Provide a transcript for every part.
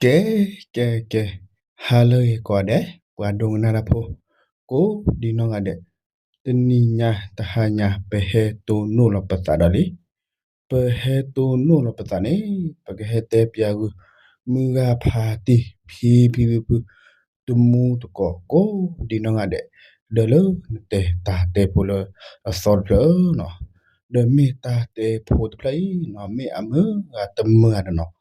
ကဲ ကဲ ကဲ, ဟါလၢအဂ့ၤကိးဂၤဒဲး ပှၤဒိကနၣ်တၢ်ဖိ ကိးဒံနီၢ်ဂၤဒဲး, တနံၤညါတဟါညါ ပဟဲတိၢ်နီၣ်လီၤပသးဒီးလံ. ပဟဲတိၢ်နီၣ်လီၤပသးန့ၣ် ပကဟဲတဲပၠးဂုာ် မုၢ်ဂၤဖါတံၢ် ဖံဖံဖုဖု တမူတကိး ကိးဒံနီၢ်ဂၤဒဲး, ဒီးလၢနတဲတၢ်တဲဖိလၢအသီတဖျၢၣ်နီၤ, ဒီးမ့ၢ်တၢ်တဲဖိတဖျၢၣ်အံၤနီၤ မ့ၢ်အမုာ်ဂၤတမုာ်ဂၤဒီးနီၤ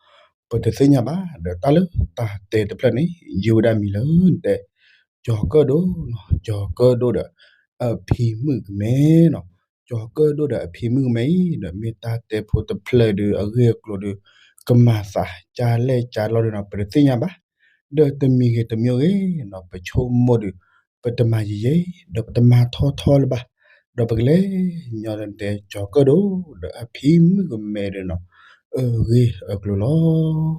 ပတသ့ၣ်ညါဘၣ်. ဒီးတၢ်လၢတၢ်တဲတဖျၢၣ်န့ၣ် ယုၢ်ဝဲဒၣ်မံၤလၢနတဲ ကၠီၤကၢၣ်ဒိၣ်နီၤ, ကၠီၤကၢၣ်ဒိၣ်ဒီးအဖံမုၣ်ကမဲနီၤ, ကၠီၤကၢၣ်ဒိၣ်ဒီးအဖံမုၣ်ကမဲအံၤ ဒီးမ့ၢ်တၢ်တဲဖိတဖျၢၣ်ဒီး အဂ့ၢ်အကျိၤဒီး ကမၤသးကၢလဲၣ်ကၢလီၤဒီးနီၤ ပတသ့ၣ်ညါဘၣ်. ဒီးတမံၤဂ့ၤတမံၤဂ့ၤနီၤ ပဆိကမိၣ်ဒီး ပတမၤယံာ်ယံာ် ဒီးပတမၤထီထီလၢၤဘၣ်. ဒီးပကလဲၤညီနတဲ ကၠီၤကၢၣ်ဒိၣ်ဒီးအဖံမုၣ်ကမဲဒီးနီၤ အဂ့ၢ်အကျိၤလီၤ.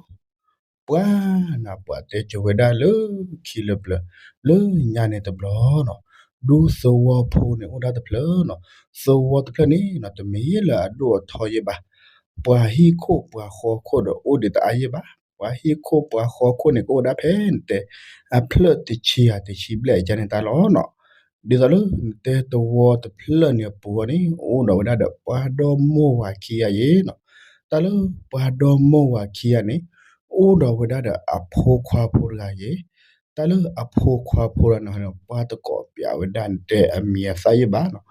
ပှၤနီၤ ပှၤတဲကၠိၤဝဲဒၣ်လၢခံလၢပျၢၤ လၢညါန့ၣ်တဘျီနီၤ, ဒူသဝီဖိန့ၣ်အိၣ်ဒၣ်တဖျၢၣ်နီၤ, သဝီတဖျၢၣ်န့ၣ်နီၤ တမ့ၢ်လၢအဒိၣ်အထီယဲၢ်ဘၣ်, ပှၤဟံၣ်ခိၣ်ပှၤဃီခိၣ်ဒီးအိၣ်ဒံးတအါယဲၢ်ဘၣ်. ပှၤဟံၣ်ခိၣ်ပှၤဃီခိၣ်န့ၣ် ကအိၣ်ဝဲဒၣ်ဖဲနတဲ အဖျၢၣ်တဆံယၤတဆံဘျဲၣ်အကါန့ၣ်တၢ်လီၤနီၤ. ဒ်သိးလၢနတဲသဝီတဖျၢၣ်န့ၣ်အပူၤအီၤန့ၣ် အိၣ်ဒီးဝဲဒၣ်ဒီးပှၤဒီမါဝၤခံဂၤယဲၢ်နီၤ. တၢ်လၢပှၤဒီမါဝၤခံဂၤန့ၣ် အိၣ်ဒီးဝဲဒၣ်ဒီးအဖိခွါဖိတဂၤယဲၢ်, တၢ်လၢအဖိခွါဖိတဂၤန့ၣ် ပှၤတကိးပၠးဝဲဒၣ်နတဲအမံၤအသၣ်ယဲၢ်ဘၣ်နီၤ.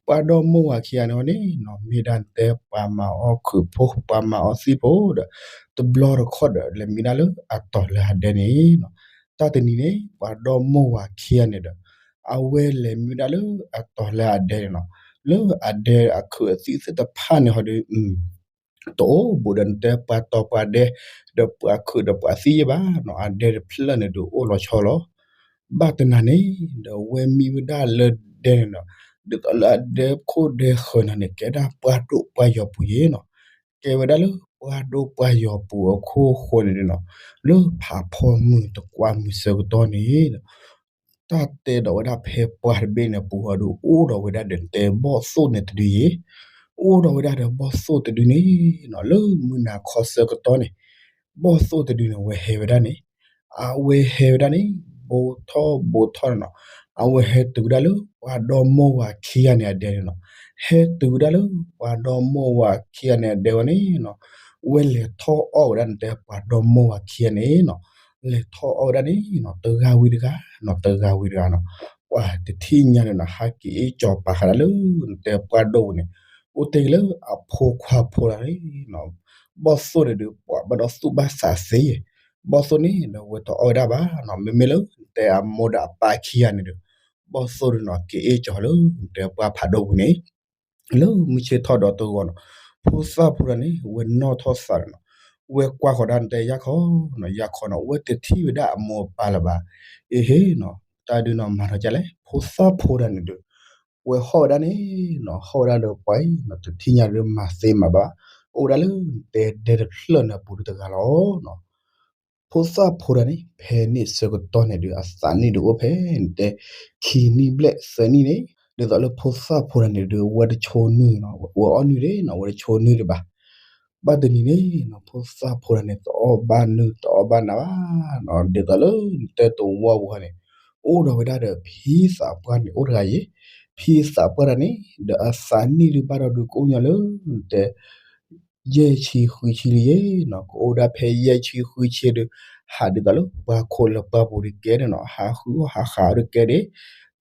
ပှၤဒီမါဝၤခံဂၤန့ၣ်အီၤန့ၣ်နီၤ မ့ၢ်ဒၣ်နတဲပှၤမၤအီၣ်ခုးဖိ ပှၤမၤအီၣ်သံၣ်ဖိဒီး တဘျီတခီၣ်ဒီး လဲၤမံဒၣ်လၢအတီၤလၢအဒဲန့ၣ်နီၤ. တၢ်တနံၤန့ၣ် ပှၤဒီမါဝၤခံဂၤန့ၣ်ဒီး အဝဲလဲၤမံဒၣ်လၢအတီၤလၢအဒဲန့ၣ်နီၤ. လၢအဒဲအခုးအသံၣ်သ့ၣ်တဖၣ်န့ၣ်ဟီဒီး တအိၣ်ဘူးဒီးနတဲပှၤတီၤပှၤဒဲ ဒီးပှၤခုးဒီးပှၤသံၣ်ယဲၢ်ဘၣ်နီၤ. အဒဲတဖျၢၣ်န့ၣ်ဒီးအိၣ်လီၤဆီလီၤ. ဘၣ်တနၤန့ၣ် ဒီးအဝဲမံဝဲဒၣ်လၢဒဲန့ၣ်နီၤ, ဒ်သိးလၢအဒဲခိၣ်ဒဲဃၢၤန့ၣ်န့ၣ် ကဲဒၣ်ပှၢ်ဒိၣ်ပှၢ်ယီၤပူၤယဲၢ်နီၤ. ကဲဝဲဒၣ်လၢပှၢ်ဒိၣ်ပှၢ်ယီၤပူၤအခိၣ်ဃိန့ၣ်နီၤ, လၢဖးဖီမုၢ်တကွၢ်မုၢ်ဆၢကတီၢ်န့ၣ် တၢ်တဲဒီးဝဲဒၣ်ဖဲပှၢ်တဘ့ၣ်န့ၣ်ပူၤဟီဒီး အိၣ်ဒီးဝဲဒၣ်ဒီးတဲဘီၣ်သိၣ်န့ၣ်တဒုယဲၢ်, အိၣ်ဒီးဝဲဒၣ်ဒီးဘီၣ်သိၣ်တဒုန့ၣ်နီၤ, လၢမုၢ်နၤခီဆၢကတီၢ်န့ၣ် ဘီၣ်သိၣ်တဒုန့ၣ် အဝဲဟဲဝဲဒၣ်န့ၣ်, အဝဲဟဲဝဲဒၣ်န့ၣ် ဘူးထီၣ်ဘူးထီၣ်န့ၣ်နီၤ, အဝဲဟဲတုၤဝဲဒၣ်လၢပှၤဒီမါဝၤခံဂၤန့ၣ်အဒဲန့ၣ်နီၤ, ဟဲတုၤဝဲဒၣ်လၢပှၤဒီမါဝၤခံဂၤန့ၣ်အဒဲဝဲန့ၣ်နီၤ, ဝဲလဲၤထီၣ်အီၣ်ဝဲဒၣ်န့ၣ်တဲပှၤဒီမါဝၤခံဂၤန့ၣ်နီၤ, လဲၤထီၣ်အီၣ်ဝဲဒၣ်န့ၣ်နီၤ, တဂၤဝံၤတဂၤနီၤ, တဂၤဝံၤတဂၤနီၤ, ပှၤတထံၣ်ညါန့ၣ်နီၤ ဟးက့ၤအ့ၣ်ကၠီၤပာ်ဃာ်ဒၣ်လၢနတဲပှၢ်ဒိၣ်ပူၤန့ၣ်, အိၣ်တ့ၢ်က့ၤလၢအဖိခွါဖိတဂၤန့ၣ်နီၤ, ဘီၣ်သိၣ်န့ၣ်ဒီး ပှၤဘၣ်ဒီးသူၣ်ဘၣ်သးသ့ယဲၢ်, ဘီၣ်သိၣ်န့ၣ်ဒီး ဝဲတအီၣ်ဝဲဒၣ်ဘၣ်နီၤ, မ့မ့ၢ်လၢနတဲအမိၢ်ဒီးအပၢ်ခံဂၤန့ၣ်ဒီး ဘီၣ်သိၣ်ဒီးနီၤ က့ၤအ့ၣ်ကၠီၤလၢနတဲပှၢ်ဖးဒိၣ်ပူၤန့ၣ် လၢမုၢ်ဆ့ၣ်ထီၣ်ဒီးတဂီၤနီၤ, ဖိသၣ်ဖိတဂၤန့ၣ် ဝဲနီၣ်ထီၣ်သးဒီးနီၤ, ဝဲကွၢ်ဃီၤဒၣ်နတဲယၢ်ခီနီၤ, ယၢ်ခီနီၤ, ဝဲတထံၣ်ဝဲဒၣ်အမိၢ်အပၢ်လၢၤဘၣ်, အ့ဟ့နီၤ, တၢ်ဒုးနီၤ မၤထီၣ်ကလဲၣ်, ဖိသၣ်ဖိတဂၤန့ၣ်ဒီး ဝဲဟီၣ်ဝဲဒၣ်န့ၣ်နီၤ, ဟီၣ်ဝဲဒၣ်လၢပှၤအံၤနီၤ, တထံၣ်ညါဒီးမၤသ့မၤဘၣ်, အိၣ်ဝဲဒၣ်လၢနတဲဒဲတဖျၢၣ်န့ၣ်အပူၤဒီးတဂၤလီၤနီၤ. ဖိသၣ်ဖိတဂၤန့ၣ် ဖဲန့ၣ်ဆၢကတီၢ်န့ၣ်ဒီး အသးနံၣ်ဒုးအိၣ်ဖဲန့ၣ်တဲ ခံနံၣ်ဘျဲၣ်သၢနံၣ်န့ၣ်, ဒ်သိးလၢဖိသၣ်ဖိတဂၤန့ၣ်ဒီး ဝဲတဆိနုာ်နီၤ, ဝဲအီၣ်နုာ်ဒၣ်နီၤ, ဝဲတဆိနုာ်ဒံးဘၣ်. ဘၣ်တနံၤန့ၣ်နီၤ, ဖိသၣ်ဖိတဂၤန့ၣ် တအီၣ်ဘၣ်နုာ် တအီၣ်ဘၣ်နၤဘၣ်နီၤ, ဒ်သိးလၢနတဲသဝီပူၤဃီန့ၣ် အိၣ်ဒီးဝဲဒၣ်ဒီးဖံသးပှၢ်န့ၣ် အိၣ်တဂၤယဲၢ်, ဖံသးပှၢ်တဂၤန့ၣ် ဒီးအသးနံၣ်ဒုးဘၣ်ဒီးဒုးကိးညါလၢ နတဲ ယဲၢ်ဆံဃုဆံလံယဲၢ်နီၤ, ကအိၣ်ဒၣ်ဖဲယဲၢ်ဆံဃုဆံဒီး ဟးဒ်သိးလၢပှၤခိးလၢပှၤပူၤဒုးကဲန့ၣ်နီၤ, ဟးဃုအီၣ်ဟးဃုအီၣ်ဒုးကဲဒၣ်,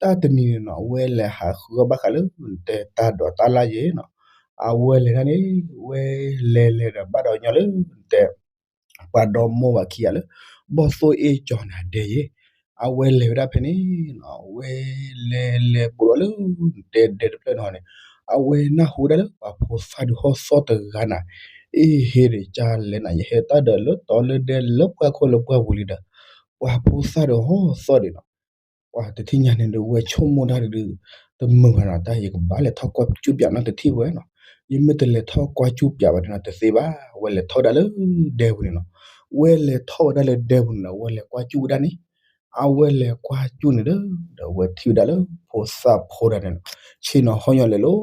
တၢ်တနံၤန့ၣ်နီၤ အဝဲလဲၤဟးဃုအီၣ်ဘၣ်ဃးလၢ နတဲတၢ်ဒိးတၢ်လၢ်ယဲၢ်နီၤ, အဝဲလဲၤဒၣ်န့ၣ် ဝဲလဲၤလဲၤဒီးဘၣ်ဒီးညီလၢ နတဲ ပှၤဒီမိၢ်ဝၤခံဂၤလၢ ဘီၣ်သိၣ်အ့ၣ်ကၠီၤန့ၣ်အဒဲယဲၢ်, အဝဲလဲၤဝဲဒၣ်ဖဲန့ၣ်နီၤ, ဝဲလဲၤလဲၤဘူးဒီးလၢ နတဲဒဲတဖျၢၣ်န့ၣ်ဟီန့ၣ်, အဝဲနၢ်ဟူဒၣ်လၢပှၤဖိသၣ်ဒုးဟီၣ်သီၣ်တဂၤနၤ, အ့ဟ့ဒီးကလဲၤနၤ, ယဟဲတၢ်ဒီးလၢတီလၢဒဲလၢပှၢ်ခိၣ်လၢပှၢ်ပူၤလံဒီး ပှၤဖိသၣ်ဒီးဟီၣ်သီၣ်ဒံးနီၤ, ပှၤတထံၣ်ညါန့ၣ်ဒီး ဝဲဆိကမိၣ်တၢ်ဒုး တမုာ်ဘၣ်နီၤ, တၢ်ယကဘၣ်လဲၤထီၣ်ကွၢ်ကၠူပၠးနီတထံၣ်ဝဲနီၤ, ယမ့ၢ်တလဲၤထီၣ်ကွၢ်ကၠူပၠးဘၣ်န့ၣ်နီၤ တသ့ဘၣ်, ဝဲလဲၤထီၣ်ဝဲဒၣ်လၢဒဲပူၤန့ၣ်နီၤ, ဝဲလဲၤထီၣ်ဝဲဒၣ်လၢဒဲပူၤန့ၣ်ဒီး ဝဲလဲၤကွၢ်ကၠူဝဲဒၣ်န့ၣ်, အဝဲလဲၤကွၢ်ကၠူန့ၣ်ဒီး ဒီးဝဲထံၣ်ဝဲဒၣ်လၢဖိသၣ်ဖိတဂၤန့ၣ်နီၤ,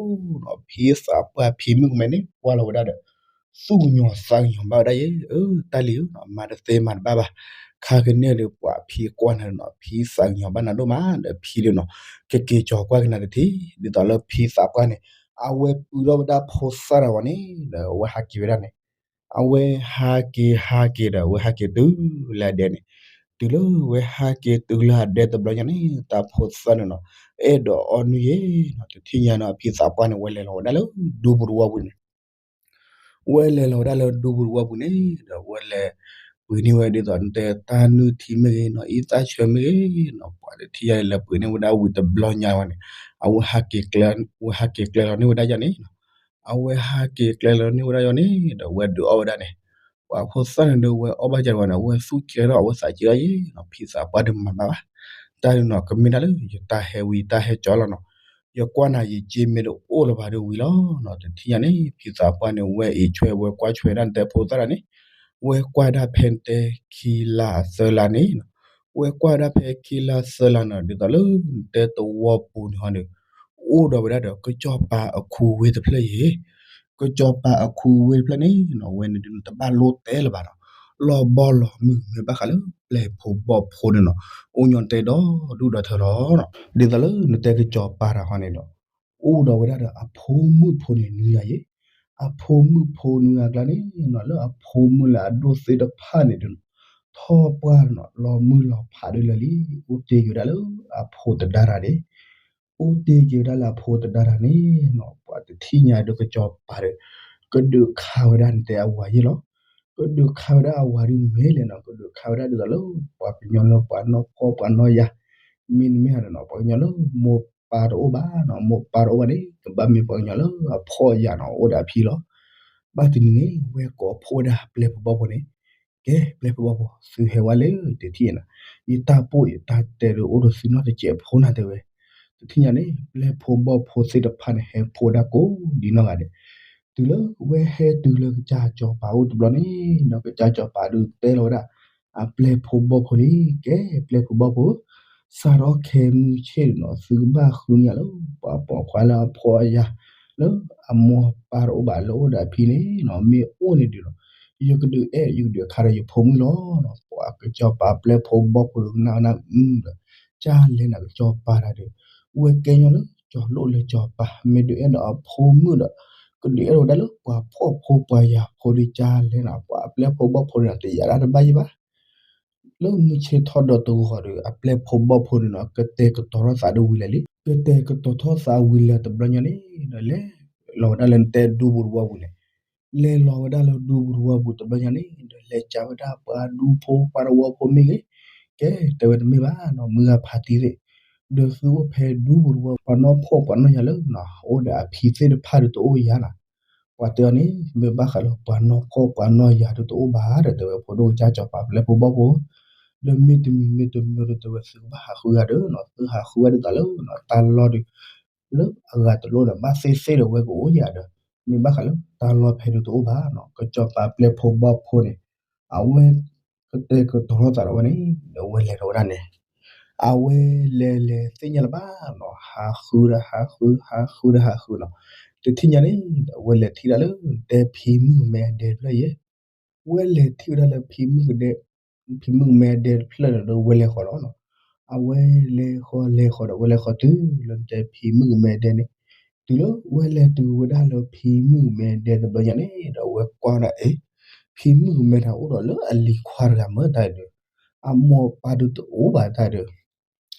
ဆ့ၣ်နီၤဟီၣ်ညီလဲၤလိၤနီၤ, ဖံသးပှၢ်ဖံမုၣ်ကမဲန့ၣ် ကွၢ်လီၤဝဲဒၣ်ဒီး သူၣ်ကညီၤသးကညီၤဘၣ်ဝဲဒၣ်ယဲ, အၢ တၢ်လံၤဧၢနီၤ, မၤတသ့မၤတဘၣ်ဘၣ်. ခါကန့ၣ်ဒီး ပှၤဖံကွၢ်နၤဒီးနီၤ, ဖံသးကညီၤဘၣ်နၤဒိၣ်မးဒီး ဖံဒီးနီၤ ကက့ၤကၠီၤကွၢ်က့ၤနၤတထံၣ်, ဒ်သိးလၢဖံသးပှၢ်န့ၣ် အဝဲပုၢ်ထီၣ်ဝဲဒၣ်ဖိသၣ်တဂၤန့ၣ်ဒီး အဝဲဟးက့ၤဝဲဒၣ်န့ၣ်, အဝဲဟးက့ၤဟးက့ၤဒီး အဝဲဟးက့ၤတုၤလၢအဒဲန့ၣ်, တုၤလၢဝဲဟးက့ၤတုၤလၢအဒဲတဘျီညါန့ၣ် တၢ်ဖိသၣ်န့ၣ်နီၤ အဲၣ်ဒိးအီၣ်နုၢ်ယဲနီၤ, တထံၣ်ညါနီၤ အဖံသးပှၢ်န့ၣ် ဝဲလဲၤလီၤဝဲဒၣ်လၢဒူပူၤတဝီပူၤန့ၣ် ဝဲလဲၤလီၤဝဲဒၣ်လၢဒူပူၤတဝီပူၤန့ၣ်ဒီး ဝဲလဲၤပှ့ၤန့ၢ်ဝဲဒ်သိး နတဲတၢ်နုၢ်ထံမ့ၢ်ဂ့ၤနီၤ, အံသၣ်ဆၢမ့ၢ်ဂ့ၤနီၤ, ပှၤတထံၣ်ညါန့ၣ် လဲၤပှ့ၤန့ၢ်ဝဲဒၣ်ဝံၤတဘျီညါဝဲန့ၣ်, အဝဲဟးက့ၤကျဲ, ဝဲဟးက့ၤကျဲလီၤန့ၢ်ဝဲဒၣ်ယၤန့ၣ်နီၤ, အဝဲဟးက့ၤကျဲလီၤန့ၢ်ဝဲဒၣ်ယၤန့ၣ်ဒီး ဝဲဒုးအီၣ်ဝဲဒၣ်န့ၣ်, ပှၤဖိသၣ်န့ၣ်ဒီး ဝဲအီၣ်ဘၣ်ယၤတဝဲန့ၣ် အဝဲသူၣ်ကဲထီၣ် အဝဲသးကဲထီၣ်ယဲနီၤ, ဖံသးပှၢ်ဒီးမၤဘၣ်ဘၣ်, တၢ်ဒုးနီၤ ကမ့ၢ်ဒၣ်လၢ ယတၢ်ဟဲဝံၤ ယတၢ်ဟဲကၠီလီၤနီၤ, ယကွၢ်နၤ ယက့မ့ၢ်တအိၣ်လၢၤဘၣ်ဒီးဝံၤလီၤနီၤ, တထံၣ်ညါန့ၣ် ဖံသးပှၢ်န့ၣ် ဝဲအံၤဆွဲဝဲကွၢ်ဆွဲဒၣ်နတဲဖိသၣ်တဂၤန့ၣ်, ဝဲကွၢ်ဒၣ်ဖဲနတဲခံလါသၢလါန့ၣ်နီၤ, ဝဲကွၢ်ဒၣ်ဖဲခံလါသၢလါနီၤ ဒ်သိးလၢနတဲတဝီပူၤန့ၣ်ဟီန့ၣ်, အိၣ်ဒီးဝဲဒၣ်ဒီး ကစီၤပၤအခူဝ့ၣ်တဖျၢၣ်ယဲ, ကစီၤပၤအခူဝ့ၣ်တဖျၢၣ်န့ၣ်နီၤ ဝဲန့ၣ်ဒုးနတဘၣ်လိၣ်တဲလၢၤဘၣ်နီၤ, လီၤဘီလီၤမုၢ် မ့ၢ်ဘၣ်ဃးလၢပျဲၢ်ဖိဘီၣ်ဖိန့ၣ်နီၤ, အိၣ်ညီနတဲဒီးဒူၣ်ဒီးထၢလီၤနီၤ, ဒ်သိးလၢနတဲကစီၤပၤတဂၤဟီန့ၣ်ဒီး အိၣ်ဒီးဝဲဒၣ်ဒီးအဖိမုၣ်ဖိန့ၣ်နွံဂၤယဲ, အဖိမုၣ်ဖိနွံဂၤအကျါန့ၣ်နီၤ လၢအဖိမုၣ်လၢအဒိၣ်သ့ၣ်တဖၣ်န့ၣ်ဒီး ထီၣ်ပှၢ်နီၤ လီၤမုၢ်လီၤဖးဒ်လဲၣ်လံ, အိၣ်တ့ၢ်က့ၤဝဲဒၣ်လၢအဖိသဒါတဂၤန့ၣ်, အိၣ်တ့ၢ်က့ၤဝဲဒၣ်လၢအဖိသဒါတဂၤန့ၣ်နီၤ, ပှၤတထံၣ်ညါဒီးကစီၤပၤဒီး ကဒုးခးဝဲဒၣ်နတဲအဝၤယဲလီၤ, ကဒုးခးဝဲဒၣ်အဝၤဒ်မ့ၢ်လဲၣ်နီၤ, ကဒုးခးဝဲဒၣ်ဒ်သိးလၢ ပှၤကညီလၢပှၤနီၢ်ဖှီၣ်ပှၤနီၢ်ယာ်, မ့တမ့ၢ်ဒီးနီၤ ပှၤကညီလၢမိၢ်ပၢ်တအိၣ်ဘၣ်နီၤ, မိၢ်ပၢ်တအိၣ်ဘၣ်န့ၣ် ကဘၣ်မ့ၢ်ပှၤကညီလၢအဖှီၣ်အယာ်နီၤ အိၣ်ဒီးအဖံလီၤ. ဘၣ်တနံၤန့ၣ် ဝဲကိးဖှိၣ်ဝဲဒၣ်ပျဲၢ်ဖိဘီၣ်ဖိန့ၣ်, ကဲပျဲၢ်ဖိဘီၣ်ဖိ သုဟဲဝဲလဲၣ် တထံၣ်နၤ, ယတၢ်ပိာ်ယတၢ်တဲဒီးအိၣ်ဒီးသုနီတစဲးဖိနၤတဲဝဲ, တထံၣ်ညါန့ၣ် ပျဲၢ်ဖိဘီၣ်ဖိသ့ၣ်တဖၣ်န့ၣ် ဟဲဖှိၣ်ဝဲဒၣ်ကိးဒ်နီၢ်ဂၤဒဲး, တုၤလၢဝဲဟဲတုၤလၢကစၢ်စီၤပၤအိၣ်တဘျီန့ၣ်ဒီး ကစၢ်စီၤပၤဒုးတဲလီၤဝဲဒၣ် အပျဲၢ်ဖိဘီၣ်ဖိလံ, ကဲပျဲၢ်ဖိဘီၣ်ဖိ စးထီၣ်ခဲမုၢ်ဆ့ၣ်န့ၣ်နီၤ သုကဘၣ်ဃုန့ၢ်ယၤလၢ ပှၤပိာ်ခွါလၢအဖှီၣ်အယာ် လၢအမိၢ်ပၢ်တအိၣ်ဘၣ်လၢအအိၣ်ဒီးအဖံန့ၣ်နီၤ မ့ၢ်အိၣ်န့ၣ်ဒုးဒီး ယကဒုးအဲၣ်ယကဒုးခါဒီးယဖိမုၣ်လီၤနီၤ. ပှၤကစီၤပၤပျဲၢ်ဖိဘီၣ်ဖိဒီးကနၣ်ဝဲဒၣ်အုဒီး ကၢ်လဲၤနၤကစီၤပၤတၢ်ဒီး ဝဲကဲညီလၢကၠီၤလိၣ်လၢကၠီၤပၤ မ့ၢ်ဒုးအဲၣ်ဒီးအဖိမုၣ်ဒီး ကဒုးအဲၣ်ဒိးဝဲဒၣ်လၢပှၤဖှီၣ်ဖိပှၤယာ်ဖိဒီး ကၢ်လဲၤနၤ ပှၤအပျဲၢ်ဖိဘီၣ်ဖိန့ၣ် တယာ်ဒၣ်တဘၣ်ယံၤဘၣ် လၢမုၢ်ဆ့ၣ်ထီၣ်ဒီးတဂီၤဒီး အပျဲၢ်ဖိဘီၣ်ဖိန့ၣ်နီၤ ကတဲာ်ကတီၤထီၣ်သးဒီးဝံၤလၢာ်လံ. ကတဲာ်ကတီၤထီၣ်သးဝံၤလၢာ်တဘျီညါန့ၣ်ဒီး လဲၤလီၤဝဲဒၣ်လၢနတဲဒူပူၤတဝီပူၤန့ၣ်, လဲၤလီၤဝဲဒၣ်လၢဒူပူၤတဝီပူၤတဘျီညါန့ၣ်ဒီး လဲၤကးဝဲဒၣ်ပှၤဒူဖိပှၤတဝီဖိမ့ၢ်ဂ့ၤ, ကဲတဲဝဲတမ့ၢ်ဘၣ်နီၤ မုၢ်ဂၤဖးတံၢ်သ့ၣ်, ဒီးသုအိၣ်ဖဲဒူပူၤတဝီ ပှၤနီၢ်ဖှီၣ်ပှၤနီၢ်ယာ်လၢနီၤ အိၣ်ဒီးအဖံသ့ၣ်တဖၣ်ဒီးတအိၣ်ယၤနီၤ ပှၤတဲအီၤန့ၣ် မ့ၢ်ဘၣ်ဃးလၢပှၤနီၢ်ဖှီၣ်ပှၤနီၢ်ယာ်ဒီးတအိၣ်ဘၣ်ဒီး တဲဝဲဖိဒိၣ်ကစၢ်စီၤပၤပျဲၢ်ဖိဘီၣ်ဖိ, ဒီးမ့တမံၤမ့တမံၤဒီး တဲဝဲသုကဘၣ်ဟးဃုဂၤဒီးနီၤ သုဟးဃုဂၤဒ်သိးလၢနီၤ တၢ်လီၢ်ဒီး လၢအဂၤတလိၣ်ဒီး ဘၣ်သ့ၣ်သ့ၣ်ဒီးဝဲကအိၣ်ယၤဒီး မ့ၢ်ဘၣ်ဃးလၢတၢ်လီၢ်ဖဲဒီးတအိၣ်ဘၣ်နီၤ ကစီၤပၤပျဲၢ်ဖိဘီၣ်ဖိန့ၣ် အဝဲ ကတဲာ်ကတီၤထီၣ်သးဒီးဝဲန့ၣ် ဒီးဝဲလဲၤထီၣ်ဝဲဒၣ်န့ၣ် အဝဲလဲၤလဲၤသ့ၣ်ညါလၢၤဘၣ်နီၤ ဟးဃုဒီးဟးဃု ဟးဃုဒီးဟးဃုနီၤ တထံၣ်ညါန့ၣ် ဒီးဝဲလဲၤထံၣ်ဒၣ်လၢ တဲဖံမုၣ်ကမဲအဒဲတဖျၢၣ်ယဲ ဝဲလဲၤထံၣ်ဝဲဒၣ်လၢ ဖံမုၣ်ကမဲအဒဲတဖျၢၣ်ဒီးဝဲလဲၤဃီၤလီၤနီၤ အဝဲလဲၤဃီၤလဲၤဃီၤဒီးဝဲလဲၤဃီၤတုၤလၢတဲဖံမုၣ်ကမဲအဒဲန့ၣ် တုၤလၢဝဲလဲၤတုၤဝဲဒၣ်လၢဖံမုၣ်ကမဲအဒဲတဘျီညါန့ၣ် ဒီးဝဲကွၢ်ဝဲဒၣ်အ့ ဖံမုၣ်ကမဲတၢ်အိၣ်ဒီးလၢအလံၤခွါတဂၤမ့ၢ်တၢ်ဒီး အမိၢ်ပၢ်ဒုးတအိၣ်ဘၣ်တၢ်ဒီး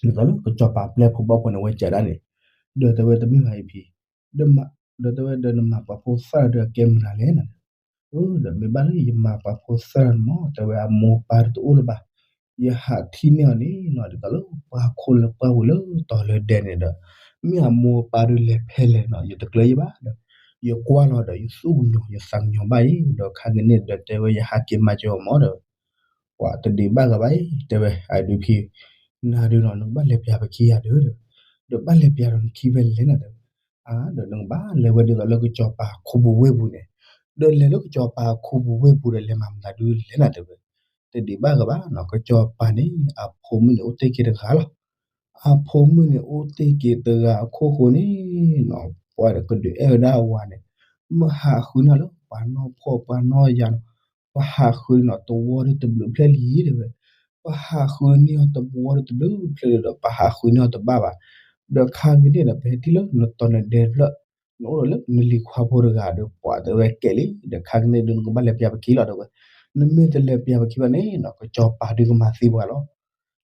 ဒ်သိးလၢကစီၤပၤပျဲၢ်ဖိဘီၣ်ဖိန့ၣ် ဝဲကးဒၣ်န့ၣ် ဒီးတဲဝဲတမ့ၢ်ဘၣ်အံၤဖံ ဒီးတဲဝဲဒီးနမၤပှၤဖိသၣ်ဒီးအကဲမနုၤလဲၣ်နၤ ဒီးမ့ၢ်ဘၣ်လၢယမၤပှၤဖိသၣ်မ့ၢ် တဲဝဲအမိၢ်ပၢ်တအိၣ်လၢၤဘၣ် ယဟးထံၣ်န့ၢ်အီၤန့ၣ်နီၤ ဒ်သိးလၢပှၤခိၣ်လၢပှၢ်ပူၤလၢတီၤလၢဒဲန့ၣ်ဒီး မ့ၢ်အမိၢ်ပၢ်ဒုးလဲၤဖဲလဲၣ်နီၤ ယတကျၢၤယံၤဘၣ်ဒီး ယကွၢ်လီၤဒီး ယသူၣ်ကညီၤယသးကညီၤဘၣ်အံၤ ဒီးခါကန့ၣ်ဒီးတဲဝဲယဟးက့ၤမၤစၢၤအီၤမ့ၢ်ဒီး ပှၤတဒံးဘၣ်ဂၤဘၣ်အံၤ တဲဝဲအဒုးဖံ နၤဒုးနီၤ နကဘၣ်လဲၤပျးပခံဂၤဒုးဒီး ဒီးဘၣ်လဲၤပျးဒီးနခံဖဲလဲၣ်နၤတဲဝဲ အါ ဒီးနကဘၣ်လဲၤဝဲဒ်သိးလၢကစီၤပၤခူပူၤဝ့ၢ်ပူၤန့ၣ် ဒီးလဲၤလၢကစီၤပၤခူပူၤဝ့ၢ်ပူၤဒီးလဲၤမၤမတၤဒုးလဲၣ်နၤတဲဝဲ တဒံးဘၣ်ဂၤဘၣ်နီၤ ကစီၤပၤန့ၣ် အဖိမုၣ်န့ၣ်အိၣ်တ့ၢ်က့ၤတဂၤလီၤ အဖိမုၣ်န့ၣ်အိၣ်တ့ၢ်က့ၤတဂၤအခိၣ်ဃိန့ၣ်နီၤ ပှၤဒီးကဒုးအဲၣ်ဝဲဒၣ်အဝၤန့ၣ် မ့ၢ်ဟးဃုန့ၢ်လၢ ပှၤနီၢ်ဖှီၣ်ပှၤနီၢ်ယာ်နီၤ, ပှၤဟးဃုန့ၢ်အီၤတဝီဒီးတဘျုးဖျၢၣ်လံ တဲဝဲ, ပှၤဟးဃုန့ၢ်အီၤတဝီဒီးတဘျုးဖျၢၣ်လံဒီး ပှၤဟးဃုန့ၢ်အီၤတဘၣ်ဘၣ်, ဒီးခါကန့ၣ်ဒီး ပဟဲထံၣ်လၢနတီၤနဒဲတဖျၢၣ်, နအိၣ်ဒီးလၢနလံၤခွါဖိတဂၤဒီး ပှၤတဲဝဲကဲလံ, ဒီးခါကန့ၣ်ဒုးနကဘၣ်လဲၤပျၢ်ပခံလီၤ တဲဝဲ, နမ့ၢ်တလဲၤပျၢ်ပခံဘၣ်န့ၣ်နီၤ ကစီၤပၤဒုးကမၤသံပှၤလီၤ.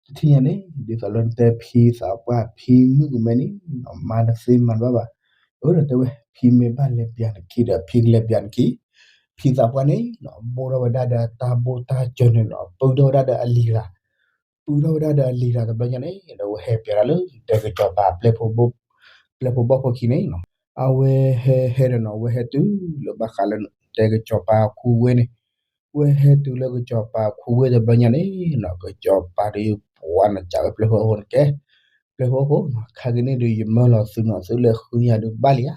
တထံၣ်ညါန့ၣ် ဒ်သိးလၢနတဲဖံသးပှၢ်ဖံမုၣ်ကမဲန့ၣ်နီၤ မၤတသ့မၤတဘၣ်ဘၣ်, အဝဲဒီးတဲဝဲ ဖံမ့ၢ်ဘၣ်လဲၤပျၢ်နခံဒီး ဖံကလဲၤပျၢ်နခံ, ဖံသးပှၢ်န့ၣ်နီၤ ဘိၣ်ထီၣ်ဝဲဒၣ်ဒီးတၢ်ဘိၣ်တၢ်စၢၤန့ၣ်နီၤ ပုၢ်ထီၣ်ဝဲဒၣ်ဒီးအလံၤရၤ ပုၢ်ထီၣ်ဝဲဒၣ်ဒီးအလံၤရၤတဘျီညါန့ၣ် ဒီးဝဲဟဲပျၢ်တၢ်လၢ တဲကစီၤပၤ ပျဲၢ်ဖိဘီၣ်ဖိခံန့ၣ်နီၤ, အဝဲဟဲဟဲဒီးနီၤ ဝဲဟဲတုၤလၢဘၣ်ဃးလၢ တဲကစီၤပၤခူဝ့ၢ်န့ၣ်, ဝဲဟဲတုၤလၢကစီၤပၤခူဝ့ၢ်တဘျီညါန့ၣ်နီၤ ကစီၤပၤဒီးပှၤနီၤ ကးဝဲပျဲၢ်ဖိဖိန့ၣ်ကဲ, ပျဲၢ်ဖိဖိနီၤ ခါကန့ၣ်ဒီး ယမၢလီၤသုနီၤ သုလဲၤဃုညါဒုးဘၣ်လံဧါ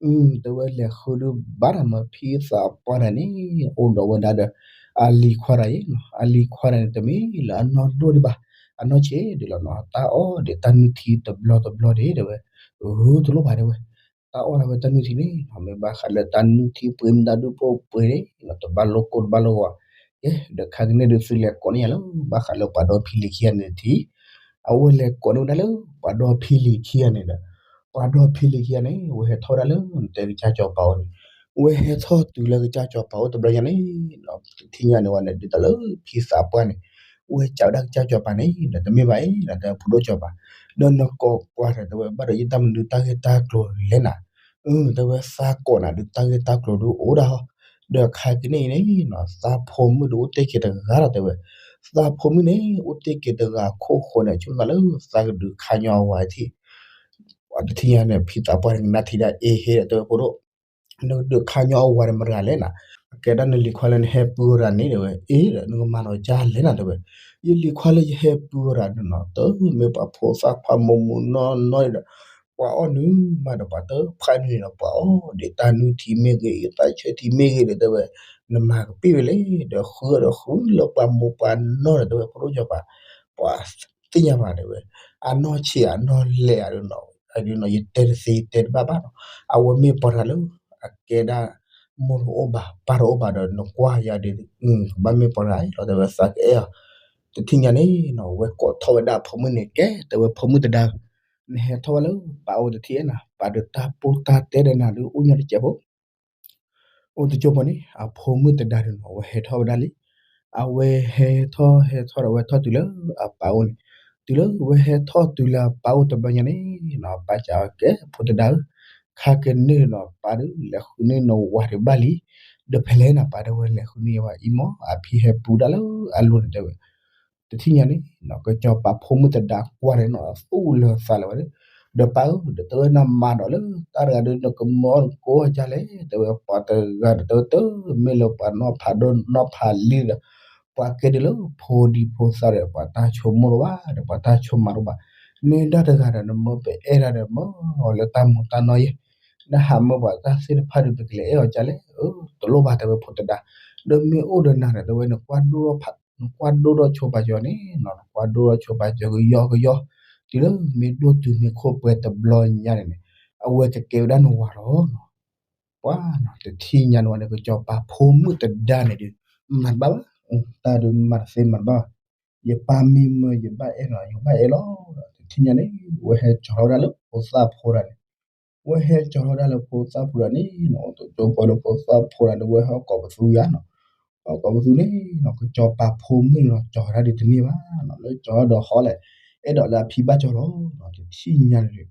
အၢ တဲဝဲလဲၤဃုဒုးဘၣ်တၢ်မး ဖံသးပှၢ်တဂၤန့ၣ် အိၣ်ဒီးဝဲဒၣ်ဒီး အလံၤခွါတဂၤအံၤနီၤ, အလံၤခွါတဂၤန့ၣ် တမ့ၢ်လၢအနီၢ်ဒိၣ်ဒံးဘၣ်, အနီၢ်ဆံးဒံးလီၤနီၤ, တၢ်အီၣ်ဒံးတၢ်နုၢ်ထံတဘျီတဘျီဒံး တဲဝဲ, အၢ တလိၣ်ဘၣ်တဲဝဲ, တၢ်အီၣ်ဒၣ်ဝဲတၢ်နုၢ်ထံန့ၣ်နီၤ မ့ၢ်ဘၣ်ဃးလၢတၢ်နုၢ်ထံပှ့ၤမ့ၢ်တၢ်ဒုၣ်ဖိပှ့ၤန့ၣ်နီၤ တဘၣ်လိၣ်ကိၢ်တဘၣ်လိၣ်ဂီၤ, ကဲ ဒီးခါကန့ၣ်ဒုးသုလဲၤကိးန့ၢ်ယၤလၢ ဘၣ်ဃးလၢပှၤဒီဖံလံၤခံဂၤန့ၣ်တထံၣ် အဝဲလဲၤကိးန့ၢ်ဝဲဒၣ်လၢ ပှၤဒီဖံလံၤခံဂၤန့ၣ်ဒီး ပှၤဒီဖံလံၤခံဂၤန့ၣ် ဝဲဟဲထီၣ်ဝဲဒၣ်လၢ နတဲကစၢ်စီၤပၤအိၣ်န့ၣ်, ဝဲဟဲထီၣ်တုၤလၢကစၢ်စီၤပၤအိၣ်တဘျီညါန့ၣ်, တထံၣ်ညါန့ၣ်ဝဲန့ၣ် ဒ်သိးလၢဖံသးပှၢ်န့ၣ် ဝဲစံးဝဲဒၣ်ကစၢ်စီၤပၤန့ၣ်ဒီး တမ့ၢ်ဘၣ်အံၤ ဒီးတဲဖိဒိၣ်စီၤပၤ, ဒီးနကိးပှၤဒီးတဲဝဲ ဘၣ်ဒီးယတၢ်မနုၤတၢ်ဂ့ၢ်တၢ်ကျိၤလဲၣ်နၤ, အၢ တဲဝဲသးကိးနၤဒုးတၢ်ဂ့ၢ်တၢ်ကျိၤဒုးအိၣ်ဒၣ်ဟီ, ဒီးခါကန့ၣ်အံၤန့ၣ်နီၤ သးဖိမုၣ်ဒုးအိၣ်တ့ၢ်က့ၤတဂၤဒီးတဲဝဲ, သးဖိမုၣ်န့ၣ် အိၣ်တ့ၢ်က့ၤတဂၤခိၣ်ဃိန့ၣ် ဆိကမိၣ်လၢသးကဒုးခါညီအဝၤထံၣ်, တထံၣ်ညါန့ၣ် ဖံသးပှၢ်န့ၣ် ကနၣ်ထံၣ်ဒၣ်အ့ဟ့ဒီးတဲဝဲဖိဒိၣ်, နကဒုးခါညီအဝၤန့ၣ်မတၤလဲၣ်နၤ, အကဲဒၣ်နလံၤခွါလၢနဟဲပုၢ်ဝဲဒၣ်န့ၣ်တဲဝဲ, အ့ဒီးနကမၤနီၤကၢ်လဲၣ်နၤတဲဝဲ, ယလံၤခွါလၢယဟဲပုၢ်ဝဲဒၣ်န့ၣ်နီၤ တမ့ၢ်ပှၤဖိသၣ်ခွါမိၢ်မုၢ်နီၢ်နီၢ်ဒီး ပှၤအီၣ်နုာ်မးဒီးပှၤတဖၣ်န့ၣ်ဒီး ပှၤအီၣ်ဒံးတၢ်နုၢ်ထံမ့ၢ်ဂ့ၤ သၣ်ဆၢထံမ့ၢ်ဂ့ၤဒီးတဲဝဲ, နမၤကပ့ၢ်ဝဲလဲၣ် ဒီးဃုအီၣ်ဒီးဃုလၢပှၤမိၢ်ပှၤနီၢ်ဒီးတဲဝဲ ဖိဒိၣ်စီၤပၤ, ပှၤသ့ၣ်ညါဘၣ်တဲဝဲ, အနီၢ်ဆံးအနီၢ်လဲၢ်ဧါဒီးနီၤ, ယတဲတသ့ယတဲတဘၣ်ဘၣ်နီၤ, အဝဲမ့ၢ်ပှၤတဂၤလၢ အကဲဒၣ် မိၢ်တအိၣ်ဘၣ် ပၢ်တအိၣ်ဘၣ်ဒီး နကွၢ်ယၤဒီး ကဘၣ်မ့ၢ်ပှၤတဂၤအံၤလီၤ တဲဝဲသးကအဲၣ်အီၤ, တထံၣ်ညါန့ၣ်နီၤ ဝဲကိးထီၣ်ဝဲဒၣ်အဖိမုၣ်န့ၣ် ကဲ တဲဝဲဖိမုၣ်တဒါဧၢ, နဟဲထီၣ်ဝဲလၢပၢ်အိၣ်တထံၣ်နၤ ပၢ်ဒီးတၢ်ပိၢ်တၢ်တဲဒီးနၤဒုးအိၣ်ညီတစဲးဖိ အိၣ်တကၠိဖိန့ၣ် အဖိမုၣ်တဒါဒီးနီၤ အဝဲဟဲထီၣ်ဝဲဒၣ်လံ, အဝဲဟဲထီၣ်ဟဲထီၣ်ဒီးဝဲထီၣ်တုၤလၢအပၢ်အိၣ်န့ၣ်, တုၤလၢဝဲဟဲထီၣ်တုၤလၢအပၢ်အိၣ်တဘျီညါန့ၣ်နီၤ ပၢ်စံးဝဲကဲ ဖိတဒါဧၢ, ခါကန့ၣ်နီၤ ပၢ်ဒုး လဲၤဃုန့ၢ်နဝၤဒံးဘၣ်လံ, ဒီးဖဲလဲၣ်နၤ ပၢ်ဒုး ဝဲလဲၤဃုန့ၢ်ယဝၤအံၤမ့ၢ် အဖံဟဲပူၤဒၣ်လၢအလိၤန့ၣ်တဲဝဲ တထံၣ်ညါန့ၣ်နီၤ ကစီၤပၤဖိမုၣ်တဒါကွၢ်ဒီးနီၤ သူၣ်လၢသးလၢၤဝဲဒီး, ဒီးပၢ်ဧၢ ဒီးတဲဝဲနမၤဒီးလၢတၢ်တဂၤဒီး နကမၢအီၣ်နကိးအီၣ်ကၢ်လဲၣ် တဲဝဲပှၤတဂၤဒီးတဲဝဲတမ့ၢ်လၢပှၤနီၢ်ဖးဒိၣ်နီၢ်ဖးလံၤဒီး, ပှၤကဲဒ်လၢဖိဒံဖိသၣ်ဒီး ပှၤတၢ်ဆိကမိၣ်တအိၣ်ဘၣ်ဒီး ပှၤတၢ်ဆိကမးတအိၣ်ဘၣ်, န့ၣ်ဒၣ်တဂၤဒီး နမၢပအဲၣ်ဒၣ်ဒီးမၢအီၤလၢတၢ်မူတၢ်နီၢ်ယဲၢ်, နဟးမၢပှၤတၢ်သ့ၣ်တဖၣ်ဒီး ပကလဲၤအဲၣ်အီၤကၢ်လဲၣ်, အၢ တလိၣ်ဘၣ်တဲဝဲဖိတဒါ, ဒီးမ့ၢ်အိၣ်ဒီးနၤဒီး တဲဝဲ နကွၢ်ဒိၣ်ထီၣ်ဆိပာ်စၢၤန့ၣ်နီၤ နကွၢ်ဒိၣ်ထီၣ်ဆိပာ်စၢၤကယီကယီ, တုၤလၢမ့ၢ်ဒိၣ်တုၤမ့ၢ်ခိၣ်ပှဲၤတဘျီညါန့ၣ်န့ၣ်, အဝဲကကဲဝဲဒၣ်နဝၤလီၤနီၤ, ပှၤနီၤ တထံၣ်ညါန့ၣ်ဝဲန့ၣ် ကစီၤပၤဖိမုၣ်တဒါန့ၣ်ဒီး, မၤတဘၣ်ဘၣ်, တၢ်ဒုးမၤတသ့မၤတဘၣ်ဘၣ်, ယပၢ်မ့ၢ်မၢယဘၣ်အဲၣ်နီၤ ယဘၣ်အဲၣ်လီၤ, တထံၣ်ညါန့ၣ် ဝဲဟဲကၠီၤထီၣ်ဝဲဒၣ်လၢဖိသၣ်ဖိတဂၤန့ၣ် ဝဲဟဲကၠီၤထီၣ်ဝဲဒၣ်လၢဖိသၣ်ဖိတဂၤန့ၣ်နီၤ တကၠိဖိလၢဖိသၣ်ဖိတဂၤန့ၣ် ဝဲဟဲကိးပသူယၤနီၤ, ဟဲကိးပသူန့ၣ်နီၤ ကစီၤပၤဖိမုၣ်န့ၣ်နီၤ ကၠီၤဝဲဒၣ်ဒ်တန့ၢ်ဘၣ်နီၤ လၢကၠီၤဒီးဟီလဲၣ်, အဲၣ်ဒိးလၢအဖံဘၣ်ကၠီၤလီၤနီၤ တထံၣ်ညါန့ၣ်ဒီး,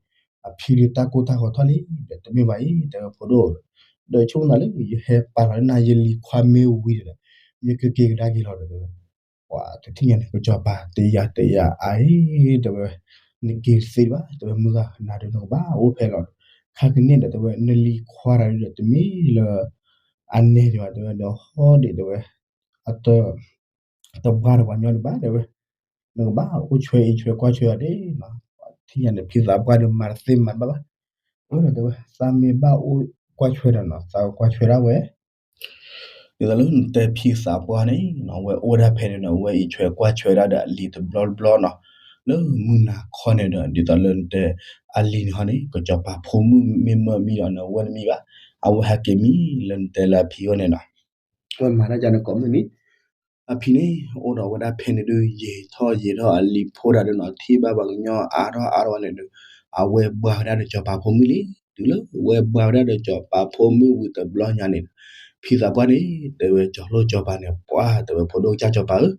အဖံဒီးတၢ်ကိၢ်တၢ်ဂီၤထီၣ်လံ ဒီးတမ့ၢ်ဘၣ်အံၤ တဲဝဲဖိဒိၣ်, ဒီးဆိကမိၣ်သးလၢ ယဟဲပာ်လီၤနၤ ယလံၤခွါမ့ၢ်ဝံၤဒီး, ယကက့ၤကဒါက့ၤလီၤဒီး ပှၤတထံၣ်ညါန့ၣ် ကစီၤပၤတဲယၤတဲယၤအံၤ တဲဝဲ, နက့ၤတသ့ဘၣ် တဲဝဲမုၢ်ဂၤ နၤဒီးနကဘၣ်အိၣ်ဖဲလီၤ, ခါကန့ၣ်ဒီး တဲဝဲ နလံၤခွါတဂၤဒီး တမ့ၢ်လၢ အနဲဒံးဘၣ် တဲဝဲ ဒီးဟီၣ်ဒံး တဲဝဲ, အတ တဘှါတပှၤညီဒံးဘၣ် တဲဝဲ, နကဘၣ်အိၣ်ဆွဲအံးဆွဲကွၢ်ဆွဲအီၤဒ်နီၤ, ပှၤတထံၣ်ညါန့ၣ် ဖံသးပှၢ်ဒီးမၤတသ့မၤတဘၣ်ဘၣ်, အၢ တဲဝဲ သးမ့ၢ်ဘၣ်အိၣ်ကွၢ်ဆွဲဒီးနီၤ သးကကွၢ်ဆွဲဒၣ်ဝဲ ဒ်သိးလၢနတဲဖံသးပှၢ်န့ၣ်နီၤ အဝဲအိၣ်ဝဲဒၣ်ဖဲန့ၣ်ဒီး အဝဲအံးဆွဲကွၢ်ဆွဲဒၣ်ဒီးအလံၤတဘျီတဘျီနီၤ, လၢမုၢ်နၤခီန့ၣ်ဒီး ဒ်သိးလၢနတဲ အလံၤန့ၣ်ဟီန့ၣ် ကစီၤပၤဖိမုၣ်မ့ၢ်မၢမံဒီးန့ၣ် အဝဲတမံဘၣ်, အဝဲဟဲက့ၤမံလၢနတဲလၢအဖံအအိၣ်န့ၣ်နီၤ, ဝဲမၤတၢ်ကန့ၣ်ကိးမုၢ်နံၤ, အဖံန့ၣ် အိၣ်ဒီးဝဲဒၣ်ဖဲန့ၣ်ဒုး ယံာ်ထီၣ်ယံာ်ထီၣ် အလံၤဖိတၢ်ဒုးနီၤ ထံၣ်ဘၣ်ပှၤကညီအါထီၣ်အါထီၣ်ဝဲန့ၣ်ဒီး အဝဲဘှါဝဲဒၣ်ဒီးစီၤပၤဖိမုၣ်လံ. တုၤလၢဝဲဘှါဝဲဒၣ်ဒီးစီၤပၤဖိမုၣ်ဝံၤတဘျီညါန့ၣ်ဒီး ဖံသးပှၢ်န့ၣ် တဲဝဲစီၤလိၣ်စီၤပၤန့ၣ် ပှၢ် တဲဝဲဖိဒိၣ်ကစၢ်စီၤပၤဧၢ,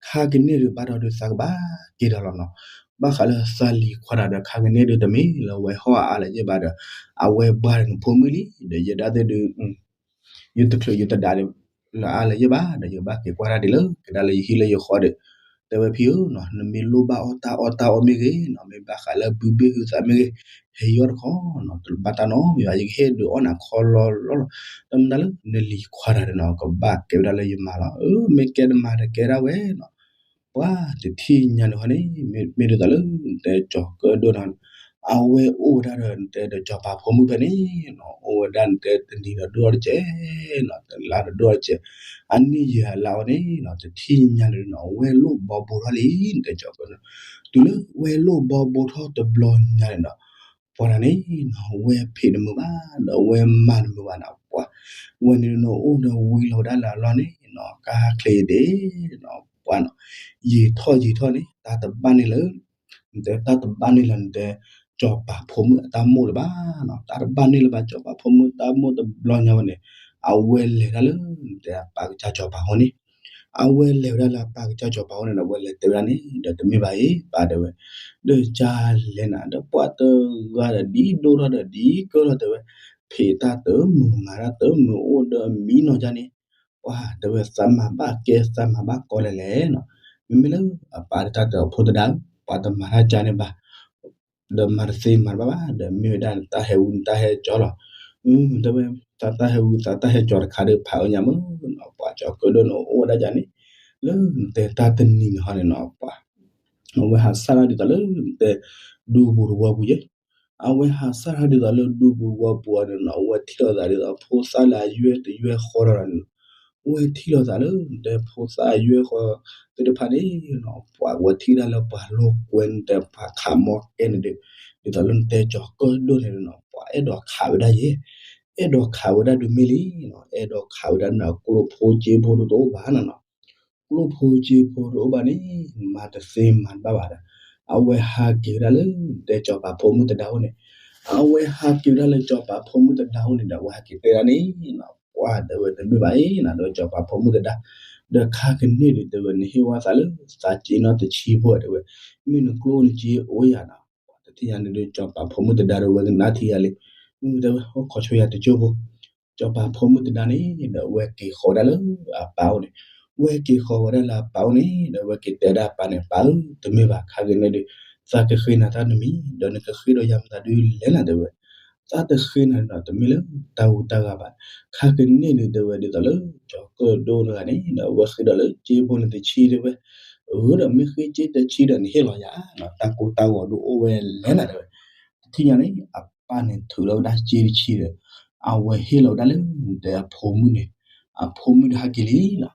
ခါကန့ၢ်ဒုးဘၣ်ဒီးဒုးသးကဘၣ်က့ၤဒီးလီၤနီၤ, ဘၣ်ဃးလၢသးလံၤခွါတၢ်ဒီး ခါကန့ၢ်ဒုးတမ့ၢ်လၢဝဲဟီၣ်အါလၢၤယဲၢ်ဘၣ်ဒီး အဝဲဘှါဒီးနဖိမုၣ်လံ, ဒီးယဲဒၣ်သ့ၣ်ဒုး ယတချုးယတဒးဒီး လၢအါလၢၤယဲၢ်ဘၣ်ဒီး ယဘၣ်က့ၤကွၢ်တၢ်ဒ်လၢ ကဒါလၢယဟံၣ်လၢယဃီဒီး တဲဝဲဖံဧၢနီၤ, နမ့ၢ်လိၣ်ဘၣ်အီၣ်တၢ်အီၣ်တၢ်အီၣ်မ့ၢ်ဂ့ၤနီၤ, မ့ၢ်ဘၣ်ဃးလၢဘုဘ့ၣ်ဟုသးမ့ၢ်ဂ့ၤ, ဟဲယီၣ်တခီနီၤ, တဘၣ်တၢ်နီတမံၤဘၣ်, ယကဟ့ၣ်ဒုးအီၣ်နၤခီလီလီလီၤ, တမ့ၢ်တၢ်လၢနလံၤခွါတၢ်ဒီးနီၤ ကဘၣ်ကဲဝဲဒၣ်လၢယမါလီၤ, အၢ မ့ၢ်ကဲနမါဒီးကဲဒၣ်ဝဲနီၤ, ပှၢ်တထံၣ်ညါန့ၣ်ဟီန့ၣ် မ့ၢ်ဒ်သိးလၢနတဲကၠီၤကၢၣ်ဒိၣ်နီၤ, အဝဲအိၣ်ဝဲဒၣ်ဒီးနတဲဒီးစီၤပၤဖိမုၣ်ဖဲန့ၣ်နီၤ, အိၣ်ဝဲဒၣ်နတဲတနံၤဒီးဒိၣ်ထီၣ်တကဲးနီၤ, တလါဒီးဒိၣ်ထီၣ်တကဲး, အနံၣ်ယံာ်အလါဝဲန့ၣ်နီၤ တထံၣ်ညါန့ၣ်နီၤ ဝဲလိၣ်ဘီဘိထီၣ်လံ နတဲကၠီၤကၢၣ်ဒိၣ်, တုၤလၢဝဲလိၣ်ဘီဘိထီၣ်တဘျီညါန့ၣ်နီၤ ပှၤတဂၤန့ၣ်နီၤ ဝဲဖံးတမုာ်ဘၣ် ဒီးဝဲမၤတမုာ်ဘၣ်နီၤ, ပှၤ ဝဲန့ၣ်နီၤ အိၣ်ဒီးဝံလီၤဝဲဒၣ်လၢအလီၢ်န့ၣ်နီၤ ကဟးချ့ဒ့နီၤ ပှၤနီၤ, ယံာ်ထီၣ်ယံာ်ထီၣ်န့ၣ် တၢ်တဘၣ်န့ၢ်လၢ နတဲတၢ်တဘၣ်န့ၢ်လၢနတဲ ကၠီၤပၤဖိမုၣ်အတၢ်မိၣ်လၢၤဘၣ်နီၤ, တၢ်တဘၣ်န့ၢ်လၢၤဘၣ် ကၠီၤပၤဖိမုၣ်တၢ်မိၣ်တဘျီညါဝဲန့ၣ်, အဝဲလဲၤဒၣ်လၢနတဲအပၢ်ကစၢ်ကၠီၤပၤအအိၣ်န့ၣ်, အဝဲလဲၤဝဲဒၣ်လၢအပၢ်ကစၢ်ကၠီၤပၤအအိၣ်န့ၣ်ဒီး အဝဲလဲၤတဲဝဲဒၣ်န့ၣ်ဒီး တမ့ၢ်ဘၣ်အံၤ ပၢ်တဲဝဲ, ဒီးကၢ်လဲၤနၤဒီးပှၤတဂၤဒီး ဒ်ဒိၣ်ထီၣ်ဒီးဒ်ကၢၢ်ထီၣ်တဲဝဲ, ဖံးတၢ်တမုာ်မၤတၢ်တမုာ်အိၣ်ဒီးမံနီၤယါန့ၣ်, ပှၤတဲဝဲသးမၤဘၣ်ကဲ သးမၤဘၣ်ကီလဲၣ်လဲၣ်နီၤ, မ့မ့ၢ်လၢအပၢ်တၢ်တဲအဖိသဒါဧၢ, ပှၤတမၤတၢ်ကန့ၣ်ဘၣ် ဒီးမၤတသ့မၤတဘၣ်ဘၣ် ဒီးမ့ၢ်ဝဲဒၣ်နတၢ်ဟဲဝံနတၢ်ဟဲကၠီလီၤ, တဲဝဲ သးတၢ်ဟဲဝံသးတၢ်ဟဲကၠီတခါဒီး ဖးအၢညါမုၢ်နီၤ, ပှၤကၠီၤကၢၣ်ဒိၣ်န့ၣ်အိၣ်ဝဲဒၣ်ယါန့ၣ်, လၢနတဲတၢ်တနံၤန့ၣ်ဟီန့ၣ်နီၤ ပှၤ အဝဲဟးစၢ်ထီၣ်ဒ်သိးလၢနတဲဒူပူၤတဝီပူၤယဲၢ်, အဝဲဟးစၢ်ထီၣ်ဒ်သိးလၢဒူပူၤတဝီပူၤအီၤန့ၣ်နီၤ, အဝဲထံၣ်လိာ်သးဒ်သိးဖိသၣ်လၢအယွဲၢ်တယွဲၢ်ဃီထီၣ်န့ၣ်, အဝဲထံၣ်လိာ်သးလၢနတဲဖိသၣ်အယွဲၢ်ဃီသ့ၣ်တဖၣ်န့ၣ်နီၤ, ပှၤဝဲထံၣ်ဒၣ်လၢပှၤလိာ်ကွဲနတဲပှၤခးမီကဲန့ၣ်ဒီး, ဒ်သိးလၢနတဲကၠီၤကၢၣ်ဒိၣ်န့ၣ်နီၤ ပှၤအဲၣ်ဒိးခးဝဲဒၣ်ယဲၢ်, အဲၣ်ဒိးခးဝဲဒၣ်ဒုးမ့ၢ်လံနီၤ, အဲၣ်ဒိးခးဝဲဒၣ်န့ၣ် ကျိၣ်ဖိစ့ဖိဒုးတအိၣ်ဘၣ်နီၤနီၤ ကျိၣ်ဖိစ့ဖိတအိၣ်ဘၣ်န့ၣ် မၤတသ့မၤတဘၣ်ဘၣ်ဒီး, အဝဲဟးက့ၤဝဲဒၣ်လၢတဲကၠီၤပၤဖိမုၣ်သဒါအအိၣ်န့ၣ်, အဝဲဟးက့ၤဝဲဒၣ်လၢကၠီၤပၤဖိမုၣ်သဒါအအိၣ်န့ၣ်ဒီး အဝဲဟဲက့ၤတဲဒၣ်န့ၣ်နီၤ, ပှၤတဲဝဲတမ့ၢ်ဘၣ်အံၤနီၤ ဒီးကၠီၤပၤဖိမုၣ်သဒါ, ဒီးခါကန့ၢ်ဒုးတဲဝဲ နဟ့ၣ်ဝဲသးလၢသးစ့နီတဆံဖိတဲဝဲ, မ့ၢ်နကျိၣ်နစ့အိၣ်ယၤနီၤ, ပှၤတထံၣ်ညါန့ၣ်ဒီး ကၠီၤပၤဖိမုၣ်သဒါဒီးဝဲကနၣ်ထံယၤလံ, မ့ၢ်တဲဝဲ ဟီၣ်ခိးဆိယၤတကၠိဖိ ကၠီၤပၤဖိမုၣ်သဒါန့ၣ်ဒီး အဝဲက့ၤဃီၤဝဲဒၣ်လၢအပၢ်အိၣ်န့ၣ်, ဝဲက့ၤဃီၤဝဲဒၣ်လၢအပၢ်အိၣ်န့ၣ်ဒီး အဝဲက့ၤတဲဒၣ်အပၢ်န့ၣ် ပၢ်ဧၢ တမ့ၢ်ဘၣ် ခါက့ၤန့ၣ်ဒီး သးကဃ့နၤတၢ်တမံၤ ဒီးနကဃ့ဒီးယၤမတၤဒုးလဲၣ်နၤတဲဝဲ, သးတဃ့နၤဒီး တမ့ၢ်လၢတၢ်ဟူးတၢ်ဂဲၤဘၣ်, ခါက့ၤန့ၣ်ဒုးတဲဝဲဒ်သိးလၢ ကၠီၤကၢၣ်ဒိၣ်တဂၤန့ၣ်ဒီး အဝဲဃ့ဒီးလၢစ့ဖိန့ၣ်တဆံတဲဝဲ, အၢ ဒီးမ့ၢ်ဃ့စ့တဆံဒီး နဟ့ၣ်လီၤယၤနီၤ တၢ်ကိၢ်တၢ်ဂီၤဒုးအိၣ်ဝဲလဲၣ်နၤတဲဝဲ, တထံၣ်ညါန့ၣ် အပၢ်န့ၣ်ထုးလီၤဝဲဒၣ်စ့တဆံဒီး အဝဲဟ့ၣ်လီၤဝဲဒၣ်လၢတဲအဖိမုၣ်န့ၣ်, အဖိမုၣ်ဒီးဟးက့ၤလံနီၤ,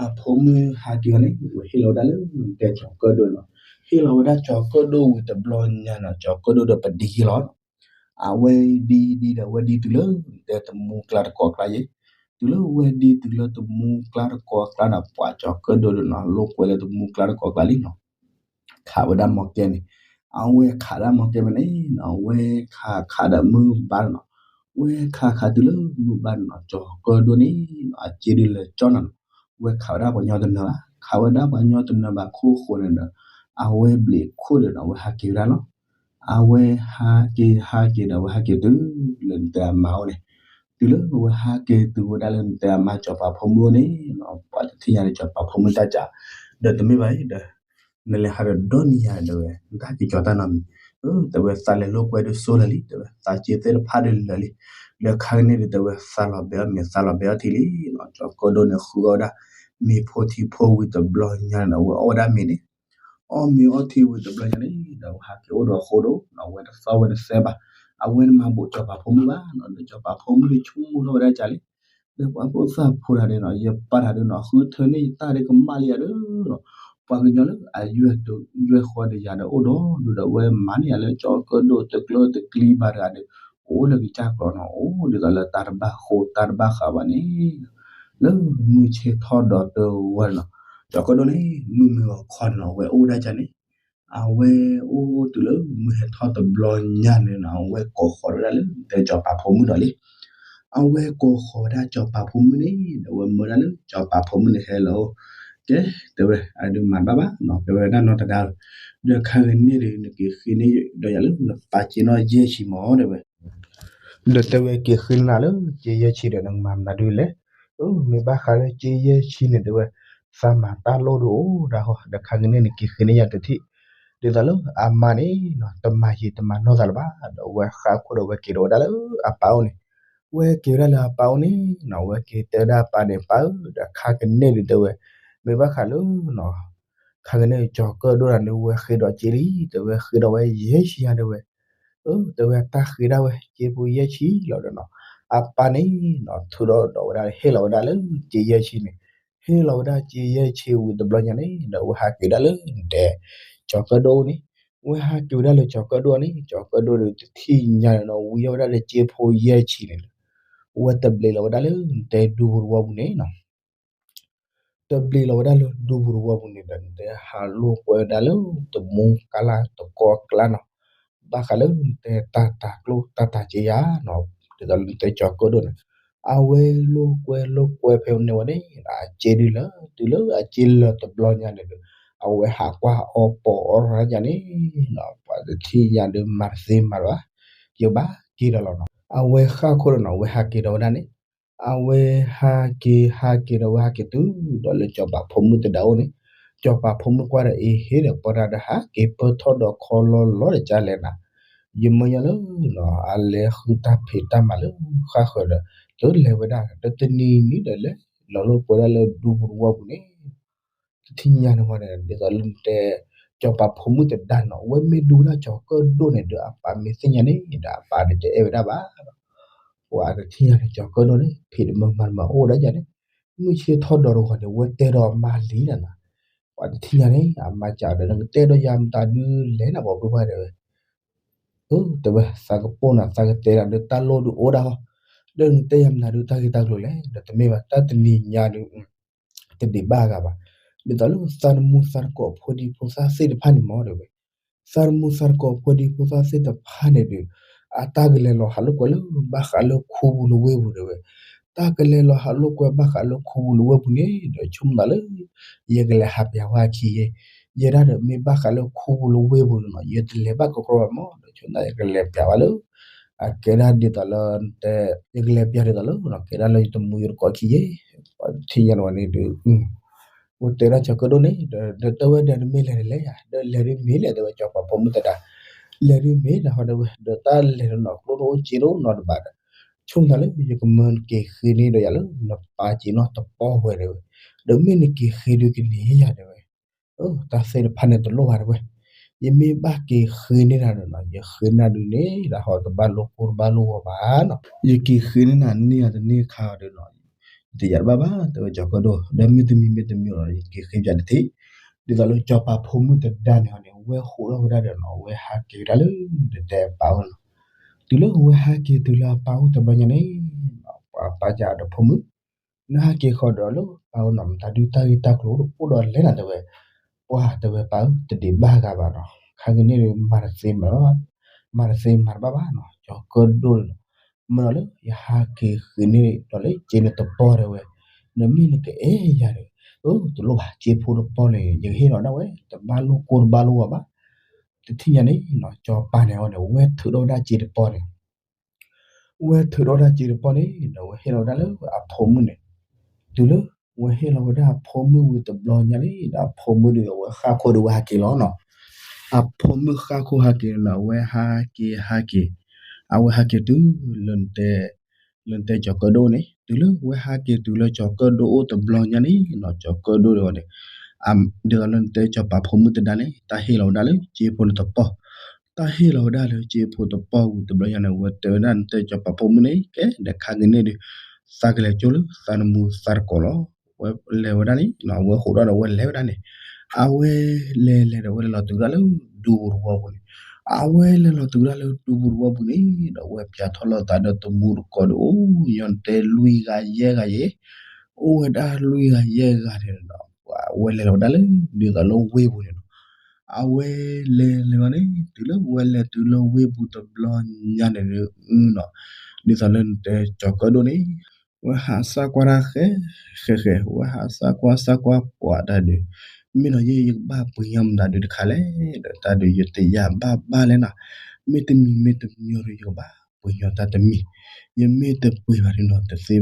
အဖိမုၣ်ဟးက့ၤအီၤန့ၣ် အဝဲဟ့ၣ်လီၤဝဲဒၣ်လၢတဲကၠီၤကၢၣ်ဒိၣ်နီၤ, ဟ့ၣ်လီၤဝဲဒၣ်ကၠီၤကၢၣ်ဒိၣ်ဝံၤတဘျီညါနီၤ ကၠီၤကၢၣ်ဒိၣ်ဒီးပဒံဟ့ၣ်လီၤနီၤ, အဝဲဒံဒံဒီး အဝဲဒံတုၤလၢတဲတမူကျါတကိးကျါယဲၢ်, တုၤလၢအဝဲဒံတုၤလၢတမူကျါတကိးကျါဒီး ပှၤကၠီၤကၢၣ်ဒိၣ်ဒီးနီၤ လိာ်ကွဲလၢတမူကျါတကိးကျါလံနီၤ ခးဝဲဒၣ်မီၢ်ကဲန့ၣ်, အဝဲခးဒၣ်မီၢ်ကဲဖဲန့ၣ်နီၤ အဝဲခးခးဒီးမုၢ်ဘါနီၤ, ဝဲခးခးတုၤလၢမုၢ်ဘါန့ၣ်နီၤ ကၠီၤကၢၣ်ဒိၣ်န့ၣ်နီၤ အစ့ဒုးလဲၤကၠီနီၤ, ဝဲခးဝဲဒၣ်ပှၤညီတနၢၤဘၣ်, ခးဝဲဒၣ်ပှၤညီတနၢၤဘၣ်ခိၣ်ဃိန့ၣ်ဒီး အဝဲဘျံးခိၣ်ဒီးနီၤ အဝဲဟးက့ၤဝဲဒၣ်လီၤ. အဝဲဟးက့ၤဟးက့ၤဒီး အဝဲဟးက့ၤတုၤလၢနတဲအမါအိၣ်န့ၣ်, တုၤလၢအဝဲဟးက့ၤတုၤဝဲဒၣ်လၢနတဲအမါကၠီၤပၤဖိမုၣ်အိၣ်န့ၣ်နီၤ ပှၤတထံၣ်ညါန့ၣ် ကၠီၤပၤဖိမုၣ်တၢ်စံး, ဒီးတမ့ၢ်ဘၣ်အံၤဒီး နလဲၤဟးဒီးဒီနံၤယၤဒီးဝဲ နတၢ်က့ၤကၠီၤတၢ်နီတမံၤ, တဲဝဲသးလဲၤလိာ်ကွဲဒုးစိလၢာ်လံ တဲဝဲ သးစ့သ့ၣ်တဖၣ်ဒုးလၢာ်လံ, လၢခါကန့ၣ်ဒုး တဲဝဲသးလီၤဘဲအီၣ်မ့ၤ သးလီၤဘဲအီၣ်ထံလံနီၤ, ကၠီၤကၢၣ်ဒိၣ်န့ၣ် ဃုအီၣ်ဝဲဒၣ် မ့ၤဖိထံဖိဝံၤတဘျီညါန့ၣ်ဒီး အဝဲအီၣ်ဝဲဒၣ်မ့ၤန့ၣ် အီၣ်မ့ၤအီထံဝံၤတဘျီညါန့ၣ်ဒီး အဝဲဟးက့ၤအိၣ်ဒီးအဃိဒီး အဝဲတသီၣ်ဝဲတသဲဘၣ်, အဝဲတမၤဘူးကၠီၤပၤဖိမုၣ်ဘၣ်နီၤ, ဒီးကၠီၤပၤဖိမုၣ်ဆိကမိၣ်ထီၣ်ဝဲဒၣ်ကလဲၣ်, ဒီးပှၤဖိသၣ်ဖိတဂၤဒီးနီၤ ယပၢ်တဂၤဒီးနီၤ ဃုထၢန့ၢ်ယတၢ်ဒီးကမၣ်လံယၤဒီးနီၤ, ပှၤကညီလၢအယွဲၢ်ဃီဒီးယၤဒီးအိၣ်ဒီးဒုးဒီး အဝဲမၤန့ၢ်ယၤလၢကၠီၤကၢၣ်ဒိၣ်တကျၢတကျံဘၣ်တဂၤဒီး အိၣ်လၢကစၢ်ကျိာ်နီၤ အိၣ်ဒ်သိးလၢတၢ်တဘၣ်ဃိတၢ်တဘၣ်ဃးဘၣ်န့ၣ် လၢမုၢ်ဆ့ၣ်ထီၣ်ဒီးတဝီန့ၣ်နီၤ ကၠီၤကၢၣ်ဒိၣ်န့ၣ် မုၢ်မ့ၢ်ဂီၤခီန့ၣ်နီၤ အဝဲအိၣ်ဒၣ်ကန့ၣ် အဝဲအိၣ်တုၤလၢမုၢ်ဟဲထီၣ်တဘျီညါန့ၣ်နီၤ အဝဲကိးဃီၤဝဲဒၣ်လၢတဲကၠီၤပၤဖိမုၣ်ဒီးလံ အဝဲကိးဃီၤဝဲဒၣ်ကၠီၤပၤဖိမုၣ်န့ၣ် ဒီးအဝဲမၢဒၣ်လၢကၠီၤပၤဖိမုၣ်န့ၣ်ဟဲလီၤအိၣ် ကဲ တဲဝဲ အဒုးမၤတဘၣ်ဘၣ်နီၤ တဲဝဲဒၣ်နီတဒါ ဒီးခါကန့ၣ်ဒီး နက့ၤဃ့န့ၢ်ဒီးယၤလၢ နပာ်စ့နီၣ်ယဲၢ်ဆံမး တဲဝဲ ဒီးတဲဝဲက့ၤဃ့န့ၢ်နၤလၢက့ယဲၢ်ဆံဒီး နကမၤမနုၤဒုလဲၣ်. အၢ မ့ၢ်ဘၣ်ဃးလၢက့ယဲၢ်ဆံန့ၣ် တဲဝဲ သးမၤတၢ်လိၣ်ဒုအိၣ်ဒၣ်ဃီ ဒီးခါကန့ၣ်နက့ၤဃ့န့ၢ်ယၤတထံၣ် ဒ်သိးလၢအမါန့ၣ်နီၤ တမၤယံာ်တမၤနီၢ်သးလၢၤဘၣ် ဒီးအဝဲဃၣ်ခိၣ်ဒီးအဝဲက့ၤဒီးဝဲဒၣ်လၢအပၢ်အိၣ်န့ၣ် အဝဲက့ၤဝဲဒၣ်လၢအပၢ်အိၣ်န့ၣ်နီၤ အဝဲက့ၤတဲဝဲဒၣ်အပၢ်န့ၣ် ပၢ်ဧၢ ဒီးခါကန့ၣ်ဒုတဲဝဲ မ့ၢ်ဘၣ်ဃးလၢနီၤ ခါကန့ၣ်ကၠီၤကၢၣ်ဒိၣ်တဂၤန့ၣ် ဝဲဃ့ဒီးစ့လံ တဲဝဲဃ့ဒီးဝဲယဲၢ်ဆံညါတဲဝဲ အၢ တဲဝဲတၢ်ဃ့ဒၣ်ဝဲ စ့ဖိယဲၢ်ဆံလီၤဒီးနီၤ အပၢ်န့ၣ်နီၤ ထုးဒီးဒီးဝဲဒၣ် ဟ့ၣ်လီၤဝဲဒၣ်လၢက့ယဲၢ်ဆံန့ၣ် ဟ့ၣ်လီၤဝဲဒၣ်က့ယဲၢ်ဆံဝံၤတဘျီညါန့ၣ် ဒီးအဝဲဟးက့ၤဒၣ်လၢတဲ ကၠီၤကၢၣ်ဒိၣ်န့ၣ် အဝဲဟးက့ၤဝဲဒၣ်လၢကၠီၤကၢၣ်ဒိၣ်န့ၣ် ကၠီၤကၢၣ်ဒိၣ်ဒီးတထံၣ်ညါန့ၣ်နီၤ ဝံၤအီၣ်ဝဲဒၣ်လၢစ့ဖိယဲၢ်ဆံန့ၣ် အဝဲတဘျ့းလီၤဝဲဒၣ်လၢနတဲဒူပူၤတဝီပူၤန့ၣ်နီၤ တဘျ့းလီၤဝဲဒၣ်လၢဒူပူၤတဝီပူၤန့ၣ်ဒီး နတဲဟးလိာ်ကွဲဝဲဒၣ်လၢတမူကလၢ်တကီၢ်ကျါနီၤ ဘၣ်ဃးလၢနတဲတၢ်တၤကျိၣ်တၢ်တၤစ့ယၤနီၤ ဒ်သိးလၢနတဲကၠီၤကၢၣ်ဒိၣ်န့ၣ် အဝဲလိာ်ကွဲလိာ်ကွဲဖဲန့ၣ်ဝဲန့ၣ် အစ့ဒုလၢ တုၤလၢအစ့လၢာ်တဘျီညါန့ၣ်ဒီး အဝဲဟးကွၢ်အီၣ်ပီအီၣ်ရၤညါန့ၣ်နီၤ ပှၤတထံၣ်ညါဒီးမၤတသ့မၤလၢၤဘၣ် ယဘၣ်က့ၤဒီးလီၤနီၤ အဝဲဃၣ်ခိၣ်ဒီးနီၤ အဝဲဟးက့ၤဒီးဝဲဒၣ်န့ၣ် အဝဲဟးက့ၤဟးက့ၤဒီးဝဲဟးက့ၤတုၤဒီးလၢစီၤပၤဖိမုၣ်တဒါအိၣ်န့ၣ် စီၤပၤဖိမုၣ်ကွၢ်ဒီးအ့ၤ ဟ့ၣ်ဒီးပီတၢ်ဒီးဟးက့ၤပၢၢ်ထီၣ်ဒီးခီလီလီၤဒီးကလဲၣ်နၤ ယမၢညီလၢနီၤ အလဲၤဃုတၢ်ဖံးတၢ်မၤလၢဃၣ်ဃၢၤဒီး တလဲၤဝဲဒၣ်ဒီးတနံၤနံၤဒီးလဲၤလီၤလိာ်ကွဲဒၣ်လၢဒူပူၤတဝီပူၤန့ၣ် တထံၣ်ညါန့ၣ်ဝဲန့ၣ် ဒ်သိးလၢနတဲ စီၤပၤဖိမုၣ်တဒါနီၤ အဝဲမ့ၢ်ဒူဝဲဒၣ်စီၤကၢၣ်ဒိၣ်န့ၣ်ဒီး အပၢ်မ့ၢ်သ့ၣ်ညါန့ၣ်ဒီး အပၢ်န့ၣ်တအဲၣ်ဝဲဒၣ်ဘၣ် ပှၤတထံၣ်ညါန့ၣ် စီၤကၢၣ်ဒိၣ်န့ၣ် ဖံးတမုာ်မၤတမုာ်အိၣ်ဝဲဒၣ်ယၤန့ၣ် မုၢ်ဆ့ၣ်ထီၣ်ဒီးတဂီၤန့ၣ် အဝဲတဲဒီးအမါလံနၤနီၤ ပှၤတထံၣ်ညါန့ၣ် အမါစံးဒီး နကတဲဒီးယၤမတၤဒုလဲၣ်နၤ ပှၤဘၣ်ဘၣ်တဲဝဲ အၢ တဲဝဲ သးကပိာ်နၤ သးကတဲနၤဒီးတၢ်လိၣ်ဒုအိၣ်ဒၣ်ဃီ ဒီးနတဲယၤမတၤဒုတၢ်ဂ့ၢ်တၢ်ကျိၤလဲၣ် ဒီးတမ့ၢ်ဘၣ် တၢ်တနံၤညါဒု တဒံးဘၣ်အဂၤဘၣ်. ဒ်သိးလၢသးတမူသးတကိးဖိဒံဖိသၣ်သ့ၣ်တဖၣ်န့ၣ်မ့ၢ်တဲဝဲ, သးတမူသးတကိးဖိဒံဖိသၣ်သ့ၣ်တဖၣ်န့ၣ်ဒီး အတၢ်ကလဲၤလီၤဟးလိာ်ကွဲလၢဘၣ်ဃးလၢခူပူၤလဝ့ၢ်ပူၤတဲဝဲ, တၢ်ကလဲၤလီၤဟးလိာ်ကွဲဘၣ်ဃးလၢခူပူၤလဝ့ၢ်ပူၤန့ၣ်ဒီး ဆိကမိၣ်သးလၢ ယကလဲၤဟးပျးဝဲအခံယဲ, ယဲဒၣ်ဒီးမ့ၢ်ဘၣ်ဃးလၢခူပူၤလဝ့ၢ်ပူၤန့ၣ်နီၤ ယတလဲၤဘၣ်ကီကီဘၣ်မး ဒီးဆိကမိၣ်သးယကလဲၤပျးဝဲလၢ အကဲဒၣ်ဒ်သိးလၢ ယကလဲၤပျးဒ်သိးလၢ ကဲဒၣ်လၢယတမူယတကိးခံယဲ, ပှၤတထံၣ်ညါန့ၣ်ဝဲန့ၣ်ဒီး အိၣ်တဲဒၣ်ကၠီၤကၢၣ်ဒိၣ်န့ၣ် ဒီးတဲဝဲဒီးနမ့ၢ်လဲၤန့ၣ်လဲၤယၤ, ဒီးလဲၤဒုးမ့ၢ်လဲၣ်တဲဝဲ ကၠီၤပၤဖိမုၣ်သဒါ, လဲၤဒုးမ့ၢ်နဟီတဲဝဲ, ဒီးတၢ်လဲၤတနီၤကျိတအိၣ်စ့တအိၣ်နီတဘ့ၣ်ဒီး ဆိကမိၣ်သးလၢယကမၢက့ၤဃ့န့ၢ်ဒီးယၤလၢ နပာ်စ့နီၣ်တပီၢ်ဝဲတဲဝဲ, ဒီးမ့ၢ်နက့ၤဃ့ဒုးကန့ၢ်ယၤတဲဝဲ တၢ်သ့ၣ်တဖၣ်န့ၣ်တလိၣ်ဘၣ်တဲဝဲ, ယမ့ၢ်ဘၣ်က့ၤဃ့န့ၢ်နၤဒီးနီၤ ယဃ့န့ၢ်နၤဒုးန့ၣ် တၢ်ဟီတဘၣ်လိာ်ကိၢ်တဘၣ်လိာ်ဂီၤဘၣ်နီၤ, ယက့ၤဃ့န့ၢ်နၤန့ၢ်အီၤတန့ၢ်ခါအီၤဒီးနီၤ ယတယာ်တဘၣ်ဘၣ်တဲဝဲကၠီၤကၢၣ်ဒိၣ်, ဒီးမ့တမံၤမ့တမံၤဒီး ယက့ၤဃ့ပျးတထံၣ်, ဒ်သိးလၢကၠီၤပၤဖိမုၣ်သဒါန့ၣ်န့ၣ် ဝဲဟးထီၣ်ဝဲဒၣ်ဒီးနီၤ ဝဲဟးက့ၤဝဲဒၣ်လၢ နတဲအပၢ်အိၣ်နီၤ, တုၤလၢဝဲဟးက့ၤတုၤလၢအပၢ်အိၣ်တဘျီညါန့ၣ် ပှၤပၢ်စံးဒီးဖိမုၣ် နဟးက့ၤဃီဒီးလၢပၢ်အိၣ်နီၤ မတၤဒုးတၢ်ဂ့ၢ်တၢ်ကျိၤတအိၣ်ဒီးလဲၣ်နၤတဲဝဲ, ပှၤတဲဝဲပၢ်ဧၢ တဒံးဘၣ်ဂၤဘၣ်နီၤ ခါကန့ၣ်မၤတသ့မၤ မၤတသ့မၤတဘၣ်ဘၣ်နီၤ ကၠီၤကၢၣ်ဒိၣ်န့ၣ်နီၤ, မ့ၢ်ဒီးလၢယဟးက့ၤဃ့န့ၢ်ဒီးလၢစ့န့ၣ်တပီၢ်တဲဝဲ, ဒီးမ့ၢ်နကအဲၣ်ယၤဒီး တလိၣ်ဘၣ် စ့ဖိတပီၢ်န့ၣ် ယကဟ့ၣ်လီၤဒၣ်ဝဲ တဘၣ်လိာ်ကိၢ်တဘၣ်လိာ်ဂီၤဘၣ်, တထံၣ်ညါန့ၣ်နီၤ ကၠီၤပၤန့ၣ်အီၤန့ၣ် ဝဲထုးထီၣ်ဝဲဒၣ်စ့တပီၢ်န့ၣ် ဝဲထုးထီၣ်ဝဲဒၣ်စ့တပီၢ်န့ၣ် ဒီးဝဲဟ့ၣ်လီၤဝဲဒၣ်လၢအဖိမုၣ်န့ၣ်, တုၤလၢဝဲဟ့ၣ်လီၤဝဲဒၣ်အဖိမုၣ်ဝံၤတဘျီညါန့ၣ် ဒီးအဖိမုၣ်ဒီးအဝဲဃၣ်ခိၣ်ဒီးဝဲဟးက့ၤလီၤနီၤ, အဖိမုၣ်ဃၣ်ခိၣ်ဟးက့ၤန့ၣ် အဝဲဟးက့ၤဟးက့ၤ, အဝဲဟးက့ၤတုၤလၢ လၢနတဲကၠီၤကၢၣ်ဒိၣ်န့ၣ် တုၤလၢဝဲဟးက့ၤတုၤလၢကၠီၤကၢၣ်ဒိၣ်အိၣ်တဘျီညါန့ၣ်နီၤ ကၠီၤကၢၣ်ဒိၣ်န့ၣ်အီၤန့ၣ် ဒ်သိးလၢနတဲကၠီၤပၤဖိမုၣ်သဒါန့ၣ် တၢ်ဟ့ၣ်လီၤဝဲဒၣ်လၢစ့ဖိန့ၣ်တပီၢ်, တၢ်ဟ့ၣ်လီၤဝဲဒၣ်လၢစ့ဖိတပီၢ်ဝံၤတဘျီညါန့ၣ် ဝဲတဲဝဲဒၣ်နတဲကၠီၤပၤဖိမုၣ်န့ၣ် ကဲဒီးခါကန့ၣ်ဒီး သးကလဲၤကၠိလၢသးနမူသးတကိးလီၤ, ဝဲလဲၤဝဲဒၣ်န့ၣ် ဝဲဟးထီၣ်ဒီးဝဲလဲၤဝဲဒၣ်န့ၣ်, အဝဲလဲၤလဲၤဒီးဝဲလဲၤလီၤတုၤဝဲဒၣ်လၢဒူပူၤတဝီပူၤန့ၣ်, အဝဲလဲၤလီၤတုၤဝဲဒၣ်လၢဒူပူၤတဝီပူၤန့ၣ်ဒီး ဝဲပၠးထီၣ်လိာ်သးဒီးတမူတကိးဒီး အိၣ်ညီတဲလွံၢ်ဂၤယဲၢ်ဂၤယဲၢ်, အိၣ်ဝဲဒၣ်လွံၢ်ဂၤယဲၢ်ဂၤန့ၣ်ဒီး အဝဲလဲၤလီၤဝဲဒၣ်လၢ ဒ်သိးလၢဝ့ၢ်ပူၤန့ၣ်လီၤ. အဝဲလဲၤလဲၤလီၤန့ၣ် တုၤလၢဝဲလဲၤတုၤလၢဝ့ၢ်ပူၤတဘျီညါန့ၣ်ဒီး နီၤ, ဒ်သိးလၢနတဲကၠီၤကၢၣ်ဒိၣ်န့ၣ် ဝဲဟးစၢ်ကွၢ်တၢ်ဃဲဃဲဃဲ, ဝဲဟးစၢ်ကွၢ်စၢ်ကွၢ်ပှၤတၢ်ဒုး, မ့ၢ်နီၤ ယဲယကဘၣ်ပှ့ၤညီမတၤဒုးတခါလဲၣ်, ဒီးတၢ်ဒုးယတယာ်ဘၣ်ဘၣ်လဲၣ်နီၤ, မ့ၢ်တမံၤမ့ၢ်တမံၤဒီး ယကဘၣ်ပှ့ၤညီတၢ်တမံၤ, ယမ့ၢ်တပှ့ၤဘၣ်ဒီးနီၤ တသ့ဘၣ်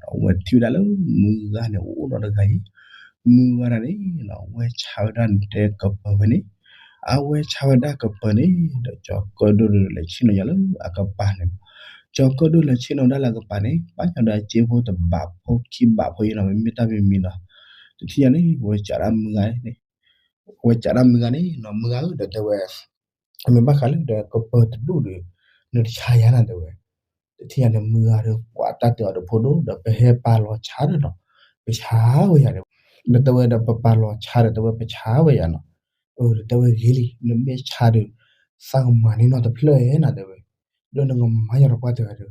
ဒီး ဝဲထံၣ်ဝဲဒၣ်လၢမုၢ်ဂၤန့ၣ် အိၣ်ဒီးတဂၤအံၤ, မုၢ်ဂၤတဂၤန့ၣ်နီၤ ဝဲဆါဝဲဒၣ်နတဲကပၢၤဝဲန့ၣ်, အဝဲဆါဝဲဒၣ်ကပၢၤန့ၣ် ဒီးကၠီၤကၢၣ်ဒိၣ်ဒီး လဲၤဆ့ၣ်နီၤယၤလၢအကပၤန့ၣ်လီၤ. ကၠီၤကၢၣ်ဒိၣ်လဲၤဆ့ၣ်နီၤဒၣ်လၢအကပၤန့ၣ် ပာ်ညီဒီးအစ့ဖိတဘးဖိခံဘးဖိအံၤနီၤ မ့မ့ၢ်တၢ်မံၤမံၤနီၤ, တထံၣ်ညါန့ၣ် ဝဲကးဒၣ်မုၢ်ဂၤန့ၣ်, ဝဲကးဒၣ်မုၢ်ဂၤန့ၣ်နီၤ မုၢ်ဂၤဧၢ ဒီးတဲဝဲ မ့ၢ်ဘၣ်ဃးလၢဒီးကပၢၤတဒူၣ်ဒီး နတဆါယၤနၤ တဲဝဲ, တထံၣ်ညါန့ၣ် မုၢ်ဂၤဒီး ပှၤတၢ်တဲအီၤဒီးဖိဒိၣ်ဒီး ပဟဲပာ်လီၤဆါဒီးနီၤ, ပဆါဝဲယၤဒီး, ဒီးတဲဝဲဒီး ပပာ်လီၤဆါဒီး တဲဝဲပဆါဝဲယၤနီၤ, အၢ ဒီးတဲဝဲဂ့ၤလံ နမ့ၢ်ဆါဒီး သးကမၤန့ၢ်နီၢ်တဖျၢၣ်ဧါနၤ တဲဝဲ, ဒီးနကမၤယၤတပှၢ်တဲဝဲဒီး,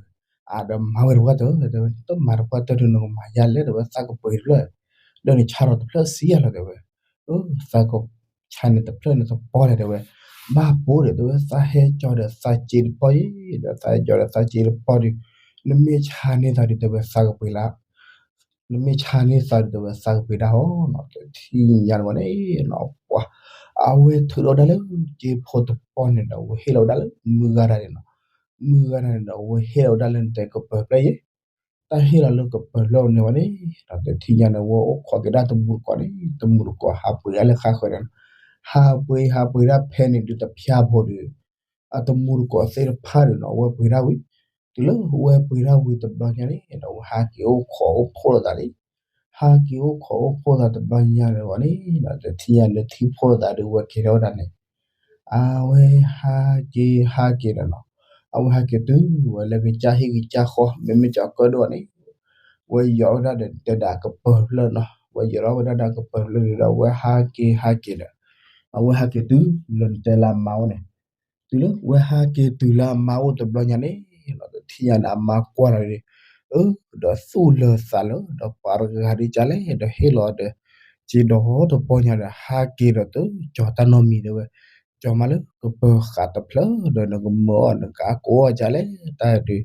အဒီးမၤဝဲတပှၢ်တၢၢ် တဲဝဲ တမၤတပှၢ်တၢၢ်ဒီး နကမၤယၤလဲၣ် တဲဝဲ သးကပှ့ၤတဖျၢၣ်, ဒီးနဆါထီၣ်တဖျၢၣ်စံယၤလီၤ တဲဝဲ, အၢ သးက ဆါန့ၣ်တဖျၢၣ်န့ၣ်တပီလဲၣ် တဲဝဲ, ဘၣ်ပိဒီး တဲဝဲ သးဟဲကၠီၤဒီးသးစ့တပီအံၤ, ဒီးသးဟဲကၠီၤဒီးသးစ့တပီဒီး, နမ့ၢ်ဆါန့ၢ်သးဒီး တဲဝဲ သးကပှ့ၤလၢ, နမ့ၢ်ဆါန့ၢ်သးဒီး တဲဝဲ သးကပှ့ၤဒၣ်အီၤနီၤ, တထံၣ်ညါန့ၣ်ဝဲန့ၣ်နီၤ ပှၤ, အဝဲထုးထီၣ်ဝဲဒၣ်လၢစ့ဖိတပီန့ၣ်ဒီး ဝဲဟ့ၣ်လီၤဝဲဒၣ်လၢမုၢ်ဂၤတဂၤန့ၣ်နီၤ, မုၢ်ဂၤတဂၤန့ၣ်ဒီး ဝဲဟ့ၣ်လီၤဝဲဒၣ်လၢနတဲကပၢၤဖျၢၣ်အံၤ တၢ်ဟ့ၣ်လီၤလၢကပၢၤဖျၢၣ်န့ၣ်ဝဲန့ၣ်, ဒီးတထံၣ်ညါန့ၣ် ဝဲအိၣ်ခိးက့ၤဒၣ်တမူတကိးန့ၣ်, တမူတကိးဟးပှ့ၤဒၣ်လၢဃါဃၢၤန့ၣ်, ဟးပှ့ၤ ဟးပှ့ၤဒၣ်ဖဲန့ၣ်ဒုး တဖျါဖိဒီး အတမူတကိးသ့ၣ်တဖၣ်ဒီးနီၤ ဝဲပှ့ၤဒၣ်ဝံၤ, တုၤလၢဝဲပှ့ၤဒၣ်ဝံၤတဘျီညါန့ၣ်ဒီး ဝဲဟးက့ၤအိၣ်ခိးအိၣ်ဖှိၣ်လိာ်သးလံ, ဟးက့ၤအိၣ်ခိးအိၣ်ဖှိၣ်သးတဘျီညါန့ၣ်ဝဲန့ၣ်ဒီး တထံၣ်ညါန့ၣ်ထံၣ်ဖှိၣ်လိာ်သးဒီး ဝဲက့ၤထီၣ်ဝဲဒၣ်န့ၣ် အဝဲဟးက့ၤဟးက့ၤဒီးနီၤ, အဝဲဟးက့ၤတုၤဝဲလၢကစၢ်ဟံၣ်ကစၢ်ဃီ မ့မ့ၢ်ကၠီၤကၢၣ်ဒိၣ်န့ၣ်, ဝဲယီၤဝဲဒၣ်ဒီးတဲဒၣ်ကပၢၤဖျၢၣ်နီၤ, ဝဲယီၤထီၣ်ဝဲဒၣ်ဒီးကပၢၤဖျၢၣ်ဒီး ဝဲဟးက့ၤဟးက့ၤဒီး, အဝဲဟးက့ၤတုၤလၢနတဲလၢအမါအိၣ်န့ၣ်, တုၤလၢဝဲဟးက့ၤတုၤလၢအမါအိၣ်တဘျီညါန့ၣ်, တထံၣ်ညါန့ၣ် အမါကွၢ်လီၤဒီး, အၢ ဒီးသူၣ်လၢသးလၢ ဒီးပှၤတဂၤဒ်ကလဲၣ် ဒီးဟ့ၣ်လီၤဒီး စ့ဒီးတပီညါဒီး ဟးက့ၤဒီးတကၠီၤတၢ်နီတမံၤတဲဝဲ, ကၠီၤမးလၢကပၢၤဃာ်တဖျၢၣ်ဒီး နကမၢအီၤ နကကိးအီၤကလဲၣ် တၢ်ဒုး,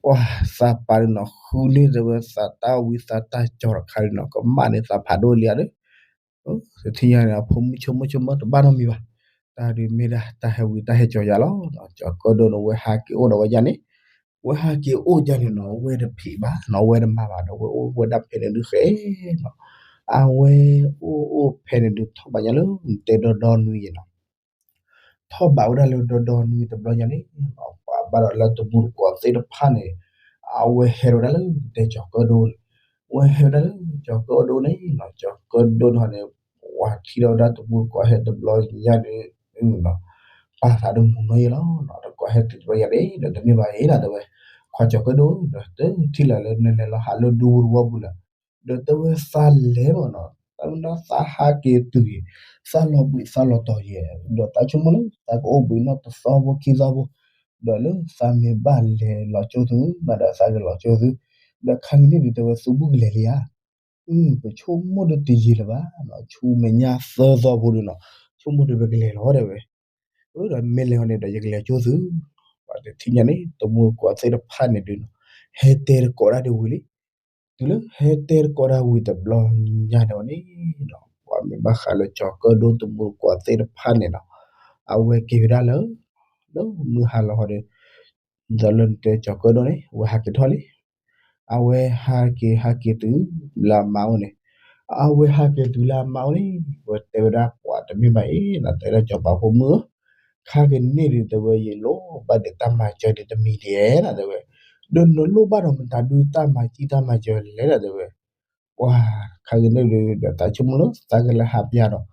ပှၤသးပာ်ဒီးနီၤ ဃုန့ၢ်တဲဝဲ သးတၢ်ဝံသးတၢ်ကၠီၤတခါဒီးနီၤ ကမၣ်န့ၢ်သးဖးဒိၣ်လံဧါဒီး တထံၣ်ညါန့ၣ် အဖိမုၣ်ဆိကမိၣ်ဆိကမၢတဘၣ်နီတမံၤဘၣ်. တၢ်ဒုးမ့ၢ်ဒၣ်တၢ်ဟဲဝံတၢ်ဟဲကၠီၤယၤလီၤ. ကၠီၤကၢၣ်ဒိၣ်န့ၣ် ဝဲဟးက့ၤအိၣ်ဒီးဝဲယၤန့ၣ်, ဝဲဟးက့ၤအိၣ်ယၤန့ၣ်နီၤ ဝဲတဖံးဘၣ်နီၤ ဝဲတမၤဘၣ်ဒီး ဝဲအိၣ်ဝဲဒၣ်ဖဲန့ၣ်ဒုးဃဲနီၤ. အဝဲအိၣ်အိၣ်ဖဲန့ၣ်ဒုး ထီၣ်ဘးညါလၢတဲဒီဒီနွံယဲၢ်နီၤ ထီၣ်ဘးဝဲဒၣ်လၢဒီဒီနွံတဘျီညါန့ၣ်, ပှၤဘၣ်ဒီးလၢတမူတကိးသ့ၣ်တဖၣ်န့ၣ်, အဝဲဟဲဝဲဒၣ်လၢတဲကၠီၤကၢၣ်ဒိၣ်န့ၣ်, ဝဲဟဲဝဲဒၣ်လၢကၠီၤကၢၣ်ဒိၣ်န့ၣ်နီၤ, ကၠီၤကၢၣ်ဒိၣ်န့ၣ်န့ၣ်, ပှၤထံၣ်ထီၣ်ဝဲဒၣ်တမူတကိးဟဲတဘျီညါန့ၣ်, ပာ်သးတမူနီၢ်ယဲၢ်လီၤ. တကိးဟဲတုၤတဘျီညါန့ၣ်ဒီး တမ့ၢ်ဘၣ်အံၤဒၣ်တဲဝဲ, ခွါကၠီၤကၢၣ်ဒိၣ်ဒီး တထံၣ်လၢၤလၢနလဲၤလီၤဟးလၢဒူပူၤတဝီပူၤလၢၤ ဒီးတဲဝဲသးလဲၤမးနီၤ, တၢ်မ့ၢ်ဒီးသးဟးက့ၤတုၤယဲၢ်, သးလီၤဘှံးသးလီၤတီၤယဲၢ်, ဒီးသးဆိကမိၣ်လၢ သးကအိၣ်ဘှံးနီၢ်တသီဖိခံသီဖိ, ဒီးလၢသးမ့ၢ်ဘၣ်လဲၤလီၤကၠိသု, မ့ၢ်ဒီးသးကလီၤကၠိသု, ဒီးခါကန့ၣ်ဒုးတဲဝဲ သူဘူၣ်ကလဲၤလံဧါ, ပဆိကမိၣ်ဒီးတယံာ်လၢၤဘၣ်, ဆူမဲာ်ညါသၢသီဖိဒုးနီၤ, ဆိကမိၣ်ဒီးပကလဲၤလီၤတဲဝဲ ဒီးမ့ၢ်လဲၤဟီန့ၣ်ဒီး ယကလဲၤကၠိသု, ပှၤတထံၣ်ညါန့ၣ် တမူတကိးသ့ၣ်တဖၣ်န့ၣ်ဒုးနီၤ, ဟဲတဲတကိးတၢ်ဒုးဝံၤလံ, တုၤလၢဟဲတဲတကိးတၢ်ဝံၤတဘျီညါန့ၣ်ဝဲန့ၣ်, ပှၤမ့ၢ်ဘၣ်ဃးလၢကၠီၤကၢၣ်ဒိၣ်တမူတကိးသ့ၣ်တဖၣ်န့ၣ်နီၤ, အဝဲက့ၤဝဲဒၣ်လၢ လၢမုၢ်ဟါလီၤဟီဒီး ဒ်သိးလၢနတဲကၠီၤကၢၣ်ဒိၣ်န့ၣ် ဝဲဟးက့ၤထီၣ်လံ, အဝဲဟးက့ၤဟးက့ၤတုၤလၢအမါအိၣ်န့ၣ်, အဝဲဟးက့ၤတုၤလၢအမါအိၣ်န့ၣ်, ဝဲတဲဝဲဒၣ်ပှၤတမ့ၢ်ဘၣ်အံၤနီၤ, တဲဒၣ်ကၠီၤပၤဖိမုၣ်ဧၢ, ခါကန့ၣ်ဒုးတဲဝဲ ယလိၣ်ဘၣ်ဒီးတၢ်မၤစၢၤဒုးတမံၤဒံးနီၤတဲဝဲ, ဒီးနလိၣ်ဘၣ်ဒီးမတၤဒုးတၢ်မၤစၢၤတၢ်မၤစၢၤလဲၣ်နီၤတဲဝဲ, ပှၤခါကန့ၣ်ဒုး ဒီးသးဆိကမိၣ်လၢသးကလဲၤဟးပျၢ်ဒီး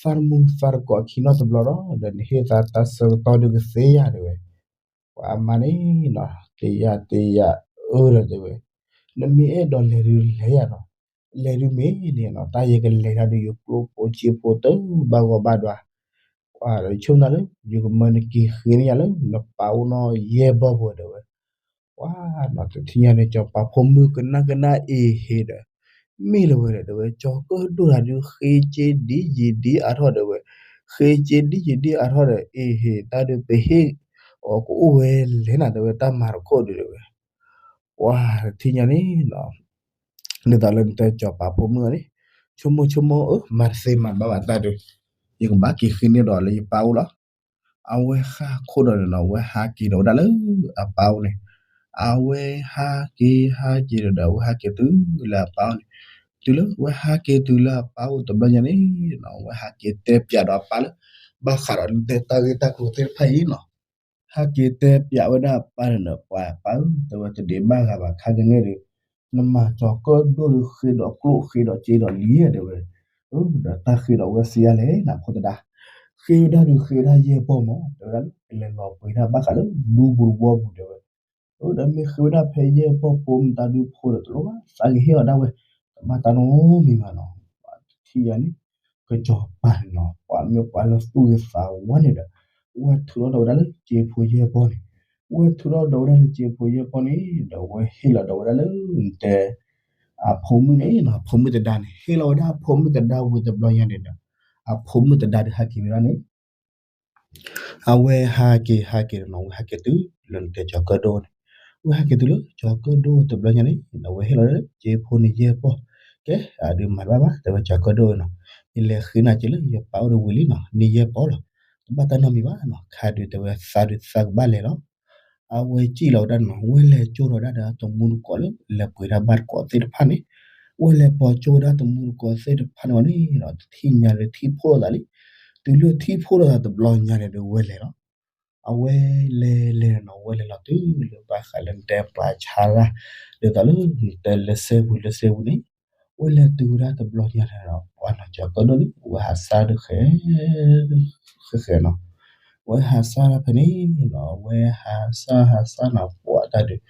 သးတမူသးတကိးခံနီတဘျီဒီး ဒီးနဟ့ၣ်သးတၢ်ဆၢကတီၢ်ဒုးကသ့ဧါတဲဝဲ, ပှၤအမါန့ၣ်နီၤ တယာ်တယာ်အၢဒီးတဲဝဲ, နမ့ၢ်အဲၣ်ဒိးလဲၤဒုးလဲၤယၤနီၤ, လဲၤဒုးမ့ၢ်န့ၣ်နီၤ တၢ်ယကလဲၤတၢ်ဒုးယကျိၣ်ဖိစ့ဖိတဘၣ်ဂီၢ်ဘၣ်ဒွး, ပှၤဒီးယဆိကမိၣ်လၢ ယကမၢနက့ၤဃ့န့ၢ်ယၤလၢ နပၢ်အိၣ်နီၢ်ယဲၢ်ဘီၣ်ပူၤ တဲဝဲ. ပှၤနီၤ တထံၣ်ညါန့ၣ် စီၤပၤဖိမုၣ်ကနၣ်ကနၣ်အ့ဟ့ဒီး မ့ၢ်လၢဝဲဒီး တဲဝဲ ကၠီၤကၢၣ်ဒိၣ်တဂၤဒုး ဃ့စ့ဒ်ယံာ်ဒ်အါထီၣ် တဲဝဲ, ဃ့စ့ဒ်ယံာ်ဒ်အါထီၣ်ဒီး အ့ဟ့ တၢ်ဒုးပဟ့ၣ်အီၤကအိၣ်ဝဲလဲၣ်နၤ တဲဝဲ တၢ်မၤတခီဒုး တဲဝဲ. ပှၤတထံၣ်ညါန့ၣ်နီၤ ဒ်သိးလၢနတဲစီၤပၤဖိမုၣ်အီၤန့ၣ် ဆိကမိၣ်ဆိကမိၣ် အၢ မၤတသ့မၤတဘၣ်ဘၣ်တၢ်ဒုး ယကဘၣ်က့ၤဃ့န့ၢ်ဒီးလၢယပၢ်အိၣ်လီၤ. အဝဲဃၣ်ခိၣ်ဒီးန့ၣ်နီၤ အဝဲဟးက့ၤဒီးဝဲဒၣ်လၢအပၢ်အိၣ်န့ၣ်, အဝဲဟးက့ၤဟးက့ၤဒီး အဝဲဟးက့ၤတုၤလၢအပၢ်အိၣ်န့ၣ်, တုၤလၢအဝဲဟးက့ၤတုၤလၢအပၢ်အိၣ်တဘျီညါန့ၣ်နီၤ အဝဲဟးက့ၤတဲပျးဒီးအပၢ်လၢ ဘၣ်ဃးဒီးနတဲတၢ်ဂ့ၢ်တၢ်ကျိၤသ့ၣ်တဖၣ်အံၤနီၤ ဟဲက့ၤတဲပျးဝဲဒၣ်အပၢ်န့ၣ်ဒီး ပှၤပၢ်ဧၢ တဲဝဲ တဒံးဘၣ်ဂၤဘၣ် ခါကန့ၣ်ဒီး နမၤကၠီၤကၢၣ်ဒိၣ်ဒီး ဃ့ဒီးကျိၣ်ဃ့ဒီးစ့ဒီးလံဧါ တဲဝဲ, ဒီးတၢ်ဃ့ဒီးဝဲစံးယါလဲၣ် နဖိသဒါ, ဃ့ဝဲဒၣ်ဒီးဃ့ဝဲဒၣ်ယဲၢ်ဘီၣ်မး တဲဝဲဒၣ်လၢ ကလဲၤလီၤပှ့ၤတၢ်ဘၣ်ဃးလၢဒူပူၤတဝီပူၤ တဲဝဲ အၢ ဒီးမ့ၢ်ဃ့ဝဲဒၣ်ဖဲယဲၢ်ဘီၣ်ဖိမတၤဒုဖိဒီးတလိၣ်ဘၣ် သးကဟ့ၣ်အီၤဒၣ်ဝဲ တဘၣ်တၢ်နီတမံၤဘၣ်နီၤ, ပှၤတထံၣ်ယါန့ၣ် ကစီၤပၤန့ၣ်နီၤ ပှၤမ့ၢ်ပှၤလၢသူၣ်ဂ့ၤသးဝါန့ၣ်ဒီး ဝဲထုးထီၣ်ဒီးဝဲဒၣ်လၢစ့ဖိယဲၢ်ဘီၣ်န့ၣ်, ဝဲထုးထီၣ်ဒီးဝဲဒၣ်လၢစ့ဖိယဲၢ်ဘီၣ်န့ၣ် ဒီးဝဲဟ့ၣ်လီၤဒီးဝဲဒၣ်လၢ တဲ အဖိမုၣ်န့ၣ်နီၤ အဖိမုၣ်သဒါန့ၣ် ဟ့ၣ်လီၤဝဲဒၣ်အဖိမုၣ်သဒါဝံၤတဘျီညါန့ၣ်ဒီး အဖိမုၣ်သဒါဒုးဟဲက့ၤဝဲဒၣ်န့ၣ် အဝဲဟးက့ၤဟးက့ၤဒီးနီၤ အဝဲဟဲက့ၤတုၤလၢနတဲကၠီၤကၢၣ်ဒိၣ်န့ၣ်, အဝဲဟဲက့ၤတုၤလၢကၠီၤကၢၣ်ဒိၣ်တဘျီညါန့ၣ် အဝဲဟ့ၣ်လီၤလၢစ့ဖိန့ၣ်ယဲၢ်ဘီၣ်, ကဲ အဒုးမၤတဘၣ်ဘၣ် တဲဝဲကၠီၤကၢၣ်ဒိၣ်နီၤ, ယလဲၤဃ့နၤက့ၤလၢယပၢ်အိၣ်ဒီးဝံၤလံနီၤ န့ၢ်ယဲၢ်ဘီၣ်လီၤ, တဘၣ်တၢ်နီတမံၤဘၣ်နီၤ ခါဒုးတဲဝဲသးဒုးသးကဘၣ်လဲၤလီၤ အဝဲစံၣ်လီၤဝဲဒၣ်နီၤ ဝဲလဲၤကၠိထီၣ်ဝဲဒၣ်ဒီးတမူတကိးလၢ လဲၤပှ့ၤတၢ်ဘၣ်တကိးသ့ၣ်တဖၣ်န့ၣ်, ဝဲလဲၤပိာ်ကၠိဝဲဒၣ်တမူတကိးသ့ၣ်တဖၣ်န့ၣ်ဝံၤန့ၣ်နီၤ တထံၣ်ညါလၢထံၣ်ဖှိၣ်လိာ်သးလံ, တုၤလၢထံၣ်ဖှိၣ်လိာ်သးတဘျီညါန့ၣ်ဒီးဝဲလဲၤလီၤ အဝဲလဲၤလဲၤနီၤ ဝဲလဲၤလီၤတုၤလၢဘၣ်ဃးလၢနတဲပှၤဆါတၢ် ဒ်သိးလၢနတဲလၢစဲပူၤလၢစဲပူၤန့ၣ်, ဝဲလဲၤတုၤဝဲဒၣ်တဘျီညါန့ၣ်ဒီး ပှၤနီၤကၠီၤကၢၣ်ဒိၣ်န့ၣ် ဝဲဟးစၢ်ဒုးဃဲ ဃဲဃဲနီၤ, ဝဲဟးစၢ်တၢ်ဖဲန့ၣ်နီၤ ဝဲဟးစၢ်ဟးစၢ်နီၤ ပှၤတၢ်ဒုး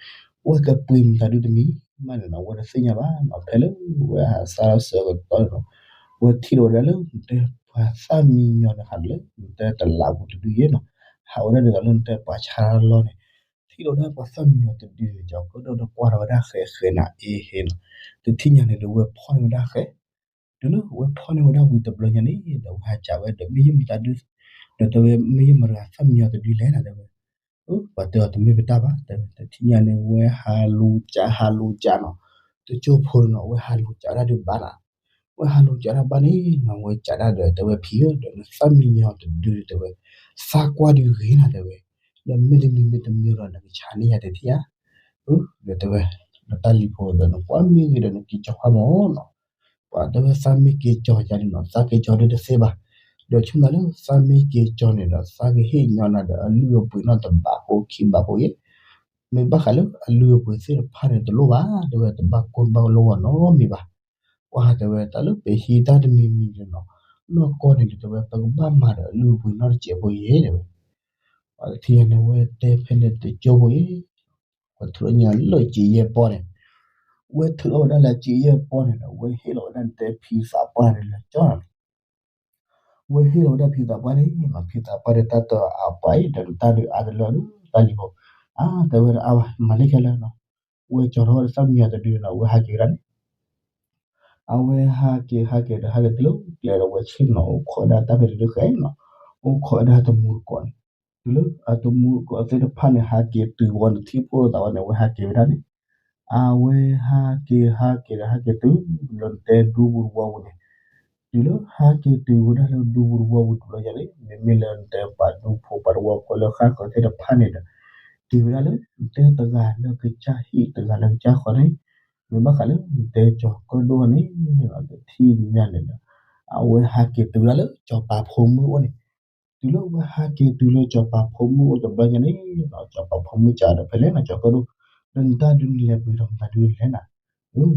ဝဲကပှ့ၤမတၤဒုတမံၤမးန့ၣ်နီၤ ဝဲတသ့ၣ်ညါဘၣ်နီၤ ဖဲလၢဝဲဟးစၢ်လီၤဆၢကတီၢ်န့ၣ်နီၤ, ဝဲထံၣ်ဒီးဝဲဒၣ်လၢ နတဲပှၤသၣ်မံညီၤန့ၣ်ဟးလၢ နတဲတလးပူၤတဒုယဲနီၤ, ဟးဝဲဒၣ်ဒ်သိးလၢနတဲပှၤဆါလီၤန့ၣ်, ထံၣ်ဒီးဝဲဒၣ်ပှၤသၣ်မံညီၤတဒုန့ၣ် ကၠီၤကၢၣ်ဒိၣ်ဒီးကွၢ်ထီၣ်ဝဲဒၣ်ဃဲဃဲနၤအ့ဟ့နီၤ, တထံၣ်ညါန့ၣ်ဒီးဝဲဖီၣ်န့ၢ်ဝဲဒၣ်ဃဲ တုၤလၢဝဲဖီၣ်န့ၢ်ဝဲဒၣ်ဝံၤတဘျီညါန့ၣ် ဒီးဝဲဟးစံးဝဲဒီး မ့ၢ်ယမတၤဒု ဒီးတဲဝဲ မ့ၢ်ယမတၤသၣ်မံညီၤတဒုလဲၣ်နၤ တဲဝဲ, ပှၤတဲအီၤတမ့ၢ်ပတၢ်ဘၣ် တဲဝဲ တထံၣ်ညါန့ၣ် ဝဲဟးလူၤစးဟးလူၤစးနီၤ, တကၠိဖိနီၤ ဝဲဟးလူၤစးဒၣ်ဒုးဘၣ်နၤ, ဝဲဟးလူၤစးဒၣ်ဘၣ်န့ၣ်နီၤ ဝဲစးဒၣ်ဒီးတဲဝဲ ဖံဧၢ ဒီးနသၣ်မံညီၤတဒုတဲဝဲ, သးကွၢ်ဒုးဂ့ၤနၤတဲဝဲ, ဒီးမ့တမ့ၢ်မ့တမ့ၢ်ဒီးနကဆါန့ၢ်ယၤတထံၣ်ဧါ, ဒီးတဲဝဲ, နတၢ်လံၤဖိဒီးနကွၢ်မ့ၢ်ဂ့ၤဒီးနက့ၤကၠီၤဃါမး ပှၤတဲဝဲသးမ့ၢ်က့ၤကၠီၤယၤန့ၣ်နီၤ သးက့ၤကၠီၤဒုးတသ့ဘၣ်, ဒီးဆိကမိၣ်လၢသးမ့ၢ်က့ၤကၠီၤန့ၣ်ဒီး သးကဟ့ၣ်ညီနၤဒီးအလုၢ်အပှ့ၤနီၢ်တဘးဖိခံဘးဖိယဲ, မ့ၢ်ဘၣ်ဃးလၢအလုၢ်အပှ့ၤသ့ၣ်တဖၣ်န့ၣ်တလိၣ်ဘၣ် တဲဝဲ တဘၣ်ကိၢ်တဘၣ်ဂီၤနီတမံၤဘၣ်, ပှၤတဲဝဲတၢ်လၢပဟံးတၢ်တမံၤမံၤန့ၣ်နီၤ, နီၢ်ကီၢ်န့ၣ်ဒီးတဲဝဲ ပကဘၣ်မၤဒီးအလုၢ်အပှ့ၤနီၢ်တစဲးဖိယဲ တဲဝဲ, ပှၤတထံၣ်ညါန့ၣ် ဝဲတဲဖဲန့ၣ်တကၠိဖိအံၤ, ဝဲထုးထီၣ်ညါလၢစ့ယဲၢ်ပီၢ်န့ၣ်, ဝဲထုးထီၣ်ဝဲဒၣ်လၢစ့ယဲၢ်ပီၢ်န့ၣ်ဒီး ဝဲဟ့ၣ်လီၤဝဲဒၣ်နတဲဖံသးပှၢ်န့ၣ်လၢကၠီၣ်န့ၣ်, ဝဲဟ့ၣ်လီၤဝဲဒၣ်ဖံသးပှၢ်န့ၣ်နီၤ, ဖံသးပှၢ်ဒီးတၢ်တအပှၤအံၤဒီးနတၢ်ဒုးအါတလၢဒုးတၢ်လံၤဖိ, အါ တဲဝဲဒၣ်အါဘၣ် မၤန့ၢ်ခဲလၢာ်နီၤ, ဝဲကၠီၤထီၣ်ဝဲဒၣ်သၣ်မံညီၤတဒုန့ၣ်နီၤ ဝဲဟးက့ၤဝဲဒၣ်န့ၣ် အဝဲဟးက့ၤဟးက့ၤဒီးဟးက့ၤတုၤလၢကျဲဒီးဝဲဆ့ၣ်နီၤ အိၣ်ခိးဝဲဒၣ်တၢ်ဖဲတဒုဃဲနီၤ, အိၣ်ခိးဝဲဒၣ်တမူတကိးန့ၣ်, တုၤလၢအတမူတကိးသ့ၣ်တဖၣ်န့ၣ် ဟးက့ၤတုၤဝဲန့ၣ် ထံၣ်ဖှိၣ်လိာ်သးဝဲန့ၣ် အဝဲဟးက့ၤဝဲဒၣ်န့ၣ်, အဝဲဟးက့ၤဟးက့ၤဒီးဟးက့ၤတုၤလၢနတဲဒူပူၤတဝီပူၤန့ၣ်, တုၤလၢဟးက့ၤတုၤဝဲဒၣ်လၢဒူပူၤတဝီပူၤတဘျီညါန့ၣ် မ့မ့ၢ်လၢနတဲပှၤဒူဖိပှၤတဝီဖိလၢဃၣ်ဃၢၤသ့ၣ်တဖၣ်န့ၣ်ဒီး က့ၤဝဲဒၣ်လၢ နတဲတဂၤလၢကစၢ်ဟံၣ်တဂၤလၢကစၢ်ဃီန့ၣ်, မ့ၢ်ဘၣ်ဃးလၢနတဲကၠီၤကၢၣ်ဒိၣ်န့ၣ် တထံၣ်ညါန့ၣ်ဒီး အဝဲဟးက့ၤတုၤဝဲဒၣ်လၢကၠီၤပၤဖိမုၣ်အိၣ်န့ၣ်, တုၤလၢဝဲဟးက့ၤတုၤလၢကၠီၤပၤဖိမုၣ်အိၣ်တဘျီညါန့ၣ်ဒီး ကၠီၤပၤဖိမုၣ်စံးဒီး ဖဲလဲၣ်နၤကၠီၤကၢၣ်ဒိၣ်, လၢနတၢ်ဒုးနလဲၤပှ့ၤဒီးမတၤဒုလဲၣ်နၤ,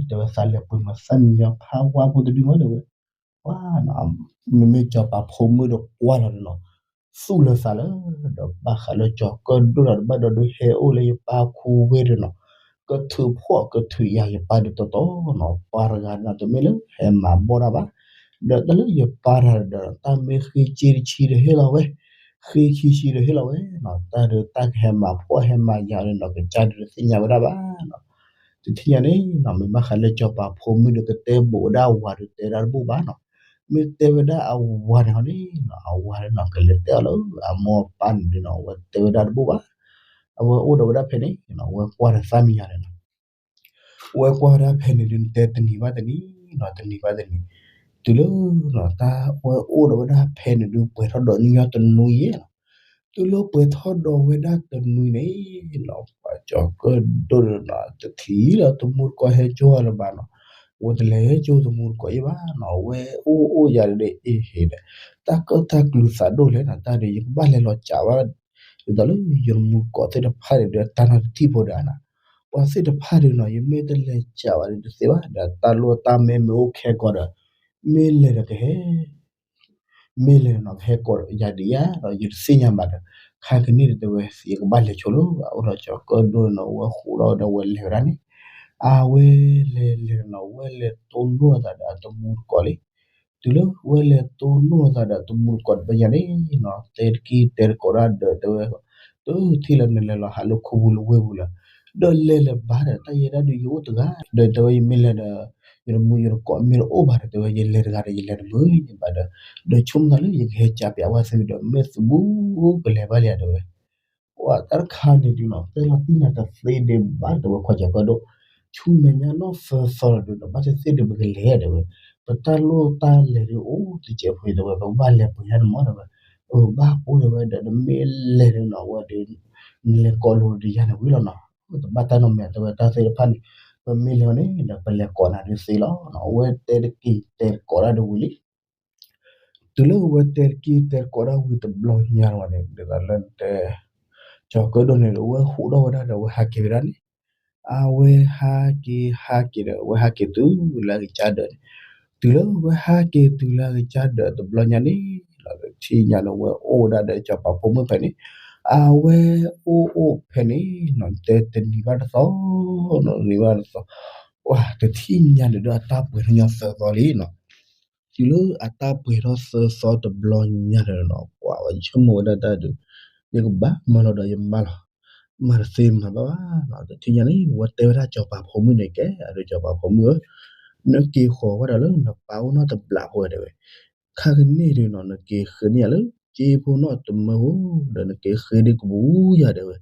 တဲဝဲသးလဲၤပှ့ၤမတၤသၣ်မံညီၤဖးဝါဖိတဒုမးတဲဝဲ, ပှၤ မ့မ့ၢ်ကၠီၤပၤဖိမုၣ်ဒီးကွၢ်လီၤန့ၣ်နီၤ, သူၣ်လၢသးလၢ ဒီးဘၣ်ဃးလၢကၠီၤကၢၣ်ဒိၣ်ဒီးတဘၣ်ဒီးဒုးဟဲအိၣ်လၢယပၢ်ခူဝ့ၢ်ဒီးနီၤ, ကထုးဖှီၣ်ကထုးယာ်ယပၢ်ဒုးတီတီနီၤ, ပှၤတဂၤန့ၣ်တမ့ၢ်လၢဟဲမၤဘီၣ်တၢ်ဘၣ်, ဒီးတၢ်လၢယပာ်တၢ်ဒီး တၢ်မ့ၢ်ဃ့က့တဆံဒီးဟ့ၣ်လီၤဝဲ, ဃ့ခံဆံဒီးဟ့ၣ်လီၤဝဲနီၤ, တၢ်ဒုးတၢ်ကဟဲမၤဖှီၣ်ဟဲမၤယာ်န့ၣ်နီၤ ကစၢ်ဒုးတသ့ၣ်ညါဝဲဒၣ်ဘၣ်နီၤ. တထံၣ်ညါန့ၣ်နီၤ မ့ၢ်ဘၣ်ဃးလၢစီၤပၤဖိမုၣ်ဒီး ကတဲဘိးဝဲဒၣ်အဝၤဒီး တဲဒၣ်တဘူၣ်ဘၣ်နီၤ. မ့ၢ်တဲဝဲဒၣ်အဝၤန့ၣ်ဟီန့ၣ်နီၤ အဝၤန့ၣ်နီၤ ကလဲၤတဲအီၤလၢအမိၢ်အပၢ်န့ၣ်ဒုးနီၤ အဝဲတဲဝဲဒၣ်တဘူၣ်ဘၣ်. အဝဲအိၣ်ဒီးဝဲဒၣ်ဖဲန့ၣ်နီၤ အဝဲကွၢ်ဒီးသၣ်မံယၤန့ၣ်နီၤ အဝဲကွၢ်ဝဲဒၣ်ဖဲန့ၣ်ဒုး တဲတနံၤဘၣ်တနံၤနီၤ တနံၤဘၣ်တနံၤ, တုၤလၢနီၤ တၢ်ဝဲအိၣ်ဒီးဝဲဒၣ်ဖဲန့ၣ်ဒုး ပှဲၤထီၣ်ဒီးညီတနွံယဲၢ်နီၤ. တုၤလၢပှဲၤထီၣ်ဒီးဝဲဒၣ်တနွံန့ၣ်နီၤ ပှၤကၠီၤကၢၣ်ဒိၣ်န့ၣ်နီၤ တထံၣ်လၢတမူတကိးဟဲကၠိအီၤလၢၤဘၣ်နီၤ. အဝဲတလဲၤဟဲကၠိတမူတကိးအံၤဘၣ်နီၤ အဝဲအိၣ်အိၣ်ယၤဒီးအ့ဟ့ဒီး တၢ်ကၢၣ်တၢ်ကျူသးဒိၣ်လဲၣ်နီၤ တၢ်ဒီး ယကဘၣ်လဲၤလီၤစးဘၣ် ဒ်သိးလၢယတမူတကိးသ့ၣ်တဖၣ်န့ၣ်ဒီး တၢ်နီတထံၣ်ဖိဒီးနီၤ ပှၤသ့ၣ်တဖၣ်ဒုးနီၤ ယမ့ၢ်တလဲၤစးဘၣ်ဒီးတသ့ဘၣ်ဒီး တၢ်လိၣ်တၢ်မဲမ့ၢ်အိၣ်ခဲကီးဒီး မ့ၢ်လဲၤဒီးကဟဲ မ့ၢ်လဲၤနီၤ ကဟဲကိးယၤဒ်ယၤဒီး ယတသ့ၣ်ညါဘၣ်ဒီး ခါကန့ၣ်ဒီးတဲဝဲ ယကဘၣ်လဲၤဆိလၢ အအိၣ်ဒီးကၠီၤကၢၣ်ဒိၣ်နီၤ အဝဲဃိးဒီးဝဲလဲၤဝဲဒၣ်န့ၣ် အဝဲလဲၤလဲၤနီၤ ဝဲလဲၤတိၢ်နီၣ်အသးဒီးအတမူတကိးလံ. တုၤလၢဝဲလဲၤတိၢ်နီၣ်အသးဒီးအတမူတကိးတဘျီညါန့ၣ်နီၤ တဲတက့ၢ်တဲတကိးဒၣ်ဒီးတဲဝဲ တထံၣ်လၢနလဲၤလီၤဟးလၢခိပူၤလၢဝ့ၢ်ပူၤလၢ ဒီးလဲၤလၢၤဘၣ်ဒီး တၢ်ယဲဒၣ်ဒုးယအိၣ်တဂၤ ဒီးတဲဝဲယမ့ၢ်လဲၤဒီး ယတမူယတကိးမ့ၢ်တအိၣ်ဘၣ်ဒီး တဲဝဲယလဲၤတဂၤဒီး ယလဲၤတမုာ်ဘၣ်ဒီး ဒီးဆိကမိၣ်သးလၢယကဟဲကးပၠးဝဲသုဒီး မ့ၢ်သဘူကလဲၤဘၣ်လံဧါတဲဝဲ ပှၤတၢ်တခါန့ၣ်ဒုးနီၤ တဲလီၤတံၢ်နၤတသ့ဒံးဘၣ် တဲဝဲခွါကၠီၤကၢၣ်ဒိၣ် ဆူမဲာ်ညါနီၢ်သၢသီလီၤဒုးဒီး ဘၣ်သ့ၣ်သ့ၣ်ဒုးပကလဲၤတဲဝဲ ပတၢ်လိၣ်တၢ်လဲၤဒုးအိၣ်တစဲးဖိတဲဝဲ ပကဘၣ်လဲၤပှဲၤညါတမီၢ်တဲဝဲ အဘၣ်ပိၢ်တဲဝဲဒီး နမ့ၢ်လဲၤဒုးနီၤ အဝဲဒုး နလဲၤကိးလိာ်ဒုးယၤန့ၣ်ဝံၤလီၤနီၤ တဘၣ်တၢ်နီတမံၤတဲဝဲ တၢ်သ့ၣ်တဖၣ်န့ၣ် ပမ့ၢ်လဲၤအီၤန့ၣ်ဒီး ပလဲၤကိးနၤဒုးသ့လီၤနီၤ အဝဲတဲတက့ၢ်တဲတကိးဒၣ်ဒုးဝံၤလံ တုၤလၢအဝဲတဲတက့ၢ်တဲတကိးဒၣ်ဝံၤတဘျီညါလီၤန့ၣ် ဒ်သိးလၢတဲ ကၠီၤကၢၣ်ဒိၣ်န့ၣ် အဝဲဃိးဒီးဝဲဒၣ်ဒီး အဝဲဟးက့ၤဝဲဒၣ်န့ၣ် အဝဲဟးက့ၤဟးက့ၤဒီး အဝဲဟးက့ၤတုၤလၢအကစၢ်ဒၢးန့ၣ် တုၤလၢအဝဲဟးက့ၤတုၤလၢအကစၢ်ဒၢးတဘျီညါန့ၣ်လီၤ တထံၣ်ညါန့ၣ် အဝဲအိၣ်ဝဲဒၣ်ဒီးစီၤပၤဖိမုၣ်ဖဲန့ၣ် အဝဲအိၣ်အိၣ်ဖဲန့ၣ်နီၤ တဲတနံၤဘၣ်တသီ နီၤတနံၤဘၣ်တသီ ပှၤတထံၣ်ညါန့ၣ်ဒီးအတၢ်ပှဲၤထီၣ်ညီသၢသီလံနီၤ တုၤလၢအတၢ်ပှဲၤထီၣ်သၢသီတဘျီညါန့ၣ်နီၤ ပှၤဝဲဆိကမိၣ်ဝဲဒၣ်တၢ်ဒုး ယကဘၣ်မၤလီၤဒီးယမၤလီၤ မၤတသ့မၤဘၣ်ဘၣ်နီၤ တထံၣ်ညါန့ၣ် ဝဲတဲဝဲဒၣ်စီၤပၤဖိမုၣ်န့ၣ် ကဲအဒုးစီၤပၤဖိမုၣ်ဧၢ နက့ၤဃီၤဝဲဒၣ်လၢနပၢ်အိၣ်နီတဘျီဖိတဲဝဲ ခါကန့ၣ်ဒုးနီၤ နက့ၤဃ့န့ၢ်ယၤလၢ က့ဖိနီၣ်တမၢဧိၤ ဒီးနက့ၤဃ့ဒုးကပူၤယၤတဲဝဲ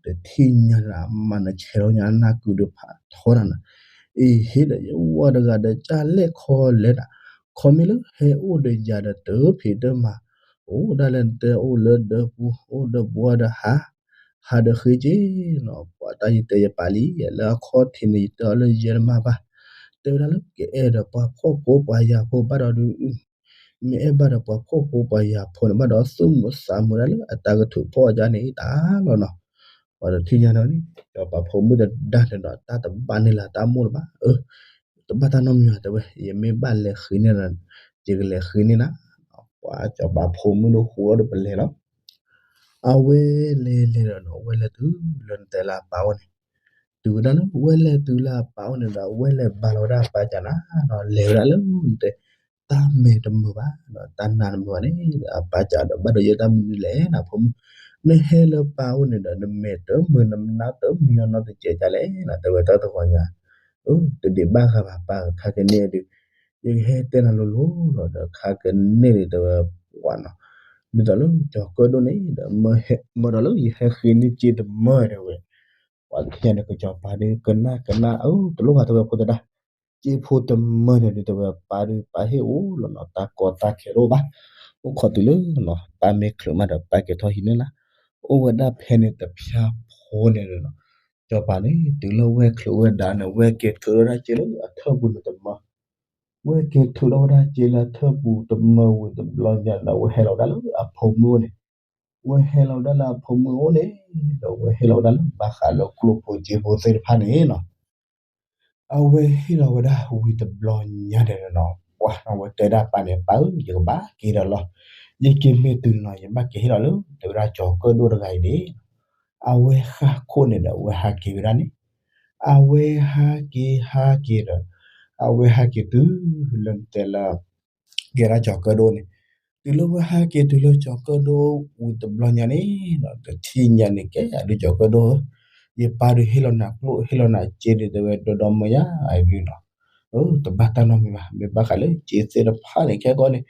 တထံၣ်ညါလၢအမၤနဆဲးထီၣ်ညါနၢ်ကုဒုးဖးထီနၤနၤ, အ့ဟ့ၣ်ဒီးယဝၤတဂၤဒီး ကၢ်လဲၣ်ခီလဲၣ်နၤ, ခီမ့ၢ်လၢဟဲအိၣ်ဒီးယၤဒီးတဖံးတမၤ, အိၣ်ဒၣ်လဲၣ်နတဲအိၣ်လၢဒၢပူၤ အိၣ်ဒၢပူၤဒီးဟး, ဟးဒီးဃ့က့ၤနီၤ, ပှၤတၢ်ယတဲယပာ်လံ လၢအခီၣ်ထံးန့ၣ် ယတဲအီၤလၢယဲတမၤဘၣ်, တဲဝဲဒၣ်လၢကအဲၣ်ဒီးပှၤဖှီၣ်ဖိပှၤယာ်ဖိဘၣ်ဒီးဒုး မ့ၢ်အဲၣ်ဘၣ်ဒီးပှၤဖှီၣ်ဖိပှၤယာ်ဖိန့ၣ် ဘၣ်ဒီးသူၣ်မုာ်သးမုာ်ဒၣ်လၢအတၢ်ကထုးဖှီၣ်အီၤဒ်န့ၣ်တၢ်လီၤနီၤ. ပှၤတထံၣ်ညါန့ၣ် စီၤပၤဖိမုၣ်တဒါန့ၣ်ဒီး တၢ်တဘၣ်န့ၢ်လၢတၢ်မိၣ်လၢၤဘၣ်, တဘၣ်တၢ်နီတမံၤဘၣ်တဲဝဲ, ယမ့ၢ်ဘၣ်လဲၤဃ့န့ၢ်ဒီး ယကလဲၤဃ့န့ၢ်နၤ, ပှၤစီၤပၤဖိမုၣ်ဒုးဃိဒီးပလဲၤလီၤ. အဝဲလဲၤလဲၤဒီးနီၤ အဝဲလဲၤတုၤလၢနတဲလၢအပၢ်အိၣ်န့ၣ်, တုၤဝဲဒၣ်လၢ အဝဲလဲၤတုၤလၢအပၢ်အိၣ်န့ၣ်ဒီး အဝဲလဲၤဘါလီၤဝဲဒၣ်အပၢ်ကနၤနီၤ, လဲၤဝဲဒၣ်လၢနတဲ တၢ်မဲာ်တမုာ်ဘၣ်, တၢ်နာ်တမုာ်ဘၣ်န့ၣ် အပၢ်ကဒီး ဘၣ်ဒီးယဲတၢ်မနုၤလဲၣ်နၤဖိမုၣ်, နဟဲလၢပၢ်အိၣ်န့ၣ်ဒီး နမဲာ်တမုာ် နနာ်တမုာ် ယနီတစဲးကလဲၣ်နၤ, တဲဝဲတၢ်တဂီၤညါ, တဒံးဘၣ်ဃးဘၣ်ပၢ်ခါကန့ၣ်ဒုး, ယကဟဲတဲနၤလိၤလိၤလီၤဒီး ခါကန့ၣ်ဒုး တဲဝဲပှၤနီၤ, ဒ်သိးလၢကၠီၤကၢၣ်ဒိၣ်န့ၣ်ဒီး မၢဒီးလၢယဟဲဃ့န့ၢ်စ့တမၢတဲဝဲ, ပှၤတထံၣ်ညါန့ၣ်ကစီၤပၤဒုး ကနၣ်ကနၣ် အၢ တလိၣ်ဘၣ်တဲဝဲဖိသဒါ, စ့ဖိတမၢန့ၣ်ဒုး တဲဝဲပၢ်ဒုး ပၢ်ဟ့ၣ်အိၣ်လီၤနီၤ, တၢ်ကီတၢ်ခဲတအိၣ်ဘၣ်, အိၣ်ခိးတုၤလၢနီၤ ပၢ်မ့ၢ်ချုးမးဒီး ပၢ်က့ၤထီၣ်ဟံးန့ၢ်လၢ်, အိၣ်ဝဲဒၣ်ဖဲန့ၣ်တဖျၢၣ်ဖိန့ၣ်နီၤ, စီၤပၤန့ၣ် တုၤလၢဝဲချုးဝဲဒၣ်န့ၣ် ဝဲက့ၤထုးထီၣ်ဝဲဒၣ်စ့လၢအထၢၣ်ပူၤန့ၣ်တမၢ, ဝဲက့ၤထုးထီၣ်ဝဲဒၣ်စ့လၢအထၢၣ်ပူၤတမၢဝံၤတဘျီညါဒီး ဝဲဟဲလီၤဝဲဒၣ်လၢအဖိမုၣ်အိၣ်န့ၣ်, ဝဲဟဲလီၤဝဲဒၣ်လၢအဖိမုၣ်အိၣ်န့ၣ်, ဒီးဝဲဟ့ၣ်လီၤဝဲဒၣ်လၢဘၣ်ဃးလၢကျိၣ်ဖိစ့ဖိသ့ၣ်တဖၣ်န့ၣ်နီၤ အဝဲဟ့ၣ်လီၤဝဲဒၣ်ဝံၤတဘျီညါန့ၣ်နီၤ, ပှၤနီၤ ဝဲတဲဒၣ်ပၢ်န့ၣ် ပၢ်ဧၢ ယကဘၣ်က့ၤဒီးလီၤ, ယက့ၤမ့ၢ်တုၤန့ၣ်နီၤ ယဘၣ်က့ၤဟ့ၣ်လီၤလၢ တဲဝဲဒၣ်ကၠီၤကၢၣ်ဒိၣ်တဂၤအံၤန့ၣ်, အဝဲဃၣ်ခိၣ်န့ၣ်ဒီး အဝဲဟးက့ၤဝဲဒၣ်န့ၣ်, အဝဲဟးက့ၤဟးက့ၤဒီး, အဝဲဟးက့ၤတုၤလၢနတဲလၢ ကဲဒၣ်ကၠီၤကၢၣ်ဒိၣ်န့ၣ်, တုၤလၢဝဲဟဲက့ၤတုၤလၢကၠီၤကၢၣ်ဒိၣ်ဝံၤတဘျီညါန့ၣ်နီၤ, တထံၣ်ညါန့ၣ် ကဲဒၣ်ကၠီၤကၢၣ်ဒိၣ်ဧၢ, ယပၢ်ဒုးဟ့ၣ်လီၤနၤကျိၣ် ဟ့ၣ်လီၤနၤစ့ဒုး တဲဝဲ ဒီဒီမုၢ်ယါအံၤဒုးနီၤ, တဘၣ်တၢ်နီတမံၤဘၣ်, မ့ၢ်ဘၣ်ဃးလၢစ့သ့ၣ်တဖၣ်န့ၣ် ခဲကီန့ၣ်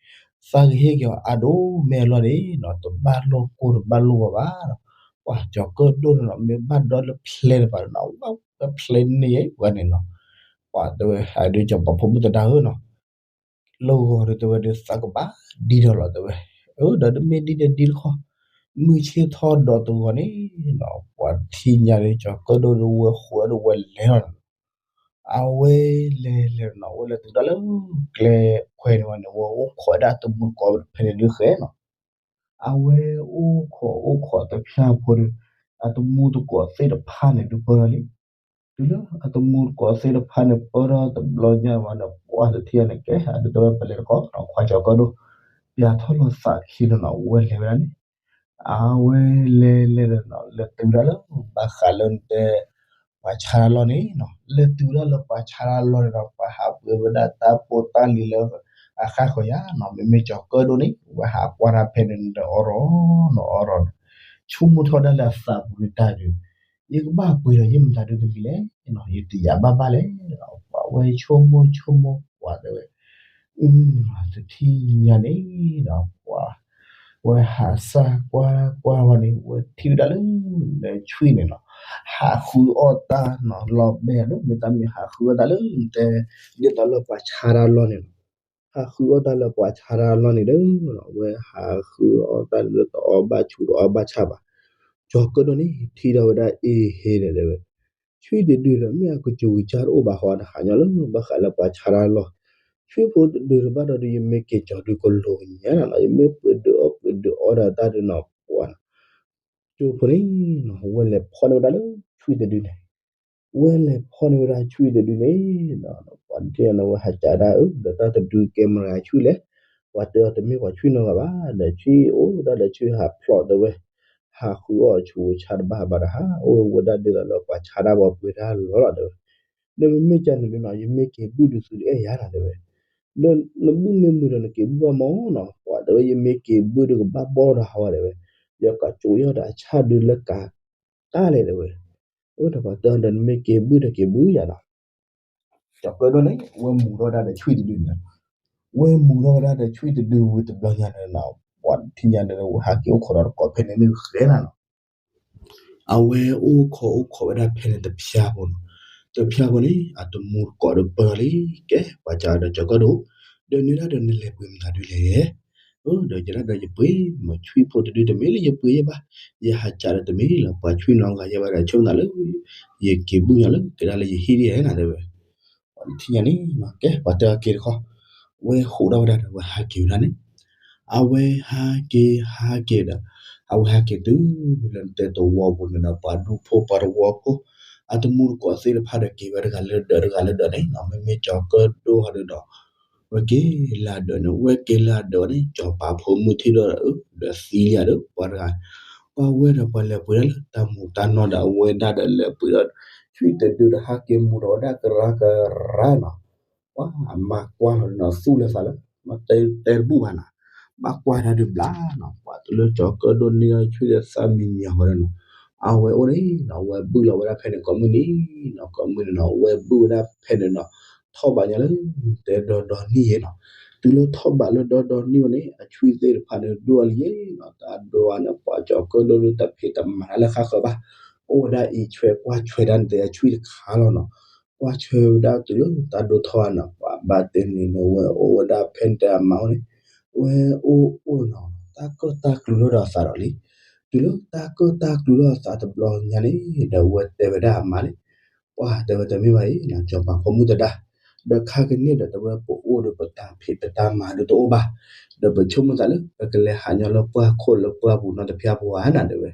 သးကဟ့ၣ်က့ၤအီၤအါဒိၣ်မ့ၢ်အလီၢ်န့ၣ်နီၤ, တဘၣ်လိာ်ကိၢ်တဘၣ်လိာ်ဂီၤဘၣ်နီၤ, ပှၤကၠီၤကၢၣ်ဒိၣ်န့ၣ်နီၤ မ့ၢ်ဘၣ်ဒီလၢဖျဲးတပၤနီၤ ဝဲဖျဲးန့ၢ်ဝဲန့ၣ်နီၤ, ပှၤတဲဝဲ ဟဲဒုးကၠီၤပၤဖိမုၣ်သဒါဧၢနီၤ လၢဂီၤဒုးတဲဝဲဒုးသးကဘၣ်ဒ်ဒီးလီၤတဲဝဲ, အၢ ဒီးတမ့ၢ်ဒ်ဒီးဒ်တခီ, မုၢ်ဆ့ၣ်ထီၣ်ဒီးတဂီၤန့ၣ်နီၤ ပှၤထံၣ်ညါဒုးကၠီၤကၢၣ်ဒိၣ်ဒုး ဝဲဃိးဒၣ်ဒုးဝဲလဲၤလီၤန့ၣ်, အဝဲလဲၤလဲၤနီၤ ဝဲလဲၤတုၤဒၣ်လၢကျဲခွဲန့ၣ်ဝဲန့ၣ် ဝဲအိၣ်ခိးဝဲဒၣ်အတမူတကိးဖဲန့ၣ်ဒုးဃဲနီၤ, အဝဲအိၣ်ခိးအိၣ်ခိးတဖျၢၣ်ဖိဒီး အတမူတကိးသ့ၣ်တဖၣ်န့ၣ်ဒုးပၢၢ်ထီၣ်လံ, တုၤလၢအတမူတကိးသ့ၣ်တဖၣ်န့ၣ် ပၢၢ်ထီၣ်တဘျီညါဝဲဒီး ပှၤတထံၣ်ညါန့ၣ် ကဲဒုးတဲဝဲပလဲၤတကိးနီၤ ခွါကၠီၤကၢၣ်ဒိၣ်, ပျးထီၣ်လီၤသးခံဒီးနီၤ ဝဲလဲၤဝဲဒၣ်န့ၣ်, အဝဲလဲၤလဲၤဒီးနီၤ လဲၤတုၤဒၣ်လၢ ဘၣ်ဃးလၢနတဲ ပှၤဆါတၢ်လီၢ်န့ၣ်နီၤ လဲၤတုၤဒၣ်လၢပှၤဆါတၢ်လီၢ်န့ၣ်ဒီး ပှၤဟးပှ့ၤဝဲဒၣ်တၢ်ဖိတၢ်လံၤလၢ အဃၣ်ဃီၤယါနီၤ မ့မ့ၢ်ကၠီၤကၢၣ်ဒိၣ်န့ၣ် ဝဲဟးကွၢ်တၢ်ဖဲန့ၣ်ဒီးအီၣ်ရီၤနီၤ အီၣ်ရီၤန့ၣ်, ဆိကမိၣ်ထီၣ်ဒၣ်လၢအသးပူၤဒုးတၢ်ဒုး, ယကဘၣ်ပှ့ၤဒီးယမတၤဒုးတမံၤလဲၣ်, ယတယာ်ဘၣ်ဘၣ်လဲၣ်, ပှၤဝဲဆိကမိၣ်ဆိကမိၣ်ပှၤတဲဝဲ တထံၣ်ညါန့ၣ်ဒီး ပှၤ ဝဲဟးစၢ်ကွၢ်ကွၢ်ဝဲန့ၣ် ဝဲထံၣ်ဝဲဒၣ်လၢ လၢဆွံၣ်န့ၣ်နီၤ, ဟးဃုအီၣ်တၢ်နီၤ လီၤဘဲဒိၣ် မ့ၢ်တၢ်မ့ၢ်ဟးဃုအီၣ်တၢ်လၢတဲ ဒ်သိးလၢပှၤဆါတၢ်လီၢ်န့ၣ်နီၤ, ဟးဃုအီၣ်တၢ်လၢပှၤဆါတၢ်လီၢ်န့ၣ်ဒီး ဝဲဟးဃုအီၣ်တၢ်လၢတအီၣ်ဘၣ်ဆူၣ်တအီၣ်ဘၣ်ဆၣ်ဘၣ်, ကၠီၤကၢၣ်ဒိၣ်န့ၣ် ထံၣ်ထီၣ်ဝဲဒၣ်အ့ဟ့ဒီးတဲဝဲ ဆွံၣ်တဒုဒီး မ့ၢ်အကစူၤကစၢ်တအိၣ်ဘၣ်ဃီ တဟးညီလၢဘၣ်ဃးလၢပှၤဆါတၢ်လီၢ်, ဆွံၣ်ဖိတဒုတဘၣ်ဒီးဒုး ယမ့ၢ်က့ၤကၠီၤဒုးကလိၤညါနီၤ ယမ့ၢ်ပှ့ၤဒုးအီၣ်ပှ့ၤဒုးအီဒီးတၢ်ဒုးနီၤ ပှၤ ကၠိဖိန့ၣ်နီၤ ဝဲလဲၤဖီၣ်န့ၢ်ဝဲဒၣ်လၢဆွံၣ်တဒုန့ၣ်, ဝဲလဲၤဖီၣ်န့ၢ်ဝဲဒၣ်ဆွံၣ်တဒုန့ၣ်နီၤ ပှၤတထံၣ်အီၤန့ၣ် ဝဲဟးကးဒၣ်အၢ ဒီးတၢ်တဒုကဲမရၤဆွံၣ်လဲၣ်, ပှၤတဲအီၤတမ့ၢ်ပှၤဆွံၣ်နီတဂၤဘၣ် ဒီးဆွံၣ်အိၣ်ဒၣ်ဒီးဆွံၣ်ဟးဖျိးတဲဝဲ, ဟးဃုအီၣ်ဆူးဆါတဘၣ်ဘၣ်ဒီး ဟးအိၣ်ဝဲဒၣ်ဒ်သိးလၢပှၤဆါတၢ်ပှၤပှ့ၤတၢ်လီၤလီၤတဲဝဲ, ဒီးမ့မ့ၢ်ကန့ၣ်ဒုနီၤ ယမ့ၢ်က့ၤဘုၣ်ဒုးသုတအဲၣ်ယၤနီၤတဲဝဲ, ဒီးနဘုၣ်မ့ၢ်မုာ်ဒီးနက့ၤဘုၣ်ဘၣ်မၢ်နီၤ ပှၤတဲဝဲ ယမ့ၢ်က့ၤဘုၣ်ဒုးကဘၣ်ဘီၣ်ဒီးဟးဝဲတဲဝဲ, ယကကၠိယီၣ်ဒီးအဆၣ်ဒုးလၢကးတၢ်လဲၣ်တဲဝဲ, အၢဒီးပှၤတဲအီၤဒီးနမ့ၢ်က့ၤဘုၣ်ဒီးက့ၤဘုၣ်ယၤနီၤ ကၠီၤကၢၣ်ဒိၣ်န့ၣ် ဝဲမူၤထီၣ်ဝဲဒၣ်ဒီးဆွံၣ်တဒုန့ၣ်, ဝဲမူၤထီၣ်ဝဲဒၣ်ဒီးဆွံၣ်တဒုဝံၤတဘျီညါန့ၣ်နီၤ ပှၤတထံၣ်ညါန့ၣ် ဝဲဟးက့ၤအိၣ်ခိးဒီးတကိးဖဲန့ၣ်န့ၣ်ဃဲနၤနီၤ, အဝဲအိၣ်ခိးအိၣ်ခိးဝဲဒၣ်ဖဲန့ၣ်တဖျၢၣ်ဖိနီၤ, တဖျၢၣ်ဖိန့ၣ် အတမူတကိးဒီးပၢၢ်လံ, ကဲ ပှၤကးဒီးကၠီၤကၢၣ်ဒိၣ်, ဒီးနဒၣ်ဒီးနလဲၤပှ့ၤမတၤဒုလဲၣ် အၢ ဒီးယဒၣ်ဒီးယပှ့ၤမ့ၢ်ဆွံၣ်ဖိတဒုတမ့ၢ်လၢယပှ့ၤယဲဘၣ်, ယဟးကးဒီးတမ့ၢ်လၢပှၤဆွံၣ်နီတဂၤယဲဘၣ်ဒီး ဆိကမိၣ်သးလၢ ယက့ၤဘုၣ်ညါလၢ ကဲဒၣ်လၢယဟံၣ်ဒ်ယဲနၤတဲဝဲ, ပှၤတထံၣ်ညါန့ၣ်နီၤ ကဲ ပှၤတဲအီၤက့ၤတခီ, ဝဲဟးထီၣ်ဝဲဒၣ်ဒီး ဝဲဟးက့ၤဝဲဒၣ်န့ၣ်, အဝဲဟးက့ၤဟးက့ၤဒီး အဝဲဟးက့ၤတုၤလၢနတဲသဝီပူၤန့ၣ်ဒီး ပှၤဒူဖိပှၤသဝီဖိ အတမူတကိးသ့ၣ်တဖၣ်ဒီးက့ၤဝဲတဂၤလၢဒၢးတဂၤလၢဒၢးန့ၣ်နီၤ, မ့မ့ၢ်ကၠီၤကၢၣ်ဒိၣ်ဟီဒုဒီး ဝဲက့ၤလၢဒၢးန့ၣ် ဝဲက့ၤလၢဒၢးန့ၣ် ကၠီၤပၤဖိမုၣ်ထံၣ်ဒီး အၢ ဒီးသံလံဧါဒီး ပှၤတဂၤ, ပှၤဝဲဒီးပှၤလဲၤပှ့ၤဒၣ်လၢတၢ်မူးတၢ်နီၢ်ဒီး အဝဲဒၣ်ဒီးလဲၤပှ့ၤဒီး ဆွံၣ်တဒုဒီးဟးက့ၤမူးဒီးဝဲဒၣ်ကရၢကရၢနီၤ, ပှၤအမါကွၢ်လီၤနီၤ သူၣ်လၢသးလၢ မ့ၢ်တဲတဘူၣ်ဘၣ်နီၤ, ဘၣ်ကွၢ်တၢ်ဒုးဘျါနီၤ, ပှၤတလၢကၠီၤကၢၣ်ဒိၣ်န့ၢ်ဒီးဆွံၣ်ဒီးသၣ်မံညီၤဝဲဒၣ်နီၤ, အဝဲအိၣ်န့ၣ်နီၤ ဝဲဘုၣ်လီၤဝဲဒၣ်ဖဲန့ၣ်ကိးမုၢ်နံၤနီၤ ကိးမုၢ်နံၤနီၤ ဝဲဘုၣ်ဝဲဒၣ်ဖဲန့ၣ်နီၤ, ထီၣ်ဘးညါလၢ တဲဒီဒီနံၣ်ယဲနီၤ, တုၤလၢထီၣ်ဘးလၢဒီဒီနံၣ်ဝဲန့ၣ် အဆွံၣ်သ့ၣ်တဖၣ်န့ၣ်ဒိၣ်လံယဲနီၤ, တၢ်ဒိၣ်ဝဲန့ၣ် ပှၤကၠီၤကၢၣ်ဒိၣ်ဒုးတဖံးတမၤတၢ်လၢဃၣ်ဃၢၤဘၣ်, အိၣ်ဝဲဒၣ်အံးဆွဲကွၢ်ဆွဲဒၣ်န့ၣ်တဲအဆွံၣ်တခါလီၤနီၤ, ကွၢ်ဆွဲဝဲဒၣ်တုၤလၢတၢ်ဒိၣ်ထီၣ်ဘးနီၤ, ပှၤဘၣ်တဲန့ၣ်န့ၣ် ဝဲအိၣ်ဝဲဒၣ်ဖဲန့ၣ်တဲအမါအိၣ်န့ၣ်, ဝဲအိၣ်အိၣ်နီၤ တၢ်ကၢၣ်တၢ်ကျူၤလၢဒီးသးဒီးလံ, တုၤလၢတၢ်ကၢၣ်တၢ်ကျူၤလၢအသးတဘျီညါန့ၣ် ဒီးဝဲတဲဝဲဒၣ်အမါန့ၣ်, ပှၤတဲဝဲတမ့ၢ်ဘၣ်အံၤနီၤ ကၠီၤပၤဖိမုၣ်သဒါ, ဒီးခါကန့ၢ်ဒီးတဲဝဲပအိၣ်ဒီးပတၢ်ဖံးပတၢ်မၤဒုးတအိၣ်ဘၣ်, ဒီးပဆိကမိၣ်သးလၢ ပကလဲၤဟးညီလၢပှၢ်ခိၣ်လၢပှၢ်ပူၤနီတဖျၢၣ်ဖိဧါနၤတဲဝဲ,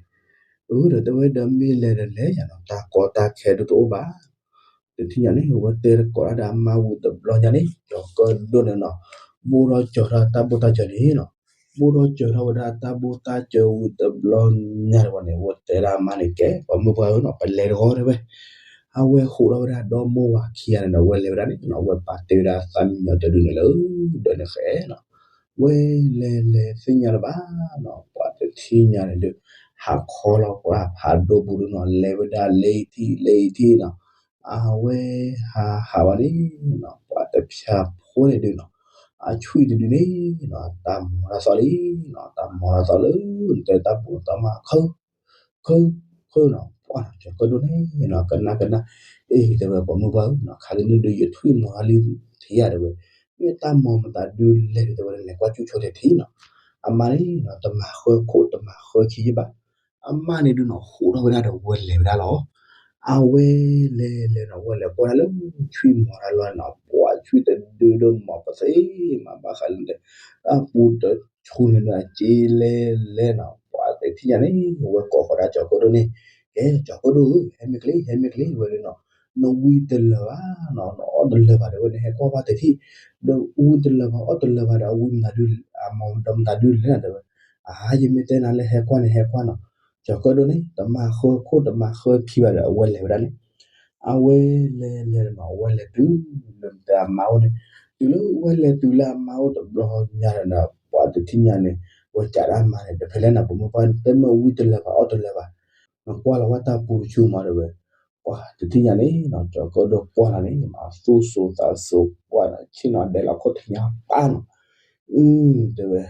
အၢ ဒီးတဲဝဲဒီးမ့ၢ်လဲၤဒီးလဲၤယၤနီၤ တၢ်ကီတၢ်ခဲဒုးတအိၣ်ဘၣ် တထံၣ်ညါန့ၣ် ဝဲတဲတကိးတၢ်ဒီးအမါဝံၤတဘျီညါန့ၣ် ကၠီၤကၢၣ်ဒိၣ်န့ၣ်နီၤ, ဘိၣ်ထီၣ်စၢၤထီၣ်တၢ်ဘိၣ်တၢ်စၢၤန့ၣ်နီၤ, ဘိၣ်ထီၣ်စၢၤထီၣ်ဝဲဒၣ်တၢ်ဘိၣ်တၢ်စၢၤဝံၤတဘျီညါန့ၣ်ဝဲန့ၣ် ဝဲတဲဒၣ်အမါန့ၣ် ကဲ ပှၤမုၢ်ပှၢ်ဧၢနီၤ ပလဲၤတဂီၤတဲဝဲ, အဝဲဟးထီၣ်ဝဲဒၣ်ဒီမိၢ်ဝၤခံဂၤန့ၣ်ဒီး ဝဲလဲၤဝဲဒၣ်န့ၣ်နီၤ ဝဲပာ်တ့ၢ်ဝဲဒၣ်သၣ်မံညီၤတဒုန့ၣ်လၢ ဒီးန့ၣ်ဃဲနီၤ ဝဲလဲၤလဲၤသ့ၣ်ညါလၢၤဘၣ်နီၤ, ပှၤတထံၣ်ညါန့ၣ်ဒုး ဟးခီလီၤပှၤဖးဒိၣ်ပူၤဒုးနီၤ, လဲၤဝဲဒၣ်လၢအံၤထံၣ်လၢအံၤထံၣ်နီၤ, အဝဲဟးဟးဘၣ်န့ၣ်နီၤ, ပှၤတဖၠၣ်ဖိန့ၣ်ဒုးနီၤ, အဆွံၣ်တဒုန့ၣ်နီၤ, တၢ်မီၤတၢ်သီလံနီၤ, တၢ်မီၤတၢ်သီလၢ တဲတၢ်ပူၤတၢ်မၤခၢ ခၢ ခၢနီၤ, ပှၢ်နီၤ ကၠီၤကၢၣ်ဒိၣ်န့ၣ်နီၤ ကနၣ်ကနၣ်, အ့ တဲဝဲ ပှၤမုၢ်ပှၢ်ဧၢနီၤ, ခါကနံၣ်ဒုး ယထွံၣ်မီၤတၢ်လံထံၣ်ယၤ တဲဝဲ, မ့ၢ်တၢ်မီၤမတၤဒုးလဲၣ် တဲဝဲ လဲၤကွၢ်ကၠူၣ်ဆိတထံၣ်နီၤ, အမါန့ၣ်နီၤ တမၤဃၢခိၣ်တမၤဃၢခံယဘၣ်, အမါန့ၣ်ဒုးနီၤ ဟးထီၣ်ဝဲဒၣ်ဒီးဝဲလဲၤဝဲဒၣ်လီၤ, အဝဲလဲၤလဲၤနီၤ ဝဲလဲၤကွၢ်ဒၣ်လၢ ဆွံၣ်မီၤတၢ်လီၢ်နီၤ, ပှၤဆွံၣ်တဒုဒီးမီၤပသ့မၤဘၣ်ဃးလၢ တၢ်ပူၤတဆူန့ၣ်ဒီး အစ့လဲၤလဲၤနီၤ, ပှၤတထံၣ်ညါန့ၣ် ဝဲကိးဃီၤဒၣ်ကၠီၤကၢၣ်ဒိၣ်န့ၣ်, ကဲ ကၠီၤကၢၣ်ဒိၣ်ဧၢ ဟဲမ့ၢ်ကလံ ဟဲမ့ၢ်ကလံ ဝဲဒၣ်နီၤ, နဝံတလၢာ်ဘၣ်နီၤ နအီၣ်တလၢာ်ဘၣ် တဲဝဲ နဟဲကွၢ်ဘၣ်တထံၣ်, ဒီးဝံတလၢာ်ဘၣ်အီၣ်တလၢာ်ဘၣ်ဒီး အဝံမတၤဒုး အမီၤဒီးမတၤဒုးလဲၣ်နီၤ တဲဝဲ, အါ ယမ့ၢ်တဲနၤလၢဟဲကွၢ်န့ၣ် ဟဲကွၢ်နီၤ, ကၠီၤကၢၣ်ဒိၣ်န့ၣ် တမၤဃၢခိၣ်တမၤဃၢခံဘၣ်ဒီး အဝဲလဲၤဝဲဒၣ်န့ၣ် အဝဲလဲၤလဲၤနီၤ အဝဲလဲၤတုၤလၢအမါအိၣ်န့ၣ်, တုၤလၢအဝဲလဲၤတုၤလၢအမါအိၣ်တဘျီညါဒီး ပှၤတထံၣ်ညါန့ၣ် ဝဲကးဒၣ်အမါန့ၣ် ဒီးဖဲလဲၣ်နီၤ ပှၤမုၢ်ပှၢ် တဲမ့ၢ်ဝံတလၢာ်ဘၣ်အီၣ်တလၢာ်ဘၣ်, နကွၢ်လီၤဝဲတၢ်ပူၤတဆူမး တဲဝဲ, ပှၤတထံၣ်ညါန့ၣ်နီၤ ကၠီၤကၢၣ်ဒိၣ်ကွၢ်လီၤန့ၣ် အသူၣ်စူၤသးစူၤကွၢ်နီၤ ဆ့ၣ်နီၤဒဲးလီၤခိၣ်ထံးညါပၢ်နီၤ, အ တဲဝဲ,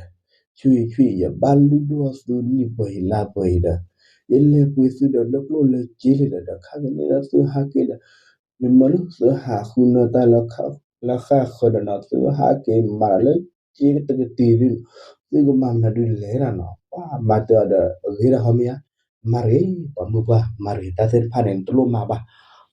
ဆွံၣ်ဆွံၣ် ယဘၣ်လုၢ်ဒိၣ်သုနံၣ်ပှဲၤအံၤလါပှဲၤအံၤဒီး ယလဲၤပှ့ၤသုဒီးလၢကျိၣ်လၢစ့လံဒီး ဒီးခါကန့ၣ်ဒီးသုဟးက့ၤဒီး ယမၢလၢသုဟးဃုနၢတၢ်လၢဃၣ်ဃၢၤဒီးနီၤ သုဟးက့ၤမၤဒီးလၢစ့တကတံၤဒုး သုကမၤမနုၤဒုးလဲၣ်နီၤနီၤ, ပှၤမၤတၢ်အီၤဒီးအဂ့ၤဒီးဟီမ့ၢ်ဧါ, မၤတဂ့ၤ ပှၤမုၢ်ပှၢ် မၤတဂ့ၤ တၢ်သ့ၣ်တဖၣ်န့ၣ် နတလိၣ်မၤဘၣ်,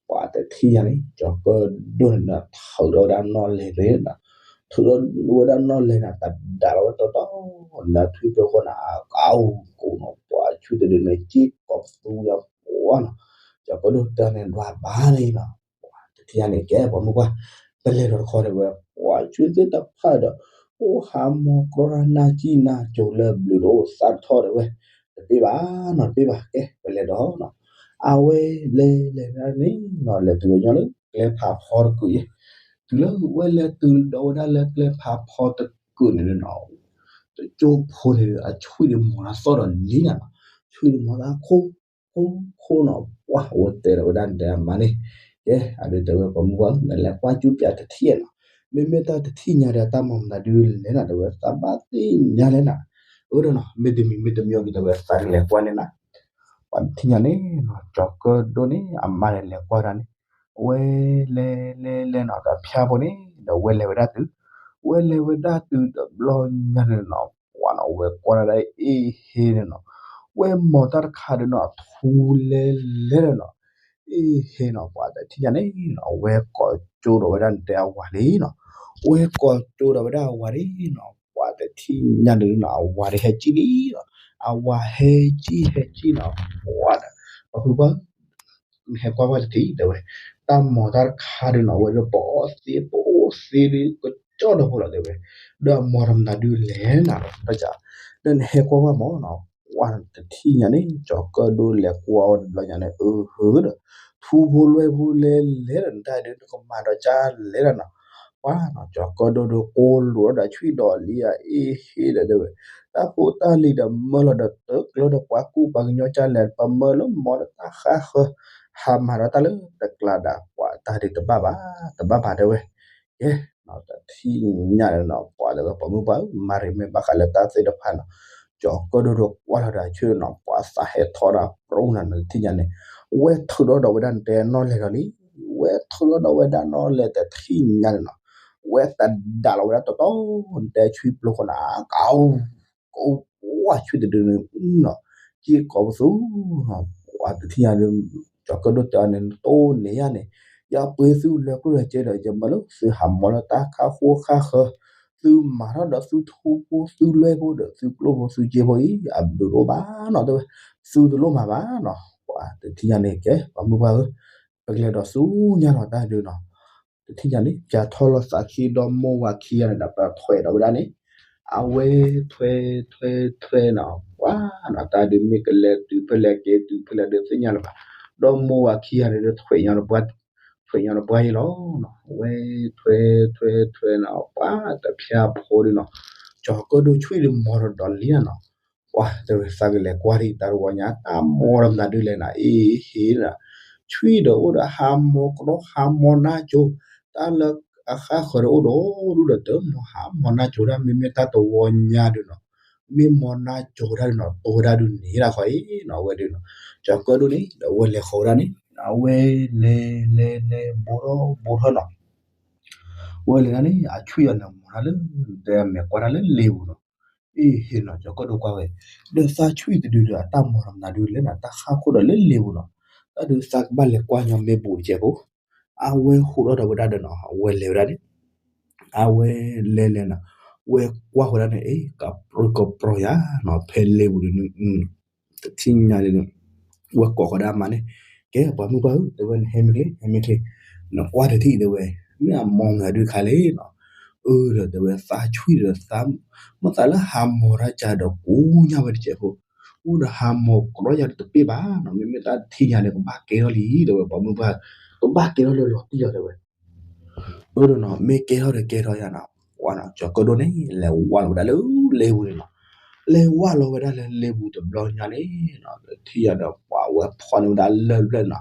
ပှၤတထံၣ်ညါန့ၣ် ကၠီၤကၢၣ်ဒိၣ်န့ၣ်ဒီး ထုးထီၣ်ဝဲဒၣ်နီၣ်လဲၤန့ၣ်နီၤ, ထုးထီၣ်ဝဲဒၣ်နီၣ်လဲၤန့ၣ် တဒါလီၤဝဲတီတီ နထွံၣ်ပျိခိၣ်န့ၣ် အကအိၣ်ကိးနီၤ ပှၤဆွံၣ်တဒုန့ၣ် စ့ကိးပသူယၤပှၢ်နီၤ, ကၠီၤကၢၣ်ဒိၣ်တၢ်န့ၣ်ဒွးဘၣ်န့ၣ်နီၤ, ပှၤတထံၣ်ညါန့ၣ် ကဲ ပှၤမုၢ်ပှၢ် ပလဲၤဒီးတခီတဲဝဲ ပှၤဆွံၣ်သ့ၣ်တဖၣ်ဒီး အိၣ်ဟးမီၤကြီရၣ်နၢ်ကံၣ်နၢ်ကိၤလၢဘျုးတအိၣ်သၣ်ထီၣ်တဲဝဲ, တပ့ၢ်ဘၣ်နီၤ တပ့ၢ်ဘၣ် ကဲ ပလဲၤဒီးနီၤ, အဝဲလဲၤလဲၤဒၣ်န့ၣ်နီၤ လဲၤတုၤဝဲညီလၢကျဲဖးဖီတကုာ်ယဲ, တုၤလၢဝဲလဲၤတုၤဒီးဝဲဒၣ်လၢကျဲဖးဖီတကုာ်န့ၣ်နီၤ, တကၠိဖိန့ၣ် အဆွံၣ်န့ၣ်မီၤတၢ်သီၣ်ဒီးလံနၤနီၤ, ဆွံၣ်န့ၣ်မီၤတၢ်ခိၣ် ခိၣ်ခိၣ်နီၤ, ပှၢ် အဝဲတဲဒီးဝဲဒၣ်တဲအမါန့ၣ်, ကဲ အဒုးတဲဝဲပှၤမုၢ်ပှၢ် နလဲၤကွၢ်ကၠူၣ်ပၠးတထံၣ်နီၤ, မ့မ့ၢ်တၢ်တထံၣ်ညါဒီးတၢ်မီၤမတၤဒုးလဲၣ်နၤ တဲဝဲ သးဘၣ်သ့ၣ်ညါလဲၣ်နၤ, အၢဒီးနီၤ မ့တမံၤမ့တမံၤအံၤ တဲဝဲ သးကလဲၤကွၢ်န့ၣ်နၤ, ပှၤတထံၣ်ညါန့ၣ်နီၤ ကၠီၤကၢၣ်ဒိၣ်န့ၣ် အမါန့ၣ်လဲၤကွၢ်တၢ်န့ၣ်, အဝဲလဲၤလဲၤလဲၤနီၤ ဒီးဖၠၣ်ဖိန့ၣ် ဒီးဝဲလဲၤဝဲဒၣ်တုၤ, ဝဲလဲၤဝဲဒၣ်တုၤတဘျီညါန့ၣ်နီၤ ပှၤနီၤ ဝဲကွၢ်ဒၣ်အ့ၣ်ဟ့န့ၣ်နီၤ, ဝဲမီၤတၢ်တခါဒီးနီၤ ထူလဲလဲဒီးနီၤ, အ့ၣ်ဟ့နီၤ ပှၤတထံၣ်ညါန့ၣ်နီၤ ဝဲကိးကၠိဒီးဝဲဒၣ်တဲအဝၤလံနီၤ, ဝဲကိးကၠိဒီးဝဲဒၣ်အဝၤလံနီၤ, ပှၤတထံၣ်ညါန့ၣ်နီၤ အဝၤဒုးဟဲကံၣ်လံနီၤ, အဝၤဟဲကံၣ်ဟဲကံၣ်နီၤ, ပှၤဒီး ပှၤဖုပှၢ် နဟဲကွၢ်ကွၢ်တထံၣ် တဲဝဲ, တၢ်မီၤတၢ်တခါဒီးနီၤ ဝဲဒီးပအီၣ်သ့ပအီၣ်သ့ဒုးကကၠီၣ်ဒီဖိလီၤ တဲဝဲ, ဒီးအမီၤတမတၤဒုးလဲၣ်နၤ ဒီးနဟဲကွၢ်ကွၢ်မးနီၤ, ပှၤတထံၣ်ညါန့ၣ် ကၠီၤကၢၣ်ဒိၣ်လဲၤကွၢ်ဝဲတဘျီညါန့ၣ် အၢ ဟၢဒီး ထူဖိလွဲၢ်ဖိလဲၤလဲၤဒီး နတၢ်ဒုးနကမၤဒီးကၢ်လဲၣ်လီၤနီၤ, ပှၤနီၤ ကၠီၤကၢၣ်ဒိၣ်ဒီးကိးလိာ်ဒီးဆွံၣ်ဒီးလံအအ့ၣ်ဟ့ဒီး တဲဝဲ, တၢ်ဖိတၢ်လံၤဒီးမၢလီၤဒီး တၢ်ကျၢဒီးပှၤကူၣ်ပှၤကညီကၢ်လဲၣ် ပမၢလၢမီၤဒီးတၢ်ဃၣ်ဃၢၤ, ဟးမၤဒီးတၢ်လၢတကျါဒီး ပှၤတၢ်ဒုးတဘၣ်ဘၣ်, တဘၣ်ဘၣ်တဲဝဲ, ကဲ တထံၣ်ညါန့ၣ်နီၤ ပှၤတဲဝဲ ပှၤမုၢ်ပှၢ်ဧၢ မၤရံမ့ၢ်ဘၣ်ဃးလၢတၢ်သ့ၣ်တဖၣ်နီၤ, ကၠီၤကၢၣ်ဒိၣ်ဒီးကွၢ်လီၤဒီးအဆၢနီၤ ပှၤသးဟဲထီၣ်ဒီးပြူနၤ နတထံၣ်ညါန့ၣ်, ဝဲထုးထီၣ်ဒီးဝဲဒၣ်နတဲနီၣ်လဲၤဒီးလံ, ဝဲထုးထီၣ်ဒီးဝဲဒၣ်နီၣ်လဲၤတထံၣ်ညါန့ၣ်နီၤ, ဝဲသဒါလီၤဝဲဒၣ်တီတီ နတဲဆွံၣ်ပျိခိၣ်န့ၣ် ကအိၣ် ကအိၣ်ဝဲဆွံၣ်တဒုန့ၣ်နီၤ, စ့ကိးပသူနီၤ, ပှၤတထံၣ်ညါဒီး ကၠီၤကၢၣ်ဒိၣ်တဲအီၤန့ၣ် နတိၢ်န့ၢ်ယၤန့ၣ်, ယပှ့ၤသုလၢကျိၣ်လၢစ့ဒီး ယမၢလၢသုဟးမီၤလၢတၢ်ခၣ်ဃိဃၣ်ဃၢၤ, သုမၤထီၣ်ဒီးသုထူဖိသုလွဲၢ်ဖိဒီးသုကျိၣ်ဖိသုစ့ဖိအံၤ အဘျုးတအိၣ်ဘၣ်နီၤ တဲဝဲ, သုတလိၣ်မၤဘၣ်နီၤ, ပှၤတထံၣ်ညါန့ၣ် ကဲ ပှၤမုၢ်ပှၢ်ဧၢ, ပကလဲၤဒီးဆူညါလီၤတၢ်ဒုးနီၤ တထံၣ်ညါန့ၣ် ပၠးထီၣ်လီၤသးခံဒီမိၢ်ဝၤခံဂၤန့ၣ်ဒီး ပထွဲးဒီးဝဲဒၣ်န့ၣ်, အဝဲထွဲထွဲထွဲနီၤ, ပှၤနီၤ တၢ်ဒုးမ့ၢ်ကလဲၤတုၤဖဲလဲၣ်က့ၤတုၤဖဲလဲၣ်ဒုးသ့ၣ်ညါလၢၤဘၣ်, ဒီမိၢ်ဝၤခံဂၤန့ၣ်ဒီး ထွဲးညီနပှၢ်ယံၤလီၤ, အဝဲထွဲထွဲထွဲနီၤ ပှၤတဖၠၣ်ဖိဒုးနီၤ, ကၠီၤကၢၣ်ဒိၣ်ဆွံၣ်ဒီးမီၤဒီးဒီးလံနၤနီၤ, ပှၤတဲဝဲသးကလဲၤကွၢ်ဒံး တၢ်တဝီညါ တၢ်မီၤဒီးမနုၤဒုလဲၣ်နၤ အ့ဟ့နၤ, ဆွံၣ်ဒီးအိၣ်ဒီးဟးမီၤကဒီးဟးမီၤနါကၠိ, တၢ်လၢအဃၣ်ဃၢၤဒီးအိၣ်ဒီးဒူၣ်ဒီးတၢ်မီၤဟးမီၤနါကၠိဒၣ် မ့မ့ၢ်တၢ်တဝီညါဒုနီၤ, မ့ၢ်မီၤနါကၠိဒၣ်ဒုနီၤ တိၢ်ဝဲဒၣ်ဒုန့ၣ်ဒၣ်ဃီအံၤနီၤ အဝဲဒုနီၤ, ကၠီၤကၢၣ်ဒိၣ်န့ၣ် ဒီးအဝဲလဲၤဃီၤဝဲဒၣ်န့ၣ် အဝဲလဲၤလဲၤလဲၤဘိထီၣ်ဘိထီၣ်နီၤ ဝဲလဲၤဒၣ်န့ၣ် အဆွံၣ်အီၤန့ၣ်မီၤတၢ်လၢ တဲအမဲာ်ကွၢ်တၢ်လၢလ့ပူၤနီၤ, အ့ဟ့နီၤ ကၠီၤကၢၣ်ဒိၣ်ကွၢ်ဝဲ, ဒီးသးဆွံၣ်တဒုဒီး အတၢ်မီၤဒီးမနုၤဒုလဲၣ်နၤ တၢ်ဃၣ်ခိၣ်ဒီးလၢလ့ပူၤနီၤ, တၢ်ဒုးသးကဘၣ်လဲၤကွၢ်ညီမ့ၢ်ဘူးတကဲးဖိ, အဝဲဟူးထီၣ်ဒီးဝဲဒၣ်ဒီးနီၤ အဝဲလဲၤဝဲဒၣ်န့ၣ် အဝဲလဲၤလဲၤနီၤ, ဝဲကွၢ်ဃီၤဒၣ်န့ၣ် အ့ ကပြုၢ်ကပြီၤယၤနီၤ ဖဲလ့ပူၤဒီး တထံၣ်ညါန့ၣ် ဝဲကိးဃီၤဒၣ်အမါန့ၣ်, ကဲပှၤမုၢ်ပှၢ်ဧၢ တဲဝဲ နဟဲမ့ၢ်ချ့ ဟဲမ့ၢ်ချ့, နကွၢ်တထံၣ်တဲဝဲ, မ့ၢ်အမီၤမနုၤဒုခါလဲၣ်နီၤ, အၢ ဒီးတဲဝဲ သးဆွံၣ်ဒီးသး မ့ၢ်သးလၢဟးမီၤတၢ်ကဒီးကိးညါဝဲတကဲးဖိ, အိၣ်ဒီးဟးမီၤကဒီးယၤဒီးတပ့ၢ်ဘၣ်နီၤ မ့မ့ၢ်တၢ်တထံၣ်ညါန့ၣ် ကဘၣ်ကဲထီၣ်လံ တဲဝဲ ပှၤမုၢ်ပှၢ်, ကဘၣ်ကဲထီၣ်လၢလီၤတံၢ်လီၤတဲဝဲ အၢဒီးနီၤ မ့ၢ်ကဲထီၣ်ဒီးကဲထီၣ်ယၤနီၤ ပှၤနီၤ ကၠီၤကၢၣ်ဒိၣ်န့ၣ် လဲၤဝါလီၤဝဲဒၣ်လၢလ့ပူၤန့ၣ်နီၤ, လဲၤဝါလီၤဝဲဒၣ်လၢလ့ပူၤတဘျီညါန့ၣ်နီၤ တထံၣ်ယၤဒီးပှၤဝဲဖီၣ်န့ၢ်ဝဲဒၣ်လၢၢ်တဖျၢၣ်နီၤ,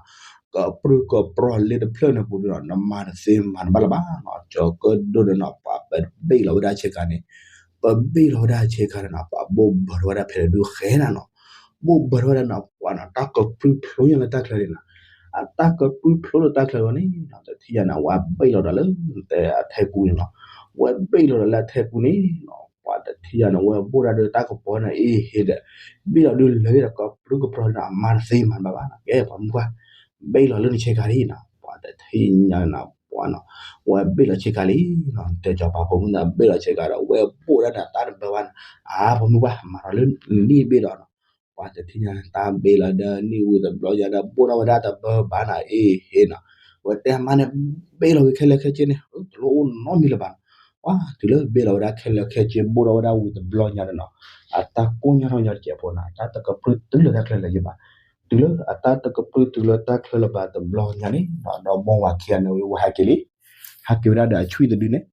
ကပြုၢ်ကပြီၤလ့တဖျၢၣ်န့ၣ်ပူၤဒီးနီၤ နမၤတသ့မၤတဘၣ်လၢၤဘၣ်နီၤ ကၠီၤကၢၣ်ဒိၣ်ဒီးနီၤ ပှၤပဘ့ၣ်လီၤဝဲဒၣ်ဆ့ကၤန့ၣ်, ပဘ့ၣ်လီၤဝဲဒၣ်ဆ့ကၤန့ၣ်နီၤ ပှၤဘိၣ်ဘၢထီၣ်ဝဲဒၣ်ဖဲလၢဒုဃဲနၤနီၤ, ဘိၣ်ဘၢထီၣ်ဝဲဒၣ်နီၤ ပှၤနီၤ တၢ်ကပြုၢ်ဖျိညါလၢတၢ်ချၢန့ၣ်နီၤ, အတၢ်ကပြုၢ်ဖျိလၢတၢ်ချၢအဂီၢ်န့ၣ်နီၤ တထံၣ်ယၤန့ၣ် ဝဲဘ့ၣ်လီၤဒီးလၢ တဲအထဲကူန့ၣ်နီၤ, ဝဲဘ့ၣ်လီၤဒီးလၢအထဲကူန့ၣ်နီၤ ပှၤတထံၣ်ယၤန့ၣ် ဝဲဘိၣ်ဒၣ်ဒီးတၢ်ကပီၤန့ၣ် အ့ဟ့ဒီး ဘ့ၣ်လီၤဒုးလၢာ်ဒီး ကပြုၢ်ကပြီၤန့ၣ် အမၤတသ့မၤတဘၣ်ဘၣ်နီၤ ကဲပှၤမုၢ်ပှၢ်, ဘ့ၣ်လီၤလၢနဆ့ကၤလံနီၤ ပှၤတထံၣ်ညါန့ၣ်နီၤ ပှၤနီၤ, ဝဲဘ့ၣ်လီၤဆ့ကၤလံနီၤ တဲကၠီၤပၤဖိမုၣ်သးဘ့ၣ်လီၤဆ့ကၤဒီး ဝဲဘိၣ်ဒၣ်န့ၣ် တၢ်တဘၢဘၣ်န့ၣ်, အါ ပှၤမုၢ်ပှၢ် မၤထီၣ်လၢနံၣ်ဘ့ၣ်ဒီးနီၤ, ပှၤတထံၣ်ညါန့ၣ် တၢ်ဘ့ၣ်လီၤဒီးနံၣ်ဝံၤတဘျီညါဒီး ဘိၣ်ထီၣ်ဝဲဒၣ်တဘၢဘၣ်န့ၣ် အ့ဟ့နီၤ, ဝဲတဲအမါန့ၣ် ဘ့ၣ်လီၤဝံၤခဲလၢာ်ခဲဆ့န့ၣ် တလိၣ်အိၣ်နီတမံၤလၢၤဘၣ်နီၤ, ပှၤတုၤလၢဘ့ၣ်လီၤဝဲဒၣ်ခဲလၢာ်ခဲဆ့ ဘိၣ်ထီၣ်ဝဲဒၣ်ဝံၤတဘျီညါန့ၣ်နီၤ, အတၢ်ကိၢ်ညါထီၣ်ညီတကဲးဖိန့ၣ် တၢ်တကပြုၢ်တုၤလၢတၢ်ချၢလၢၤယဘၣ်, တုၤလၢအတၢ်တကပြုၢ်တုၤလၢတၢ်ချၢလၢၤဘၣ်တဘျီညါန့ၣ်နီၤ ဒီးမိၢ်ဝၤခံဂၤန့ၣ် ဝဲဟးက့ၤလံ, ဟးက့ၤဝဲဒၣ်ဒီးအဆွံၣ်တဒုန့ၣ်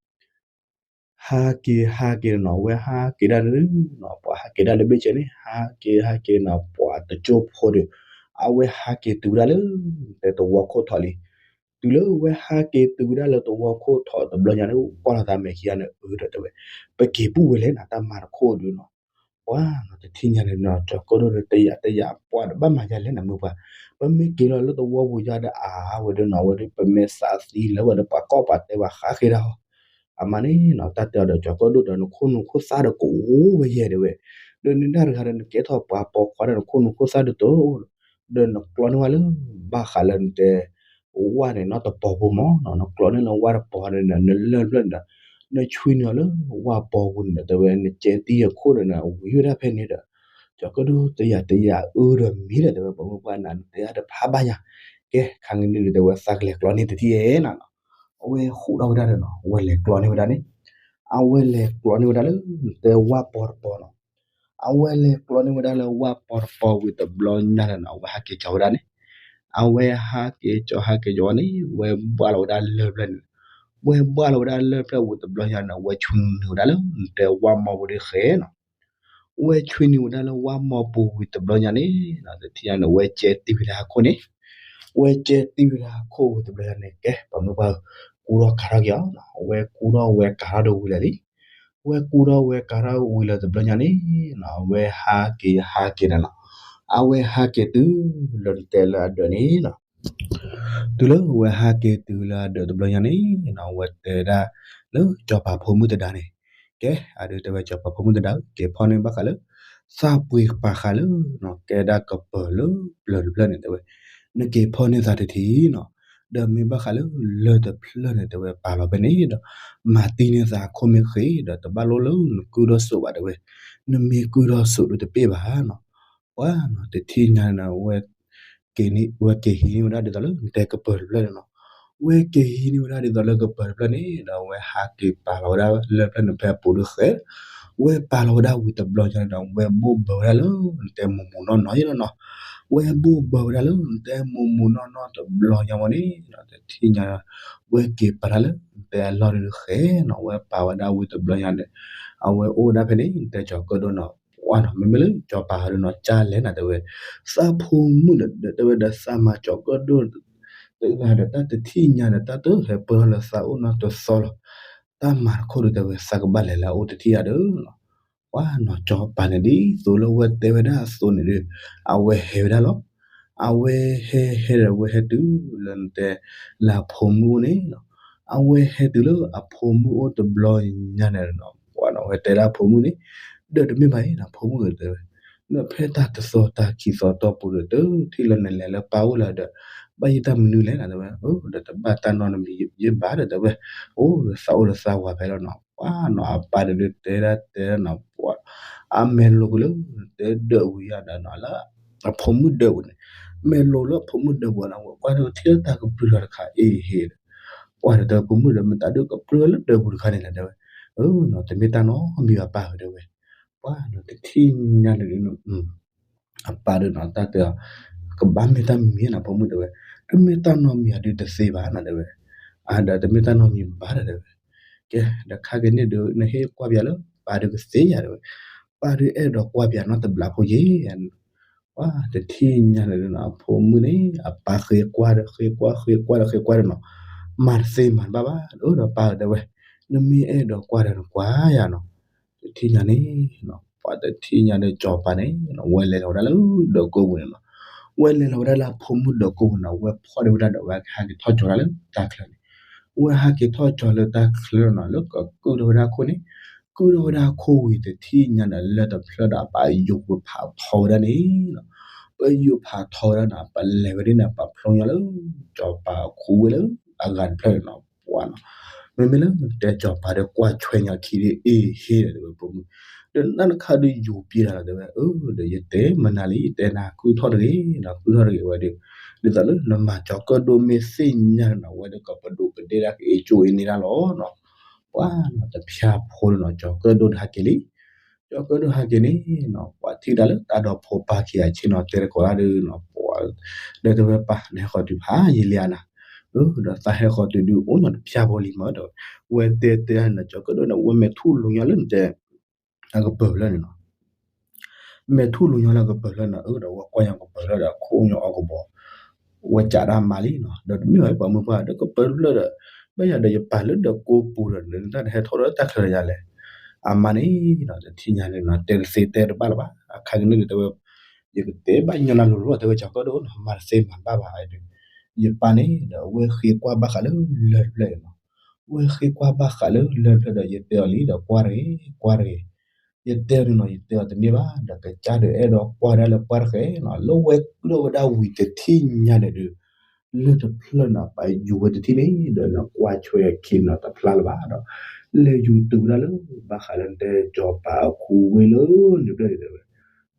ဟးက့ၤဟးက့ၤနီၤ ဝဲဟးက့ၤဒၣ်လၢနီၤ ပှၤဟးက့ၤဒၣ်လၢဘ့ၣ်ဆဲန့ၣ် ဟးက့ၤဟးက့ၤနီၤ ပှၤတကၠိဖိဒီး အဝဲဟးက့ၤတုၤဝဲဒၣ်လၢ တဲသဝီခိၣ်ထီၣ်လံ, တုၤလၢဝဲဟးက့ၤတုၤဝဲဒၣ်လၢသဝီခိၣ်ထီၣ်တဘျီညါန့ၣ် ကွၢ်လီၤသးမဲာ်ခံဂၤန့ၣ် အၢ ဒီးတဲဝဲ, ပက့ၤပူၣ်ဝဲလဲၣ်နီၤ တၢ်မၤတခိၣ်ဒုနီၤ, ပှၤနီၤ တထံၣ်ညါန့ၣ်နီၤ ကၠီၤကၢၣ်ဒိၣ်ဒီးတယာ်တယာ် ပှၤဒီးဘၣ်မၤယၤလဲၣ်နၤမုၢ်ပှၢ်, ပမ့ၢ်က့ၤလီၤလၢသဝီပူၤယါဒီး အါဝဲဒၣ်နီၤ ဝဲဒၣ် ပမ့ၢ်သးသံလၢဝဲဒီး ပှၤကိးပှၤတဲပှၤဃါဃ့ဒၣ်ဟီ အမါန့ၣ်နီၤ တၢ်တဲအီၤဒီး ကၠီၤကၢၣ်ဒိၣ်ဒီး နခိၣ်နူာ်ခိၣ်သၣ်ဒီးကအိၣ်ဝဲယဲၢ်တဲဝဲ, ဒီးနတၢ်တဂၤဒီး နကဲထီၣ်ပှၤပိာ်ခွါဒီး နခိၣ်နူာ်ခိၣ်သၣ်ဒ်သိး ဒီးနကျီန့ၢ်ဝဲလၢ ဘၣ်ဃးလၢနတဲ ဝၣ်န့ၣ်နီတပီၤဖိမးနီၤ နကျီန့ၢ်လၢဝၣ်တပီၤန့ၣ်ဒီး နလၢၢ်ဖျၢၣ်န့ၣ်ဒီး နဆွံနုာ်အီၤလၢဝၣ်ပီၤပူၤန့ၣ်ဒီး တဲဝဲ နကဲတံၢ်အခိၣ်ဒီး နဝံၤဝဲဒၣ်ဖဲန့ၣ်ဒီး ကၠီၤကၢၣ်ဒိၣ်တယာ်တယာ် အၢဒီးမ့ၢ်ဒီး တဲဝဲ ပှၤမုၢ်ပှၢ်နၤ နတဲအါတဖၣ်ဘၣ်ညါ, ကဲ ခါကနံၣ်ဒုး တဲဝဲ သးကလဲၤကျီန့ၢ်တထံၣ်ယဲၢ်နၤနီၤ, အဝဲဟူးထီၣ်ဝဲဒၣ်ဒီးနီၤ အဝဲလဲၤကျီန့ၢ်ဝဲဒၣ်န့ၣ်, အဝဲလဲၤကျီန့ၢ်ဝဲဒၣ်လၢ တဲဝၣ်ပီၤတပီၤနီၤ အဝဲလဲၤကျီန့ၢ်ဝဲဒၣ်လၢဝၣ်ပီၤတပီၤဝံၤတဘျီညါန့ၣ်နီၤ အဝဲဟးက့ၤကၠီၤဝဲဒၣ်န့ၣ်, အဝဲဟးက့ၤကၠီၤဟးက့ၤကၠီၤဝဲန့ၣ် ဝဲဘၣ်လီၤဝဲဒၣ်လၢၢ်ဖျၢၣ်န့ၣ်, ဝဲဘၣ်လီၤဝဲဒၣ်လၢၢ်ဖျၢၣ်ဝံၤတဘျီညါန့ၣ် ဝဲဆွံနုာ်ဝဲဒၣ်လၢ တဲဝၣ်မီပူၤဒ်ဃဲနီၤ, ဝဲဆွံနုာ်ဝဲဒၣ်လၢဝၣ်မီပူၤဝံၤတဘျီညါန့ၣ်, တထံၣ်ညါန့ၣ် ဝဲကဲတံၢ်ဝဲဒၣ်ဟီၣ်ခိၣ်န့ၣ်, ဝဲကဲတံၢ်ဝဲဒၣ်ဟီၣ်ခိၣ်ဝံၤတဘျီညါန့ၣ် ကဲ ပှၤမုၢ်ပှၢ်ဧၢ, ကူထီၣ်ကၤထီၣ်က့ၤအီၤနီၤ, ဝဲကူထီၣ်ဝဲကၤထီၣ်ဒီးဝံၤလၢာ်လံ ဝဲကူထီၣ်ဝဲကၤထီၣ်ဝံၤလၢာ်တဘျီညါန့ၣ်နီၤ အဝဲဟးက့ၤဟးက့ၤန့ၣ်နီၤ, အဝဲဟးက့ၤတုၤလၢတဲလၢအဒၢးန့ၣ်နီၤ, တုၤလၢဝဲဟးက့ၤတုၤလၢအဒၢးတဘျီညါန့ၣ်နီၤ ဝဲတဲဒၣ်လၢကၠီၤပၤဖိမုၣ်သဒါန့ၣ်, ကဲ အဒုးတဲဝဲကၠီၤပၤဖိမုၣ်သဒါဧၢ, က့ၤဖီၣ်န့ၢ်ဘၣ်ဃးလၢ သးပှ့ၤပာ်ဃာ်လၢ ကဲဒၣ်ကပၢၤလၢပျၢၤတဖျၢၣ်န့ၣ်တဲဝဲ, နက့ၤဖီၣ်န့ၢ်သးတထံၣ်နီၤ, ဒီးမ့ၢ်ဘၣ်ဃးလၢလၢၢ်တဖျၢၣ်န့ၣ်တဲဝဲပာ်လီၤဖဲန့ၣ်ဒီး မၤတံၢ်န့ၢ်သးအခိၣ်မ့ၢ်ဃ့ဒီး တဘၣ်လိၣ်လၢနကုၢ်ဒီးစိးဘၣ်တဲဝဲ, နမ့ၢ်ကုၢ်ဒီးစိးဒီးတပ့ၢ်ဘၣ်နီၤ, ပှၤနီၤ တထံၣ်ညါန့ၣ် ဝဲက့ၤဟံးန့ၢ်ဝဲဒၣ်ဒ်သိးလၢနတဲကပၢၤတဖျၢၣ်န့ၣ်နီၤ, ဝဲက့ၤဟံးန့ၢ်ဝဲဒၣ်ဒ်သိးလၢကပၢၤတဖျၢၣ်န့ၣ်ဒီး ဝဲဟးက့ၤပာ်လီၤဝဲဒၣ်လၢၢ်ဖျၢၣ်န့ၣ်ဖဲအပူၤဒ်ဃဲ, ဝဲပာ်လီၤဝဲဒၣ်ဝံၤတဘျီညါန့ၣ်ဒီး ဝဲဘိၣ်ဘၢဝဲဒၣ်လၢနတဲမူးမူးနီၢ်နီၢ်ယဲၢ်လီၤနီၤ, ဝဲဘိၣ်ဘၢဝဲဒၣ်လၢနတဲမူးမူးနီၢ်နီၢ်တဘျီညါဝဲန့ၣ်ဒီး တထံၣ်ညါ ဝဲက့ၤပာ်တၢ်လၢနတဲအလီၢ်ဒ်ဃဲနီၤ, ဝဲပာ်ဝဲဒၣ်ဝံၤတဘျီညါန့ၣ် အဝဲအိၣ်ဝဲဒၣ်ဖဲန့ၣ် တဲကၠီၤကၢၣ်ဒိၣ်နီၤ ပှၢ်နီၤ မ့မ့ၢ်လၢကၠီၤပၤဟီဒုနီၤ ကၢ်လဲၣ်နၤတဲဝဲ, သးဖိမုၣ်ဒီးတဲဝဲဒီးသးမၤကၠီၤကၢၣ်ဒိၣ် တဂၤဒီးတၢ်တထံၣ်ညါဒီးတၢ်တဟဲပၢၢ်ထီၣ်လၢသးအိၣ်နီတသီလီၤ. တၢ်မၤတခိၣ်ဒုတဲဝဲ သးကဘၣ်လဲၤလၢအအိၣ်တထံၣ်အါဒီးနီၤ ပှၢ်နီၤ ကၠီၤပၤန့ၣ်ဒ်သိးလၢဝဲတဲဝဲဒၣ်အသိးန့ၣ်ဒီး အဝဲဟဲဝဲဒၣ်လီၤ. အဝဲဟဲဟဲဒီးဝဲဟဲတုၤလၢနတဲ လၢအဖိမုၣ်အိၣ်န့ၣ်လီၤ. အဝဲဟဲတုၤလၢအဖိမုၣ်အိၣ်တဘျီညါန့ၣ်နီၤ ပှၢ်နီၤ ဝဲတဲဒၣ်အဖိမုၣ်န့ၣ် ဒီးတမ့ၢ်ဘၣ်အံၤနီၤ ဖိမုၣ်ဧၢတဲဝဲ, နဖဲတၢ်တသီတၢ်ခံသီတီၢ်ပူၤဒီး တထံၣ်လၢနလဲၤလၢပၢ်အိၣ်လၢၤဒီး ဘၣ်ယိၣ်တၢ်မနုၤလဲၣ်နၤတဲဝဲ, ဒီးတဘၣ်တၢ်နီတမံၤယဘၣ်ဒီးတဲဝဲ, အိၣ်ဒီးသးအိၣ်ဒီးသးဝၤဖဲလီၤနီၤ ပှၢ်နီၤ အပၢ်ဒီးတဲဒၣ်တဲနီၤ ပှၢ် အမဲာ်လိၤကလၢ တဲဒၢးဝံၤယၤဒီးနီၤလၢ အဖိမုၣ်ဒၢးပူၤန့ၣ်, မဲာ်လိၤလၢအဖိမုၣ်ဒၢးပူၤနီၤ ဝဲကွၢ်ဒီးထံၣ်လၢတၢ်ကပြုၢ်လီၤတခါအ့ၣ်ဟ့ၣ်ဒီး ပှၢ်ဒီးတဲဖိမုၣ်ဒီး မ့ၢ်တၢ်ဒုးကပြုၢ်လၢဒၢးပူၤတခါန့ၣ်လဲၣ်တဲဝဲ, နီၤ တမ့ၢ်တၢ်နီတမံၤဘၣ်ပၢ်ဧၢတဲဝဲ, ပှၢ်နီၤ တထံၣ်ညါန့ၣ်ဒုး အပၢ်ဒီးနီၤ တၢ်တဲအီၤ ကဘၣ်မ့ၢ်တၢ်မံၤနီၤ ဖိမုၣ်တဲဝဲ, တမ့ၢ်တၢ်နီတမံၤအဒုးတသ့ဘၣ်နီၤတဲဝဲ, အဒီးတမ့ၢ်တၢ်နီတမံၤဘၣ်ဒီးတဲဝဲ, ကဲ ဒီးခါက့ၤန့ၣ်ဒုး နဟ့ၣ်ကွၢ်ပၠးလၢ ပၢ်ဒုးကသ့ယၤတဲဝဲ, ပၢ်ဒုးအဲၣ်ဒိးကွၢ်ပၠးနီတဘျီဖိယ့ၢ်, ပှၢ်တထံၣ်ညါန့ၣ်ဒုးနီၤ အဖိမုၣ်န့ၣ် အပၢ်ဃ့ကွၢ်ဒီးဃ့ကွၢ်ဃ့ကွၢ်ဒီးဃ့ကွၢ်ဒီးနီၤ, မၤတသ့မၤတဘၣ်ဘၣ်, ဒီးပၢ်တဲဝဲ, နမ့ၢ်အဲၣ်ဒိးကွၢ်ဒီးနကွၢ်ယၤနီၤ, တထံၣ်ညါန့ၣ် ပှၢ်တထံၣ်ညါဒီးကၠီၤပၤန့ၣ် ဝဲလဲၤလီၤဝဲဒၣ်လၢဒၢးကိၢ်ပူၤန့ၣ်နီၤ, ဝဲလဲၤလီၤဝဲဒၣ်လၢအဖိမုၣ်ဒၢးကိၢ်ပူၤန့ၣ် ဝဲဖီၣ်ဒံးဝဲဒၣ်ဒီးဝဲဟဲက့ၤထီၣ်ကၠီၤဒၣ်လၢတၢ်ချၢန့ၣ်, ဝဲဟဲက့ၤထီၣ်ကၠီၤလၢတၢ်ချၢနီၤ လၢကကုၢ်ထီၣ်ဝဲဒၣ်အခိၣ်န့ၣ်, ကုၢ်ထီၣ်ဝဲဒၣ်အခိၣ်ဝံၤတထံၣ်ညါဒီးလၢၢ်တဖျၢၣ်ဒီး ပယိၤဖးထီဝဲဒၣ်န့ၣ်နီၤ, ပယိၤဖးထီဝဲဒၣ်န့ၣ် ပလဲၤဝဲဒၣ်န့ၣ် ပဖျိညါလၢ ကၠီၤပၤအခိဝ့ၢ်လၢအဂၤတဖျၢၣ်န့ၣ်နီၤ, ပှၢ်နီၤ, မ့မ့ၢ်လၢတဲကၠီၤပၤဒီးကွၢ်ဆွဲညါခံဒုအ့ၣ်ဟ့ၣ်ဒီးတဲဝဲဖိမုၣ်, ဒီးနၢ်တခါဒုးယူၤပျံၤတၢ်လီၤတဲဝဲ, ဒီးယတဲမနုၤလံ ယတဲနၤကုၢ်ထီၣ်တဂ့ၤနီၤ ကုၢ်ထီၣ်တဂ့ၤဝဲဒီး, ဒ်သိးလၢနမၤကၠီၤကၢၣ်ဒိၣ်မ့ၢ်သ့ၣ်ညါန့ၣ်နီၤ ဝဲဒီးကပဒိးကဒ့ဒၣ်ကအ့ၣ်ကၠိအ့ၣ်န့ၢ်ဒၣ်လီၤနီၤ, ပှၢ်နီၤ တဖၠါဖိန့ၣ်နီၤ ကၠီၤကၢၣ်ဒိၣ်ဒီးဟဲက့ၤလံ, ကၠီၤကၢၣ်ဒိၣ်ဟဲက့ၤန့ၣ်နီၤ ပှၢ်ထံၣ်ဒၣ်လၢတၢ်ဒိးဖိပၢ်ခံဂၤဆ့ၣ်နီၤ တဲတကိးဒၣ်ဒုးနီၤ, ပှၢ်ဒီးတဲဝဲပၢ် နဟဲဃီၤတုၤဖးယံာ်လံဧါနၤ, ဒီးသးဟဲဃီၤတုၤဒုးအိၣ်ညီတဖၠါဖိလံမးဒီး, ဝဲတဲတဲန့ၣ် ကၠီၤကၢၣ်ဒိၣ်န့ၣ် ဝဲမဲာ်ထူၣ်လိၤညီလၢနတဲ အကပၢၤဖျၢၣ်န့ၣ်နီၤ မဲာ်ထူၣ်လိၤညီလၢကပၢၤဖျၢၣ်န့ၣ် အဒီးဝဲကွၢ်ညီကပၢၤဖျၢၣ်ဒီးခိၣ်ညိအီကဘီ, ဝဲကးဒၣ်မါလံနီၤ ဒီးတမ့ၢ်ဝဲပှၤမုၢ်ပှၢ်ဒီးကပၢၤဖျၢၣ်ဒီး, ဘၣ်ယၤဒီးယပာ်လၢဒီးကိးပူၤဒီး နတၢ်တဟဲထီၣ်ဒီးတၢ်ချၢယၤလဲၣ်, အမါန့ၣ်နီၤ တထံၣ်ညါန့ၣ်နီၤ တဲတသ့တဲတဘၣ်လၢၤဘၣ် အခါကန့ၣ်ဒီးတဲဝဲ, ယကတဲဘၣ်ညီနၤလိၤလိၤတဲဝဲကၠီၤကၢၣ်ဒိၣ်နီၤ မၤတသ့မၤတဘၣ်ဘၣ်ဒီး, ယပၢ်န့ၣ်ဒီးအဝဲဃ့ကွၢ်ဘၣ်ဃးလၢလၢၢ်တဖျၢၣ်နီၤ ဝဲဃ့ကွၢ်ဘၣ်ဃးလၢလၢၢ်တဖျၢၣ်ဒီး ယတဲအီၤလံဒီးကွၢ်တဂ့ၤ, ကွၢ်တဂ့ၤ, ယတဲအီၤဒုးနီၤ ယတဲအီၤတန့ၢ်ဘၣ် ဒီးကစၢ်ဒုးအဲၣ်ဒိးကွၢ်ဒၣ်လၢပှၢ်တဃဲနီၤ လၢဝဲကုၢ်ထီၣ်ဝဲဒၣ်ဝံၤတထံၣ်ညါန့ၣ်ဒီး, လၢၢ်တဖျၢၣ်န့ၣ် ပယူၤဝဲတထံၣ်န့ၣ် ဒီးနကွၢ်ဆွဲခံနီၤတဖျါလၢၤဘၣ်ဒီး, လဲၤယူၤတုၤဝဲဒၣ်လၢ ဘၣ်ဃးလၢနတဲကၠီၤပၤအခိဝ့ၢ်လၢန့ၣ်ဖျၢၣ်န့ၣ်တဲဝဲ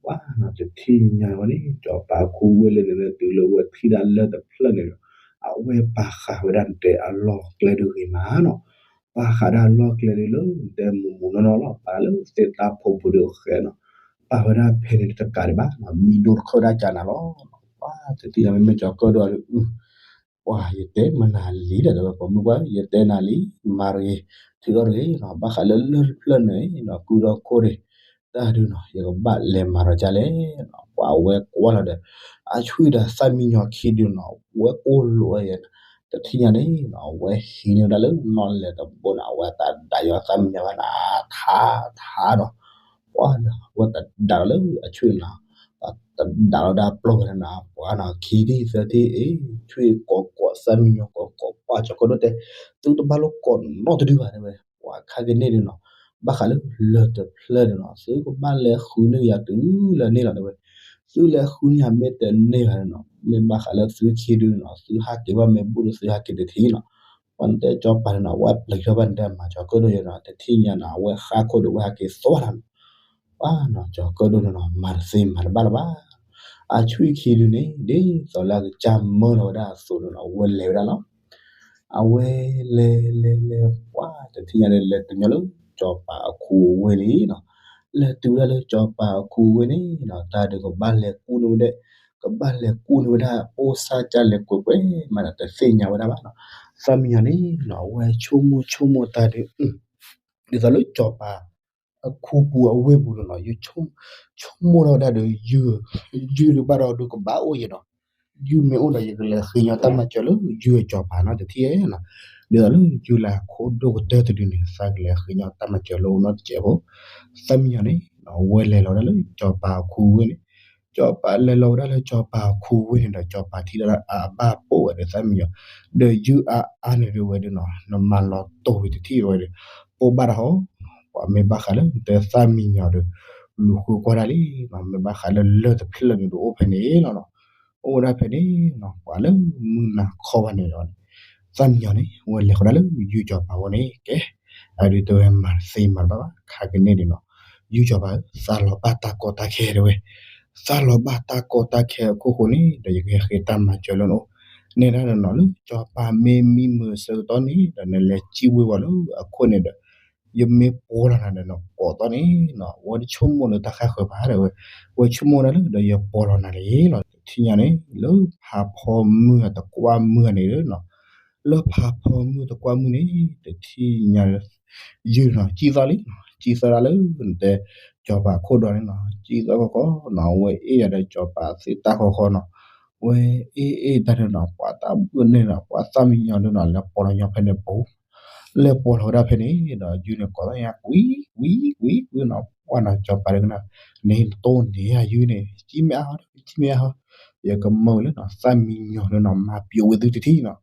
ပှၢ်နီၤတထံၣ်ညါဝဲန့ၣ် ကၠီၤပၤအခိဝ့ၢ်လၢန့ၣ်လၢတုၤလၢဝဲထံၣ်ဒၣ်လၢၢ်တဖျၢၣ်န့ၣ်ဒီး, အဝဲပာ်ဃာ်ဝဲဒၣ်နတဲအလီၢ်ကျဲဒုးဂ့ၤမးနီၤ, ပာ်ဃာ်ဒၣ်အလီၢ်ကျဲဒုးလၢနတဲမူးမူးနီၢ်နီၢ်လီၤ ပာ်လၢသ့ၣ်တၢ်ဖိပူၤဒုးအဃဲနီၤ, ပာ်ဝဲဒၣ်ဖဲန့ၣ်တကးဒံးဘၣ်နီၤ မံၤဒိၣ်တခၢၣ်ဒၣ်ကၢ်နၤလီၤ, ပှၢ်တထံၣ်ညါမ့မ့ၢ်ကၠီၤကၢၣ်ဒိၣ်အဒုး ပှၢ်ယတဲမနုၤလံဒီးတဲဝဲပိာ်မုၣ်ပှၢ် ယတဲနၤလံ မၤတဂ့ၤ, ထုးထီၣ်တဂ့ၤနီၤ ဘၣ်ဃးလၢလၢၢ်တဖျၢၣ်န့ၣ်နီၤ ကုၢ်ထီၣ်ခိၣ်တဂ့ၤ, တၢ်ဒုးနီၤ ယကဘၣ်လဲၤမၤဒီးကၢ်လဲၣ်နီၤ ပှၢ်အဝဲကွၢ်လီၤဒီး အဆွံဒီးသၣ်မံညီၤခံဒုးနီၤ ဝဲကိၢ်လိာ်ဝဲယဲ တထံၣ်ညါန့ၣ်နီၤ အဝဲဟံးန့ၢ်ဝဲဒၣ်လၢနီၢ်လဲၤတဘိန့ၣ် အဝဲတဒးယီၤသၣ်မံညီၤဘၣ်န့ၣ် ထါထါနီၤ ပှၢ်ဒီး အဝဲတဒးလီၤလၢအဆွံန့ၣ်နီၤ တဒးလီၤဒၣ်ပျီၢ်ဝဲန့ၣ်နီၤ ပှၢ်နီၤ ခံထံၣ်သၢထံၣ်အ့ ဆွံကိးကိး သၣ်မံညီၤကိးကိး ပှၢ်ကၠီၤကၢၣ်ဒိၣ်တဲ သုတဘၣ်လိၣ်ကိးနီတဒုဘၣ်တဲဝဲ ပှၢ်ခါက့ၤန့ၣ်ဒုးနီၤ ဘၣ်ဃးလၢလၢၢ်တဖျၢၣ်န့ၣ်နီၤ သုကဘၣ်လဲၤဃုန့ၢ်ယၤတုၤလၢန့ၣ်လီၤတဲဝဲ သုလဲၤဃုန့ၢ်ယၤမ့ၢ်တန့ၢ်ဘၣ်န့ၣ်နီၤ မ့ၢ်ဘၣ်ဃးလၢသုခံဒုးန့ၣ်နီၤ သုဟးက့ၤဘၣ်မ့ၢ်ဘူၣ်ဒီးသုဟးက့ၤတထံၣ်နီၤ ပှၢ်နတဲကၠီၤပၤန့ၣ်နီၤ အဝဲပျံၤထီၣ်ဘၣ်န့ၣ်ဒီးမၤကၠီၤကၢၣ်ဒိၣ်ယဲနီၤ တထံၣ်ညါနီၤ အဝဲဃါခိၣ်ဒီးအဝဲဟးက့ၤသွါလီၤနီၤ ပှၢ်နီၤ ကၠီၤကၢၣ်ဒိၣ်န့ၣ်နီၤ မၤတသ့မၤတဘၣ်လၢၤဘၣ် အဆွံခံဒုးန့ၣ် ဒ်သိးလၢအကစၢ်မၢလီၤဝဲဒၣ်အသိးန့ၣ်နီၤ အဝဲလဲၤဝဲဒၣ်လီၤ အဝဲလဲၤလဲၤလဲၤ ပှၢ်တထံၣ်ညါန့ၣ် လဲၤတုၤညီလၢကၠီၤပၤအခိဝ့ၢ်လံနီၤ လဲၤတုၤဝဲဒၣ်လၢကၠီၤပၤအခိဝ့ၢ်န့ၣ်နီၤ တၢ်ဒုးကဘၣ်လဲၤကူၣ်န့ၢ်ဝဲဒၣ် ကဘၣ်လဲၤကူၣ်န့ၢ်ဝဲဒၣ် အိၣ်ဆၣ်ကၢ်လဲၤကွဲးကွဲးမးဒီးတသ့ၣ်ညါဝဲဒၣ်ဘၣ်နီၤ သၣ်မံညီၤန့ၣ်နီၤ အဝဲဆိကမိၣ်ဆိကမိၣ်တၢ်ဒုး ဒ်သိးလၢကၠီၤပၤ အခူပူၤအဝ့ၢ်ပူၤန့ၣ်နီၤ, ယဆိကမိၣ်ထီၣ်ဝဲဒၣ်ဒီး ယုၢ်ဒုးဘၣ်ဒီးဒုးကဘၣ်အိၣ်ယဲနီၤ, ယုၢ်မ့ၢ်အိၣ်ဒီး ယကလဲၤဃ့ညီတၢ်မၤစၢၤလၢယုၢ်အစီၤပၤနီတထံၣ်နီၤ, ဒ်သိးလၢယုၢ်လၢအခိၣ်ဒိၣ်ကတၢၢ်တဒုန့ၣ် သးကလဲၤဃ့ညီတၢ်မၤစၢၤလၢအအိၣ်နီတစဲးဖိ, သၣ်မံယီၤန့ၣ် အဝဲလဲၤလီၤဝဲဒၣ်လၢစီၤပၤအခိဝ့ၢ်န့ၣ်, စီၤပၤလဲၤလီၤဝဲဒၣ်လၢစီၤပၤအခိဝ့ၢ်န့ၣ်ဒီး စီၤပၤထံၣ်ဒၣ်အဘၣ်ပိာ်ဝဲဒီးသၣ်မံယီၤ, ဒီးယုၢ်အါအါန့ၣ်ဒုးဝဲဒၣ်နီၤ နမၤလီၤတိၢ်ဝံၤတထံၣ်ဝဲဒီး ပိာ်ဘၣ်တၢ်ဟီ, ပှၤမ့ၢ်ဘၣ်ဃးလၢတဲသၣ်မံယီၤဒီး လူၤဃုကွၢ်ဒၣ်လံ, မ့ၢ်ဘၣ်ဃးလၢလၢၢ်တဖျၢၣ်န့ၣ်ဒီးအိၣ်ဖဲန့ၣ်လီၤနီၤ, အိၣ်ဝဲဒၣ်ဖဲန့ၣ်နီၤ, ပှၤလၢမုၢ်နၤခီဘၣ်န့ၣ်ဒီး သၣ်မံယီၤန့ၣ် ဝဲလဲၤဃီၤဒၣ်လၢယုၢ်စီၤပၤအအိၣ်န့ၣ် ကဲ, အဒုးတဲဝဲမၤတသ့မၤတဘၣ်ဘၣ် ခါကန့ၣ်ဒုးနီၤ, ယုၢ်စီၤပၤဧၢ သးလီၤဘၣ်တၢ်ကီတၢ်ခဲတဲဝဲ, သးလီၤဘၣ်တၢ်ကီတၢ်ခဲအခိၣ်ဃိန့ၣ် ဒီးယကဟဲဃ့တၢ်မၤစၢၤလၢနအိၣ်, နဲဒၣ်ဒီးနီၤ လၢစီၤပၤမ့ၢ်မံမုာ်အဆၢကတီၢ်န့ၣ် ဒီးနလဲၤစံၣ်ဝ့ၤဝီၤလၢအခိၣ်န့ၣ်ဒီး ယမ့ၢ်ပိာ်လီၤနၤဒီးနကိးသီၣ်န့ၣ်နီၤ ဝဲတဆိကမိၣ်လၢတၢ်ဃၣ်ဃၢၤဘၣ်တဲဝဲ, ဝဲဆိကမိၣ်ဒၣ်လၢဒီးယပိာ်လီၤနၤလံလီၤ, တထံၣ်ညါန့ၣ် လၢဖးဖီမုၢ်အတကွၢ်မုၢ်န့ၣ်ဒီးနီၤ, လၢဖးဖီမုၢ်တကွၢ်မုၢ်န့ၣ် တထံၣ်ညါ ယုၢ်နီၤ စံၣ်သီၣ်လံနီၤ, စံၣ်သီၣ်ဒၣ်လၢနတဲ စီၤပၤခိၣ်ဒီးန့ၣ်နီၤ, စံၣ်သီၣ်ကီကီနီၤ, ဝဲအ့ၣ်ယၤဒီးစီၤပၤသ့ၣ်တၢ်ဃီဃီနီၤ, ဝဲအ့ၣ်အ့ၣ်တၢ်ဒီးနီၤ ပှၤတၢ်ဘုၣ်န့ၣ်နီၤ ပှၤသၣ်မံယီၤဒုးနီၤ လဲၤပိာ်လီၤညီဖဲန့ၣ်ပူၤ, လဲၤပိာ်လီၤဝဲဒၣ်ဖဲန့ၣ်ဒီး ယုၢ်န့ၣ်ကိးသီၣ်ညါ ကွံ ကွံ ကွံ ကွံနီၤ, ပှၤနီၤ စီၤပၤဒုးကနၣ် န့ၣ်နတိၢ်န့ၢ်ယၤယုၢ်န့ၣ် စံၣ်မ့ၢ်အါဟီ စံၣ်မ့ၢ်အါဟီ, ယကမၢလၢနီၤ သၣ်မံယီၤဒုးနီၤ မၤပျိးဝဲသုတထံၣ်နီၤ,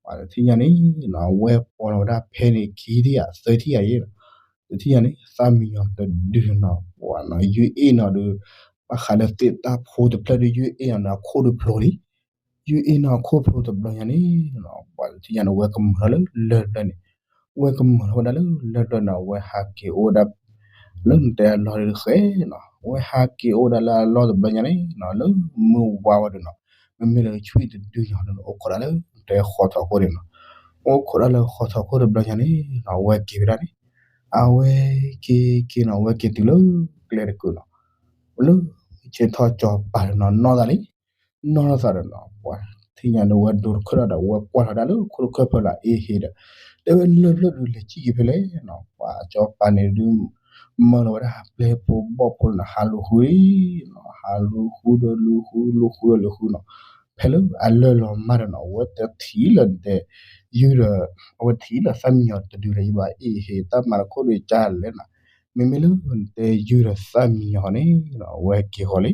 ပှၤတထံၣ်ညါန့ၣ်နီၤ ဝဲပိာ်လီၤဝဲဒၣ်ဖဲန့ၣ် ခံထံၣ်ယၤ သၢထံၣ်ယၤယဲနီၤ, တထံၣ်ညါန့ၣ် သၣ်မံယီၤတဒုနီၤ ပှၤနီၤ ယုၢ်အ့ၣ်နီၤဒီး ဘၣ်ဃးလၢသ့ၣ်တၢ်ဖိတဖျၢၣ်ဒီး ယုၢ်အ့ၣ်နီၤဒီးအခိၣ်ဒုးဖျိလံ, ယုၢ်အ့ၣ်နီၤအခိၣ်ဖျိတဘျီညါန့ၣ်နီၤ ပှၤတထံၣ်ညါန့ၣ် ဝဲကမၢလီၤလၢလၢၢ်တဖျၢၣ်န့ၣ်, ဝဲကမၢလီၤဝဲဒၣ်လၢလၢၢ်တဖျၢၣ်န့ၣ် ဝဲဟးက့ၤအိၣ်ဝဲဒၣ် လၢနတဲအလီၢ်တဃဲနီၤ ဝဲဟးက့ၤအိၣ်ဝဲဒၣ်လၢအလီၢ်တဘျီညါန့ၣ်နီၤ လၢမုၢ်ဝါဝဲဒီးနီၤ မ့မ့ၢ်လၢဆွံၣ်တဒုညါန့ၣ် အိၣ်ခိးဒၣ်လၢ တဲဃီထီၣ်ခိၣ်န့ၣ်နီၤ အိၣ်ခိးဒၣ်လၢဃီထီၣ်ခိၣ်တဘျီညါန့ၣ်နီၤ ဝဲက့ၤဝဲဒၣ်န့ၣ် အဝဲက့ၤက့ၤနီၤ ဝဲက့ၤတုၤလၢကျဲတကုာ်နီၤ လၢ ဆဲးထီၣ်စီၤပၤနီၤ နီၢ်သးလံ နီၢ်သးဒီးနီၤ ပှၤထံၣ်ညါန့ၣ် ဝဲဒိတခၢၣ်ဒီး ဝဲကွၢ်လီၤဒၣ်လၢခိၣ်တခၢၣ်ဖဲလီၤအ့ဟ့ဒီး တဲဝဲလၢၢ်ဖျၢၣ်ဒုးလဲၤစံၣ်က့ၤဖဲလဲၣ်နီၤ ပှၤစီၤပၤန့ၣ်ဒုး မၢလီၤဝဲဒၣ်ပျဲၢ်ဖိဘီၣ်ဖိန့ၣ်နီၤ ဟးလူၤဃုလံနီၤ ဟးလူၤဃုဒီးလူၤဃု လူၤဃုဒီးလူၤဃုနီၤ ဖဲလၢအလၢၢ်လီၤမၢ်ဒီးနီၤ အဝဲတထံၣ်လၢနတဲ ယုၢ်ဒီး အဝဲထံၣ်လၢသၣ်မံယီၤတဒုလၢယဘၣ်အ့ဟ့ တၢ်မၤတခိၣ်ဒုးကလဲၣ်နီၤ မ့မ့ၢ်လၢနတဲယုၢ်ဒီးသၣ်မံယီၤန့ၣ်နီၤ အဝဲက့ၤဃီ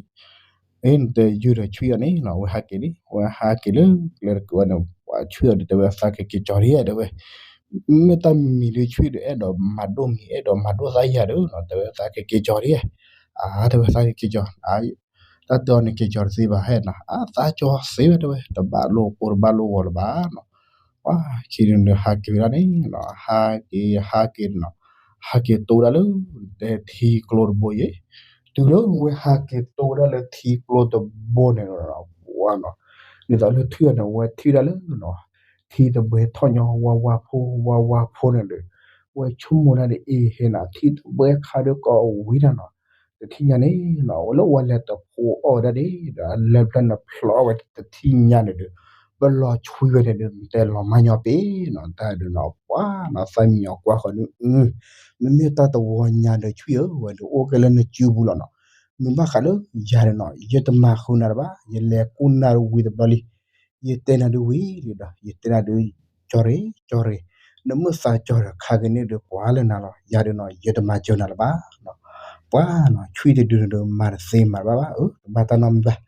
ၤလံ နတဲယုၢ်ဒီးဆွံၣ်အီၤန့ၣ်နီၤ အဝဲဟးက့ၤလံ အဝဲဟးက့ၤလၢကျဲတကုာ်န့ၣ် ပှၤဆွံၣ်အီၤဒီးတဲဝဲသးကက့ၤကၠီၤဒံးဧါတဲဝဲ မ့ၢ်တၢ်မံၤလၢဆွံၣ်ဒီးအဲၣ်ဒိးမၤဒိၣ်မံၤ အဲၣ်ဒိးမၤဒိၣ်သးယၤဒီးနီၤ တဲဝဲသးကက့ၤကၠီၤဒံးဧါ အါတဲဝဲသးကက့ၤကၠီၤ တၢ်တဲအီၤန့ၣ်က့ၤကၠီၤတသ့ဘၣ်ဟဲနီၤ အါသးကၠီၤသ့ဝဲတဲဝဲ တဘၣ်လိာ်ကိၢ်တဘၣ်လိာ်ဂီၤလၢၤဘၣ်နီၤ ပှၤခံန့ၣ်ဒီးဟးက့ၤဝဲဒၣ်န့ၣ်နီၤ ဟးက့ၤ ဟးက့ၤနီၤ ဟးက့ၤတိၢ်ဝဲဒၣ်လၢ တဲထံကျိတဘိယဲ တုၤလၢဝဲဟးက့ၤတိၢ်ဝဲဒၣ်လၢ ထံကျိတဘိန့ၣ်နီၤ ပှၤနီၤ ဒ်သိးလၢထွံၣ်အီၤန့ၣ် ဝဲထံၣ်ဒၣ်လၢနီၤ ထံတဘဲထီၣ်ညီ ဝါဝါဖိ ဝါဝါဖိန့ၣ်ဒီး ဝဲဆိကမိၣ်ဒၣ်ဒီး အ့ဟ့နီၤ ထံတဘဲခါဒီးကိးဝံၤဒၣ်နီၤ တထံၣ်ညါန့ၣ်နီၤ လၢဝဲလဲၤတဖိးအီၣ်ဝဲဒၣ်ဒီး ဒီးအလၢၢ်ဖျၢၣ်န့ၣ်ဖျိးအီၣ်ဝဲတထံၣ်ညါန့ၣ်ဒီး ပလီၤဆွံဝဲန့ၣ်ဒီး နတဲလီၤမၢ်ညီပ့ၤနီၤ တၢ်ဒုးနီၤ ပှၤနီၤ သၣ်မံယီၤကွၢ်ဃီၤဒုး မ့မ့ၢ်တၢ်တဝီညါဒီးဆွံၣ်ဧၢ ဝဲဒုးအိၣ်ကဲလၢနစုပူၤလီၤနီၤ မ့ၢ်ဘၣ်ဃးလၢယၤဒီးနီၤ ယတမၤဃုာ်နၤတဘၣ် ယလဲၤကူၣ်နၤဒုးဝံၤတဘျီလံ ယတဲနၤဒုးဝံၤလံဒီး ယတဲနၤဒုး ကၠီၤရ့ ကၠီၤရ့ နမ့ၢ်သးကၠီၤဒီး ခါကန့ၣ်ဒုးပှၤလၢနၤလီၤ ယၤဒီးနီၤ ယတမၤစၢၤနၤလၢၤဘၣ်နီၤ ပှၤနီၤ ဆွံၣ်တဒုန့ၣ်ဒီး မၤတသ့မၤတဘၣ်ဘၣ် အၢ တဘၣ်တၢ်နီတမံၤဘၣ်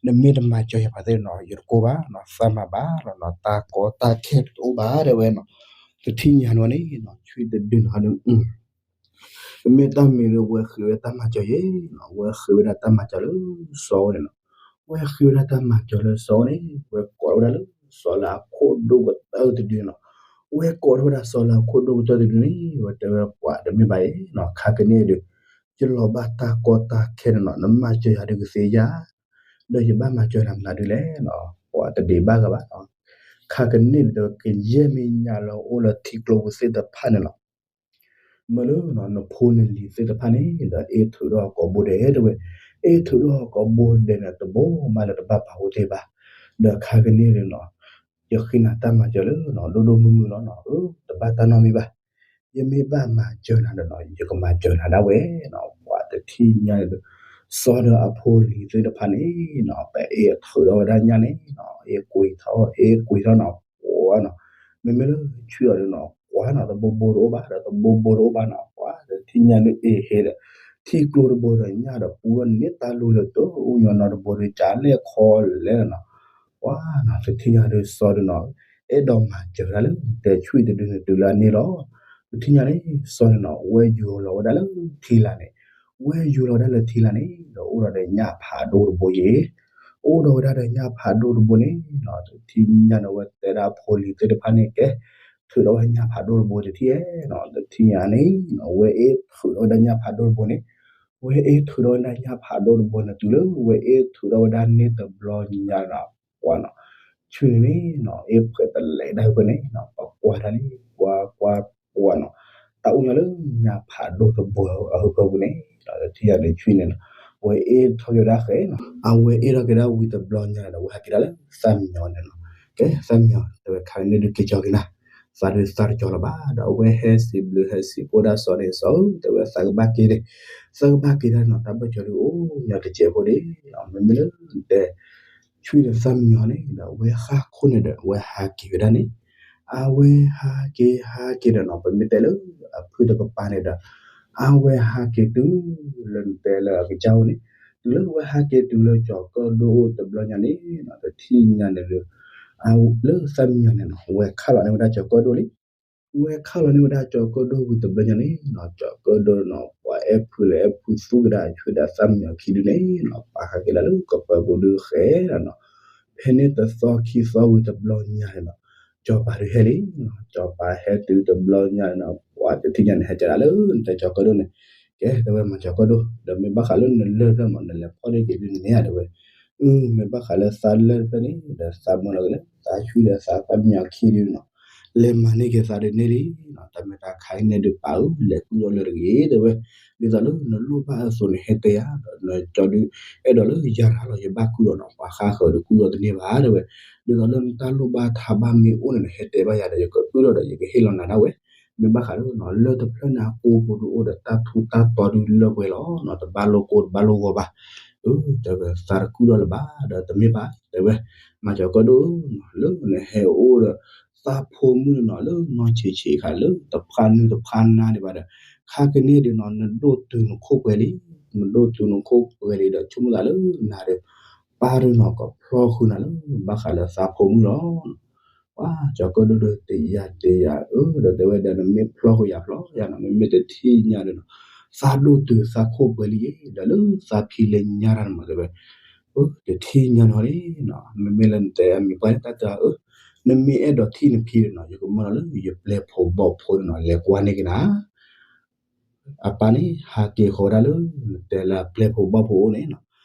နမ့ၢ်တမၤစၢၤယၤပှၤသ့ၣ်နီၤ ယတကိၢ်ဘၣ်နီၤ သးမၤဘၣ်လီၤနီၤ တၢ်ကီတၢ်ခဲတအိၣ်ဘၣ်တဲဝဲနီၤ တထံၣ်ညါန့ၣ်ဝဲန့ၣ်နီၤ ဆွံၣ်တဒုန့ၣ်ဟီဒုး ပမ့ၢ်တၢ်မံၤလၢဝဲဃ့ဝဲတၢ်မၤစၢၤယဲနီၤ ဝဲဃ့ဝဲဒၣ်တၢ်မၤစၢၤလၢစီၤဝဲန့ၣ်နီၤ ဝဲဃ့ဝဲဒၣ်တၢ်မၤစၢၤလၢစီၤဝဲန့ၣ် ဝဲကိးထီၣ်ဝဲဒၣ်လၢစီၤလၢအခိၣ်ဒိၣ်ကတၢၢ်တဒုနီၤ ဝဲကိးထီၣ်ဝဲဒၣ်စီၤလၢအခိၣ်ဒိၣ်ကတၢၢ်တဒုန့ၣ် ဝဲတဲဝဲပှၤတမ့ၢ်ဘၣ်အံၤနီၤ ခါကန့ၣ်ဒုး ယလီၤဘၣ်တၢ်ကီတၢ်ခဲန့ၣ်နီၤ နမၤစၢၤယၤဒုးကသ့ဧါ ဒီးယဘၣ်မၤစၢၤနၤမနုၤဒုးလဲၣ်နီၤ ပှၤတဒံးဘၣ်ဂၤဘၣ်နီၤ ခါကန့ၣ်ဒုး ကယဲၢ်မ့ၢ်ညါလၢအိၣ်လၢထံကျိပူၤသ့ၣ်တဖၣ်န့ၣ်လီၤ မ့ၢ်လၢနဖိနလံၤသ့ၣ်တဖၣ်န့ၣ်ဒီး အ့ၣ်ထုးထီၣ်ကိးဘိဒဲးတဲဝဲ, အ့ၣ်ထုးထီၣ်ကိးဘိဒဲးန့ၣ် တဘိမးလၢတဘၣ်ပာ်ဝဲသ့ၣ်ဘၣ်, ဒီးခါကန့ၣ်လီၤ, ယဃ့နၤတၢ်မၤစၢၤလၢ ဒိၣ်ဒိၣ်မုၢ်မုၢ်လီၤနီၤ, တဘၣ်တၢ်နီတမံၤဘၣ်, ယမ့ၢ်ဘၣ်မၤစၢၤနၤဒီးနီၤ ယကမၤစၢၤနၤဒၣ်ဝဲနီၤ. ပှၤတထံၣ်ညါဒီး စီၤဒီးအဖိလံၤသ့ၣ်တဖၣ်န့ၣ်နီၤ ပအဲၣ်ထုးထီၣ်ဝဲဒၣ်ညၣ်န့ၣ်နီၤ အဲၣ်ကွံာ်ထီၣ် အဲၣ်ကွံာ်ထီၣ်နီၤ ပှၤနီၤ မ့မ့ၢ်လၢဆွံအီၤဒီးနီၤ ကွၢ်နီၤ တဘိဘိတအိၣ်ဘၣ်ဒီး တဘိဘိတအိၣ်ဘၣ်နီၤ ပှၤတထံၣ်ညါဒီးအဲၣ်ဟဲဒီး ထံကျိတဘိဒီးညၣ်ဒီးပူၤန့ၣ်တၢ်လူၤလၢတအိၣ်ညီနီတဘိဒီး ကလဲၣ်ခီလဲၣ်နီၤ ပှၤနီၤ တထံၣ်ညါဒီးစီၤဒီးနီၤ အဲၣ်ဒိးမၤစၢၤဒၣ်လၢ တဲဆွံတဒုန့ၣ်တုၤလၢအန့ၣ်လီၤ. တထံၣ်ညါန့ၣ် စီၤန့ၣ်နီၤ ဝဲယူၤလီၤဝဲဒၣ်လၢထံလာ်န့ၣ် ဝဲယူၤလီၤဝဲဒၣ်လၢထံလာ်န့ၣ် ဒီးအိၣ်ဒီးညၣ်ဖးဒိၣ်တဘိယဲ အိၣ်ဒီးဝဲဒၣ်ဒီးညၣ်ဖးဒိၣ်တဘိန့ၣ်နီၤ တထံၣ်ညါန့ၣ် ဝဲတဲဒၣ်ဖိလံၤသ့ၣ်တဖၣ်န့ၣ် ကဲ ထုးထီၣ်ဝဲညၣ်ဖးဒိၣ်တဘိတထံၣ်ဧါနီၤ တထံၣ်ညါန့ၣ်နီၤ ဝဲအဲၣ်ထုးထီၣ်ဝဲဒၣ်ညၣ်ဖးဒိၣ်တဘိန့ၣ် ဝဲအဲၣ်ထုးထီၣ်ဝဲဒၣ်ညၣ်ဖးဒိၣ်တဘိန့ၣ် တုၤလၢဝဲအဲၣ်ထုးထီၣ်ဝဲဒၣ်န့ၣ်တဘျီညါနီၤ ပှၤနီၤ ဆွံန့ၣ်န့ၣ်နီၤ အဲၣ်ဖှဲးတလဲးဒၣ်ဖဲန့ၣ်နီၤ ပကွၢ်တၢ်လံ ကွၢ်ကွၢ်ကွၢ်နီၤ တၢ်အိၣ်ညီလၢညၣ်ဖးဒိၣ်တဘိအဖၢပူၤန့ၣ် တထံၣ်ညါန့ၣ်ဆွံန့ၣ်နီၤ ဝဲအဲၣ်ထီၣ်က့ၤဝဲဒၣ်ဃဲနီၤ အဝဲအဲၣ်ထီၣ်က့ၤဒၣ်ဝံၤတဘျီညါဒီး ဝဲဟးက့ၤဒၣ်လၢသးမံညီၤန့ၣ်နီၤ ကဲသးမံညီၤ တဲဝဲခါန့ၣ်ဒုးက့ၤကၠီက့ၤနၤ သးဒုးသးတကၠီလၢၤဘၣ်ဒီး အဝဲဟဲစံးဘျုးဟဲစံးဖှိၣ်ဒၣ်စီၤန့ၣ် စီၤဧၢ တဲဝဲသးကဘၣ်က့ၤန့ၣ် သးကဘၣ်က့ၤဒၣ်နီၤ တၢ်ဘၢၣ်စၢၤဒုးအိၣ်ညီတစဲးဖိဒၣ်နီၤ မ့မ့ၢ်လၢတဲ ဆွံဒီးသးမံညီၤန့ၣ်ဒီး အဝဲဃၣ်ခိၣ်န့ၣ်ဒီး အဝဲဟးက့ၤဝဲဒၣ်န့ၣ် အဝဲဟးက့ၤဟးက့ၤဒီးနီၤ ပမ့ၢ်တဲလၢအဖုၣ်တကပၤန့ၣ်ဒီး အဝဲဟးက့ၤတုၤလၢနတဲလၢအကစၢ်အိၣ်န့ၣ် တုၤလၢအဝဲဟးက့ၤတုၤလၢကၠီၤကၢၣ်ဒိၣ်အိၣ်တဘျီညါန့ၣ်နီၤ တထံၣ်ညါန့ၣ်ဒီး လၢသးမံညီၤန့ၣ်နီၤ ဝဲခးလီၤန့ၢ်ဝဲဒၣ်ကၠီၤကၢၣ်ဒိၣ်လံ ဝဲခးလီၤန့ၢ်ဝဲဒၣ်ကၠီၤကၢၣ်ဒိၣ်ဝံၤတဘျီညါန့ၣ်နီၤ ကၠီၤကၢၣ်ဒိၣ်နီၤ ပှၤအဲၣ်ဖုးလၢအဲၣ်ဖုးသူကဒါဆွံဒီးသးမံညီၤခံဒုန့ၣ်နီၤ ပာ်ဃာ်က့ၤလၢကပၢၤပူၤဒုးဃဲဒီးနီၤ ဖဲန့ၣ်တသီခံသီဝံၤတဘျီညါန့ၣ်နီၤ ကၠီၤပၤဒုးဟဲလံနီၤ ကၠီၤပၤဟဲတုၤတဘျီညါန့ၣ်နီၤ ပှၤတထံၣ်ညါန့ၣ် ဟဲကဒါလၢနတဲကၠီၤကၢၣ်ဒိၣ်န့ၣ် ကဲ တဲဝဲမၤကၠီၤကၢၣ်ဒိၣ် ဒီးမ့ၢ်ဘၣ်ဃးလၢနလၢၢ်ဖျၢၣ်မး နလဲၤဖီၣ်န့ၢ်က့ၤဒုးန့ၣ်ဧါ တဲဝဲ မ့ၢ်ဘၣ်ဃးလၢသးလၢၢ်ဖျၢၣ်န့ၣ် ဒီးသးမုာ်လီၤက့ၤလၢ သးဆွံဒီးသးသးမံညီၤခံဒုနီၤ လဲၤမၤန့ၢ်က့ၤသးဒုးန့ၢ်လံနီၤ တၢ်မ့ၢ်တၢ်ခါအံၤန့ၣ်ဒုးပာ်အၢ လဲၤကုၢ်ထီၣ်လၢတဂ့ၤ တဲဝဲ ဒ်သိးလၢနလိၣ်ဘၣ်အသိးန့ၣ် ဟဲတဲယၤဒီး နကၠီဒုး အဲၣ်ဒိးလၢယၤရၤလီၤ ယဘၣ်ကုၢ်ထီၣ်နီၤ ပှၤဃါဃၢၤဒုးကုၢ်ထီၣ်တန့ၢ်ဘၣ် တဲဝဲ ဒ်သိးလၢနတၢ်လိၣ်ဘၣ်ထးဘၣ်မ့ၢ်အိၣ်န့ၣ် နဟဲတဲဘၣ်ယၤဒီး ယကကုၢ်ထီၣ်ဒီး ယကဟ့ၣ်လီၤနၤဒၣ်ဝဲ မ့ၢ်ဘၣ်ဃးလၢနီၤ လၢၢ်တဖျၢၣ်န့ၣ် အကိပူၤဒုးအိၣ်ဒီးတၢ်ထူးတၢ်တီၤဒုးလၢပှဲၤလီၤနီၤ တဘၣ်လိာ်ကိၢ်တဘၣ်လိာ်ဂီၤဘၣ် တဲဝဲ သးတကုၢ်ထီၣ်လၢၤဘၣ် ဒီးတမ့ၢ်ဘၣ် တဲဝဲ မၤကၠီၤကၢၣ်ဒိၣ်နီၤ လၢနဟဲအိၣ်ဒီး သးဖိမုၣ်န့ၣ်နီၤ လၢနီၢ်ဆံးဆံးခါ လၢတဖးနုာ်တဖးနါဒံးဘၣ်ဒီး ခါကန့ၢ်ဒုးနီၤ နဒိၣ်တုၤနခိၣ်ပှဲၤလံ နဒိၣ်တုၤနခိၣ်ပှဲၤလံဒီး ဆိကမိၣ်သးလၢနၤဒီး ပၢ်ဒုးနီၤ ကဖျီဃုာ်နၤလၢ ဘၣ်ဃးလၢသးဖိမုၣ်လီၤ ပှၤကၠီၤကၢၣ်ဒိၣ်ဒုးတယာ်တယာ်အၢ ဒီးတဲဝဲဒီး နမ့ၢ်ဖျီဃုာ်ယၤဖျီယၤနီၤ မ့မ့ၢ်တထံၣ်ညါဒီးနီၤ သးဒိၣ်တုၤသးခိၣ်ပှဲၤလံ ဒီးလၢသးဖံးလဲၤညါတၢ်န့ၣ်မး တဲဝဲ တထံၣ်ညါနီၤလံနီၤ မ့မ့ၢ်လၢနတဲအမံၤပှၢ်န့ၣ် တၢ်တၢ်အၢ နမ့ၢ်အဲၣ်ဒိးထံၣ်နဖံဒီးနီၤ ယကမၢလီၤလၢယပျဲၢ်ဖိဘီၣ်ဖိဒီးနီၤ လဲၤကွၢ်န့ၢ်က့ၤနၤ အပၢ်န့ၣ် ဟးက့ၤဃီၤဝဲဒၣ်လၢ နတဲလၢအပျဲၢ်ဖိဘီၣ်ဖိအိၣ်န့ၣ်နီၤ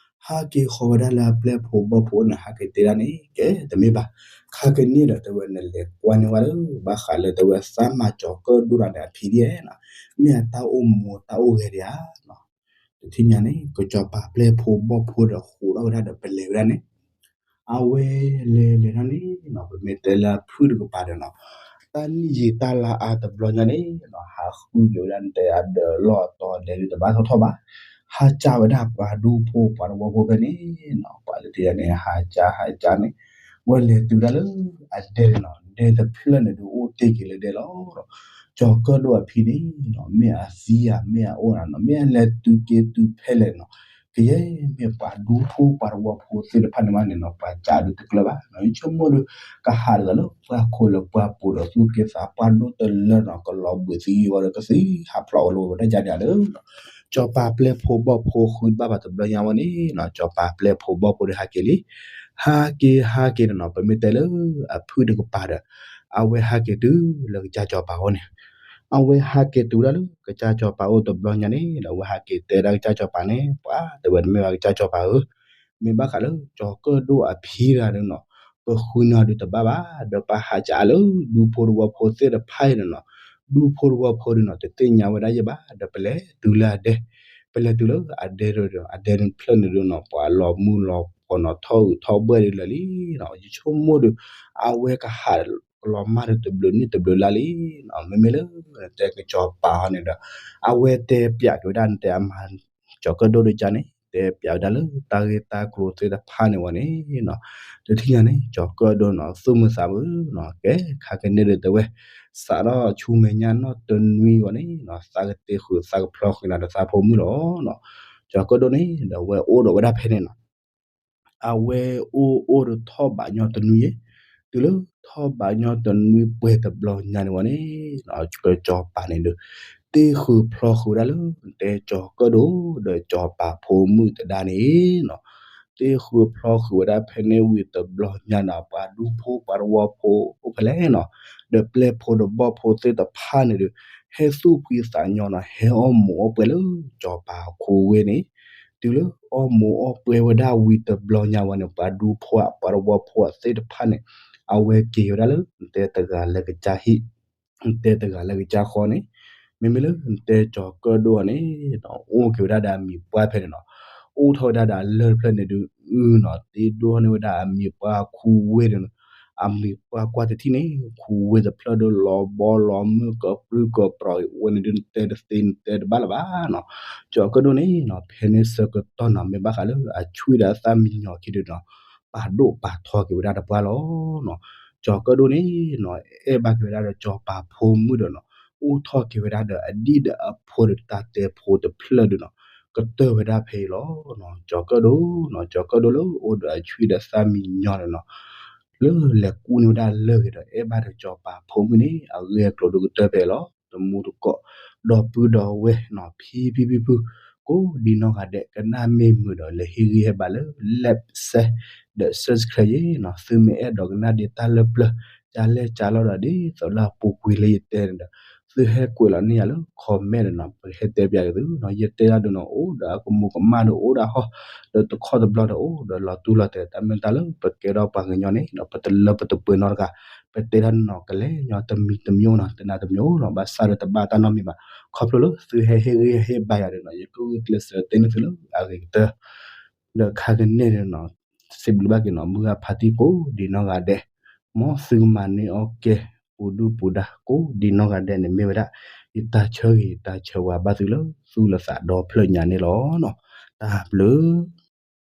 ဟးက့ၤဃီၤဝဲဒၣ်လၢအပျဲၢ်ဖိဘီၣ်ဖိအိၣ်န့ၣ် ဟးက့ၤတဲဒၣ်န့ၣ် ကဲ တမ့ၢ်ဘၣ် ခါကန့ၢ်ဒီးတဲဝဲ နလဲၤကွၢ်န့ၢ်ဝဲလၢ ဘၣ်ဃးလၢတဲဝဲသးမၤကၠီၤကၢၣ်ဒိၣ်တၢ်န့ၣ် အဖံဒ်ဧါနီၤ မ့ၢ်အတၢ်အိၣ်မူတၢ်အိၣ်ဂဲၤဒံးဧါနီၤ တထံၣ်ညါန့ၣ် ကစီၤပၤပျဲၢ်ဖိဘီၣ်ဖိဒီးဃိးထီၣ်ဝဲဒၣ်ဒီးပလဲၤဝဲဒၣ်န့ၣ် အဝဲလဲၤလဲၤဒၣ်န့ၣ်နီၤ ပမ့ၢ်တဲလၢအဖုၣ်တကပၤဒီးနီၤ တၢ်နံၣ်ယံာ်တၢ်လါအါတဘျီညါန့ၣ်နီၤ ဟးဃုက့ၤဝဲဒၣ်နတဲအဒၢးလီၢ်အတီၤဒဲးဒုးတဘၣ်ထီၣ်ထီၣ်ဘၣ် ဟးကၢ်ဝဲဒၣ်ပှၤဒူဖိပှၤတဝီဖိဖဲန့ၣ်နီၤ ပှၤလၢတယၤန့ၣ် ဟးကၢ်ဟးကၢ်န့ၣ် ဝဲလဲၤတုၤဒၣ်လၢအဒဲန့ၣ်နီၤ ဒဲတဖျၢၣ်န့ၣ်ဒုးအိၣ်တ့ၢ်က့ၤလၢဒဲလီၤဒီး ကၠီၤကၢၣ်ဒိၣ်အဖံန့ၣ်နီၤ မ့ၢ်အသံဧါ မ့ၢ်အအိၣ်ဧါနီၤ မ့ၢ်အလဲၤတုၤက့ၤတုၤဖဲလဲၣ်နီၤ ကယဲၢ်မ့ၢ်ပှၤဒူဖိပှၤတဝီဖိသ့ၣ်တဖၣ်န့ၣ်မးန့ၣ်နီၤ ပှၤကးဒုးတကျၢၤဘၣ်နီၤ ယဆိကမိၣ်ဒီး ကဟးဒ်သိးလၢပှၤခိၣ်လၢပှၤပိာ်ဒီးသူၣ်က့သးပှၢ်ဒိၣ်တလၢနီၤ ကလီၤဘှံးသံဝံၤဒီးကသံဟးဖျိးဝဲလီၤဝဲတၢ်ကါဒံးဧါဒီး ကၠီၤပၤပျဲၢ်ဖိဘီၣ်ဖိဃုဘၣ်ဘၣ်တဘျီညါဝဲန့ၣ်နီၤ ကၠီၤပၤပျဲၢ်ဖိဘီၣ်ဖိဒီးဟးက့ၤလံ ဟးက့ၤဟးက့ၤန့ၣ်နီၤ ပမ့ၢ်တဲလၢအဖုၣ်တကပၤဒီး အဝဲဟးက့ၤတုၤလၢကစၢ်ကၠီၤပၤအအိၣ်န့ၣ် အဝဲဟးက့ၤတုၤဝဲဒၣ်လၢကစၢ်ကၠီၤပၤအိၣ်တဘျီညါန့ၣ်ဒီး အဝဲဟးက့ၤတဲဒၣ်ကစၢ်ကၠီၤပၤန့ၣ် ပှၤတဲဝဲတမ့ၢ်ဘၣ်ကစၢ်ကၠီၤပၤဧၢ မ့ၢ်ဘၣ်ဃးလၢကၠီၤကၢၣ်ဒိၣ်အဖံတဂၤန့ၣ်နီၤ ပဃုနၤဒုးတဘၣ်ဘၣ် ဒီးပဟးကးလၢဒူဖိတဝီဖိသ့ၣ်တဖၣ်အံၤန့ၣ်နီၤ ဒူဖိတဝီဖိဒုးနီၤ တသ့ၣ်ညါဝဲဒၣ်ယဲဘၣ် ဒီးပလဲၤတုၤလၢအဒဲ ပလဲၤတုၤလၢအဒဲဒီး အဒဲဖျၢၣ်န့ၣ်ဒုးနီၤ ပှၤလီၤမုၢ်လီၤဖီနီၤ ထီၣ်အုးထီၣ်ဘှဲၣ်ဒုးလၢာ်လံနီၤ ယဆိကမိၣ်ဒီး အဝဲကဟး ကလီၤမၢ်ဒီးတဘျုးနံၣ်တဘျုးလါလံနီၤ. မ့မ့ၢ်လၢ နတဲကစီၤပၤဟီန့ၣ်ဒီး အဝဲတဲပၠးက့ၤဝဲဒၣ် နတဲအမါ ကၠီၤကၢၣ်ဒိၣ်ဒုကါန့ၣ် တဲပၠးဝဲဒၣ်လၢတၢ်ဂ့ၢ်တၢ်ကျိၤသ့ၣ်တဖၣ်န့ၣ်ဝဲန့ၣ်နီၤ. တထံၣ်ညါန့ၣ် ကၠီၤကၢၣ်ဒိၣ်နီၤ သူၣ်မုာ်သးမုာ်နီၤ ကဲခါကန့ၣ်ဒီးတဲဝဲ စးထီၣ်ဆူမဲာ်ညါနီၢ်တနွံဝဲန့ၣ်နီၤ သးကတ့ဃုာ်သးကဖျီဃုာ်နၤဒီးသးဖိမုၣ်လီၤနီၤ. ကၠီၤကၢၣ်ဒိၣ်န့ၣ်ဒီး အဝဲအိၣ်ဒီးဝဲဒၣ်ဖဲန့ၣ်နီၤ အဝဲအိၣ်အိၣ်ဒီးထီၣ်ဘးညီတနွံယဲၢ်, တုၤလၢထီၣ်ဘးညီတနွံပှဲၤတဘျီညါန့ၣ်ဝဲန့ၣ် ကစီၤပၤန့ၣ်ဒီး တ့ဃုာ်ဖျီဃုာ်ဝဲဒၣ်လၢ နတဲကၠီၤကၢၣ်ဒိၣ်ဒီးကၠီၤပၤဖိမုၣ်တဒါန့ၣ်နီၤ. တ့ဃုာ်ဖျီဃုာ်ဝဲဒၣ်ဖဲန့ၣ်ဝံၤတဘျီညါနီၤ ပှၤဒူဖိပှၤတဝီဖိအိၣ်ဖဲလဲၣ်နီၤ, ဒီးပျဲၢ်ဖိဒီးဘီၣ်ဖိသ့ၣ်တဖၣ်န့ၣ်ဒီး ဟဲသူၣ်ဖှံသးညီနီၤ ဟဲအီၣ်မူးအီၣ်ပှဲၤလၢကၠီၤပၤအခိဝ့ၢ်န့ၣ်, တုၤလၢအီၣ်မူးအီၣ်ပှဲၤဝဲဒၣ်ဝံၤတဘျီညါဝဲန့ၣ် ပှၤဒူဖိဧါ ပှၤတဝီဖိဧါသ့ၣ်တဖၣ်န့ၣ် အဝဲက့ၤဝဲဒၣ်လၢ နတဲတဂၤလၢကစၢ်ဟံၣ် နတဲတဂၤလၢကစၢ်ဃီန့ၣ်, မ့မ့ၢ်လၢနတဲကၠီၤကၢၣ်ဒိၣ်အီၤန့ၣ် အိၣ်က့ၤဝဲဒၣ်ဒီးအမံၤပှၢ်ဖဲန့ၣ်နီၤ, အိၣ်ထီၣ်ဝဲဒၣ်ဒီးအလၢၢ်တဖျၢၣ်န့ၣ်ဒုး အုနီၤ တ့ဒိၣ်န့ၢ်ဝဲဒၣ်အမံၤပှၢ်ခူဝ့ၢ်န့ၣ်နီၤ, အမံၤပှၢ်ကွၢ်တထံၣ်န့ၣ် ခူဝ့ၢ်တဖျၢၣ်ဒီးလီၤဘီလီၤမုၢ်ကပြုၢ်ကပြီၤအံၤ အဝဲန့ၣ်ဒုး နတဲတသ့နတဲတဘၣ်လၢၤဘၣ်နီၤ, ကၠီၤကၢၣ်ဒိၣ်န့ၣ်နီၤ ဖဲန့ၣ်ဆၢကတီၢ်နီၤ မ့ၢ်ဘၣ်ဃးလၢအဆွံဒီးအသၣ်မံညီၤခံဒုးနီၤ ပာ်ဒိၣ်ပာ်ထီက့ၤဝဲဒၣ်တပှၢ်လီၤနီၤ. ကၠီၤကၢၣ်ဒိၣ်န့ၣ်နီၤ အဲၣ်ဘၣ်က့ၤဝဲဒၣ်ဒီးကၠီၤပၤဖိမုၣ်ဒီးနီၤ, အိၣ်ထီၣ်က့ၤဝဲဒၣ်ဒီးအဒံၣ်ဒီးအဖိဒီးတၢ်တဲဖိတဖျၢၣ်ဒုးနီၤ, ကတၢၢ်ဝဲဒၣ်ဖဲအံၤလီၤနီၤ. ကၠီၤကၢၣ်ဒိၣ်နီၤ ကၠီၤကၢၣ်ဒိၣ်လၢအိၣ်ဒီးအဆွံဒီးသၣ်မံညီၤန့ၣ်နီၤ လၢလဲၤကူၣ်န့ၢ်ဝဲဒၣ်လၢၢ်ဂ့ၤဒီး အဲၣ်ဘၣ်ဒီးကၠီၤပၤဖိမုၣ်န့ၣ် အဂ့ၢ်အကျိၤဒုးကတၢၢ်ဖဲအံၤလီၤ. တမူတကိး ဒီပုၢ်ဒီဝဲၢ်နီၤ ဖံဖံဖုဖု ကိးဒံနီၢ်ဂၤဒဲး ကနၣ်မ့ၢ်မုာ်ဒီး လဲၤဟ့ၣ်ဂံၢ်ဟ့ၣ်ဘါလၢ like share ဒီး subscribe ယဲနီၤ, သုမ့ၢ်အဲၣ်ဒိးကနၣ်ဒံးတၢ်လၢပျၢၤ ကလဲၢ်ကလီဒီး ဒ်သိးလၢအပူၤကွံာ်လၢယတဲန့ၣ်ဒီး သုဟဲကွဲးလီၤန့ၢ်ယၤလၢ comment ဒီးနီၤ ပကဟဲတဲပၠးက့ၤသုနီၤ. ယတဲဒၣ်ဒုးနီၤ အိၣ်ဒီးအကမူးကမၣ်ဒီးအိၣ်ဒၣ်ဟီၣ် ဒီးတခီတဘျီဒီးအိၣ်ဒီးလီၤတူၢ်လီၤတဲာ် တၢ်မ့ၢ်တၢ်လၢပကဲထီၣ်ပှၤကညီန့ၣ်နီၤ ပတလၢပတပှဲၤနီတဂၤ ပတဲဒၣ်နီၤ ကလဲၤညီတမံၤတမံၤနီၤ တနၤတမံၤလီၤ ဘၣ်ဆၣ်ဒီးတဘၣ်တၢ်နီတမံၤဘၣ်. ခီဖျိလၢသုဟဲဟ့ၣ်ဂံၢ်ဟ့ၣ်ဘါယၤဒီးနီၤ ယကဂုာ်ကျဲးစၢးတဲန့ၢ်သုလၢအဂ့ၤကတၢၢ် ဒီးခါကန့ၣ်ဒီးနီၤ စံးဘျုးဘၣ်က့ၤနီၤ မုၢ်ဂၤဖါတံၢ်ကိးဒံနီၢ်ဂၤဒဲး မ်သုကမၤန့ၢ်အီၣ်ကဲ ပူၤဒုၣ်ပူၤဒါ ကိးဒံနီၢ်ဂၤဒဲးန့ၣ် မ့ၢ်ဝဲဒၣ် ယတၢ်ဆၢဂ့ၤယတၢ်ဆၢဝါဘၣ်သုလၢ သူၣ်လၢသးဒီဖျၢၣ်ညါန့ၣ်လီၤနီၤ. တၢ်ဘျုး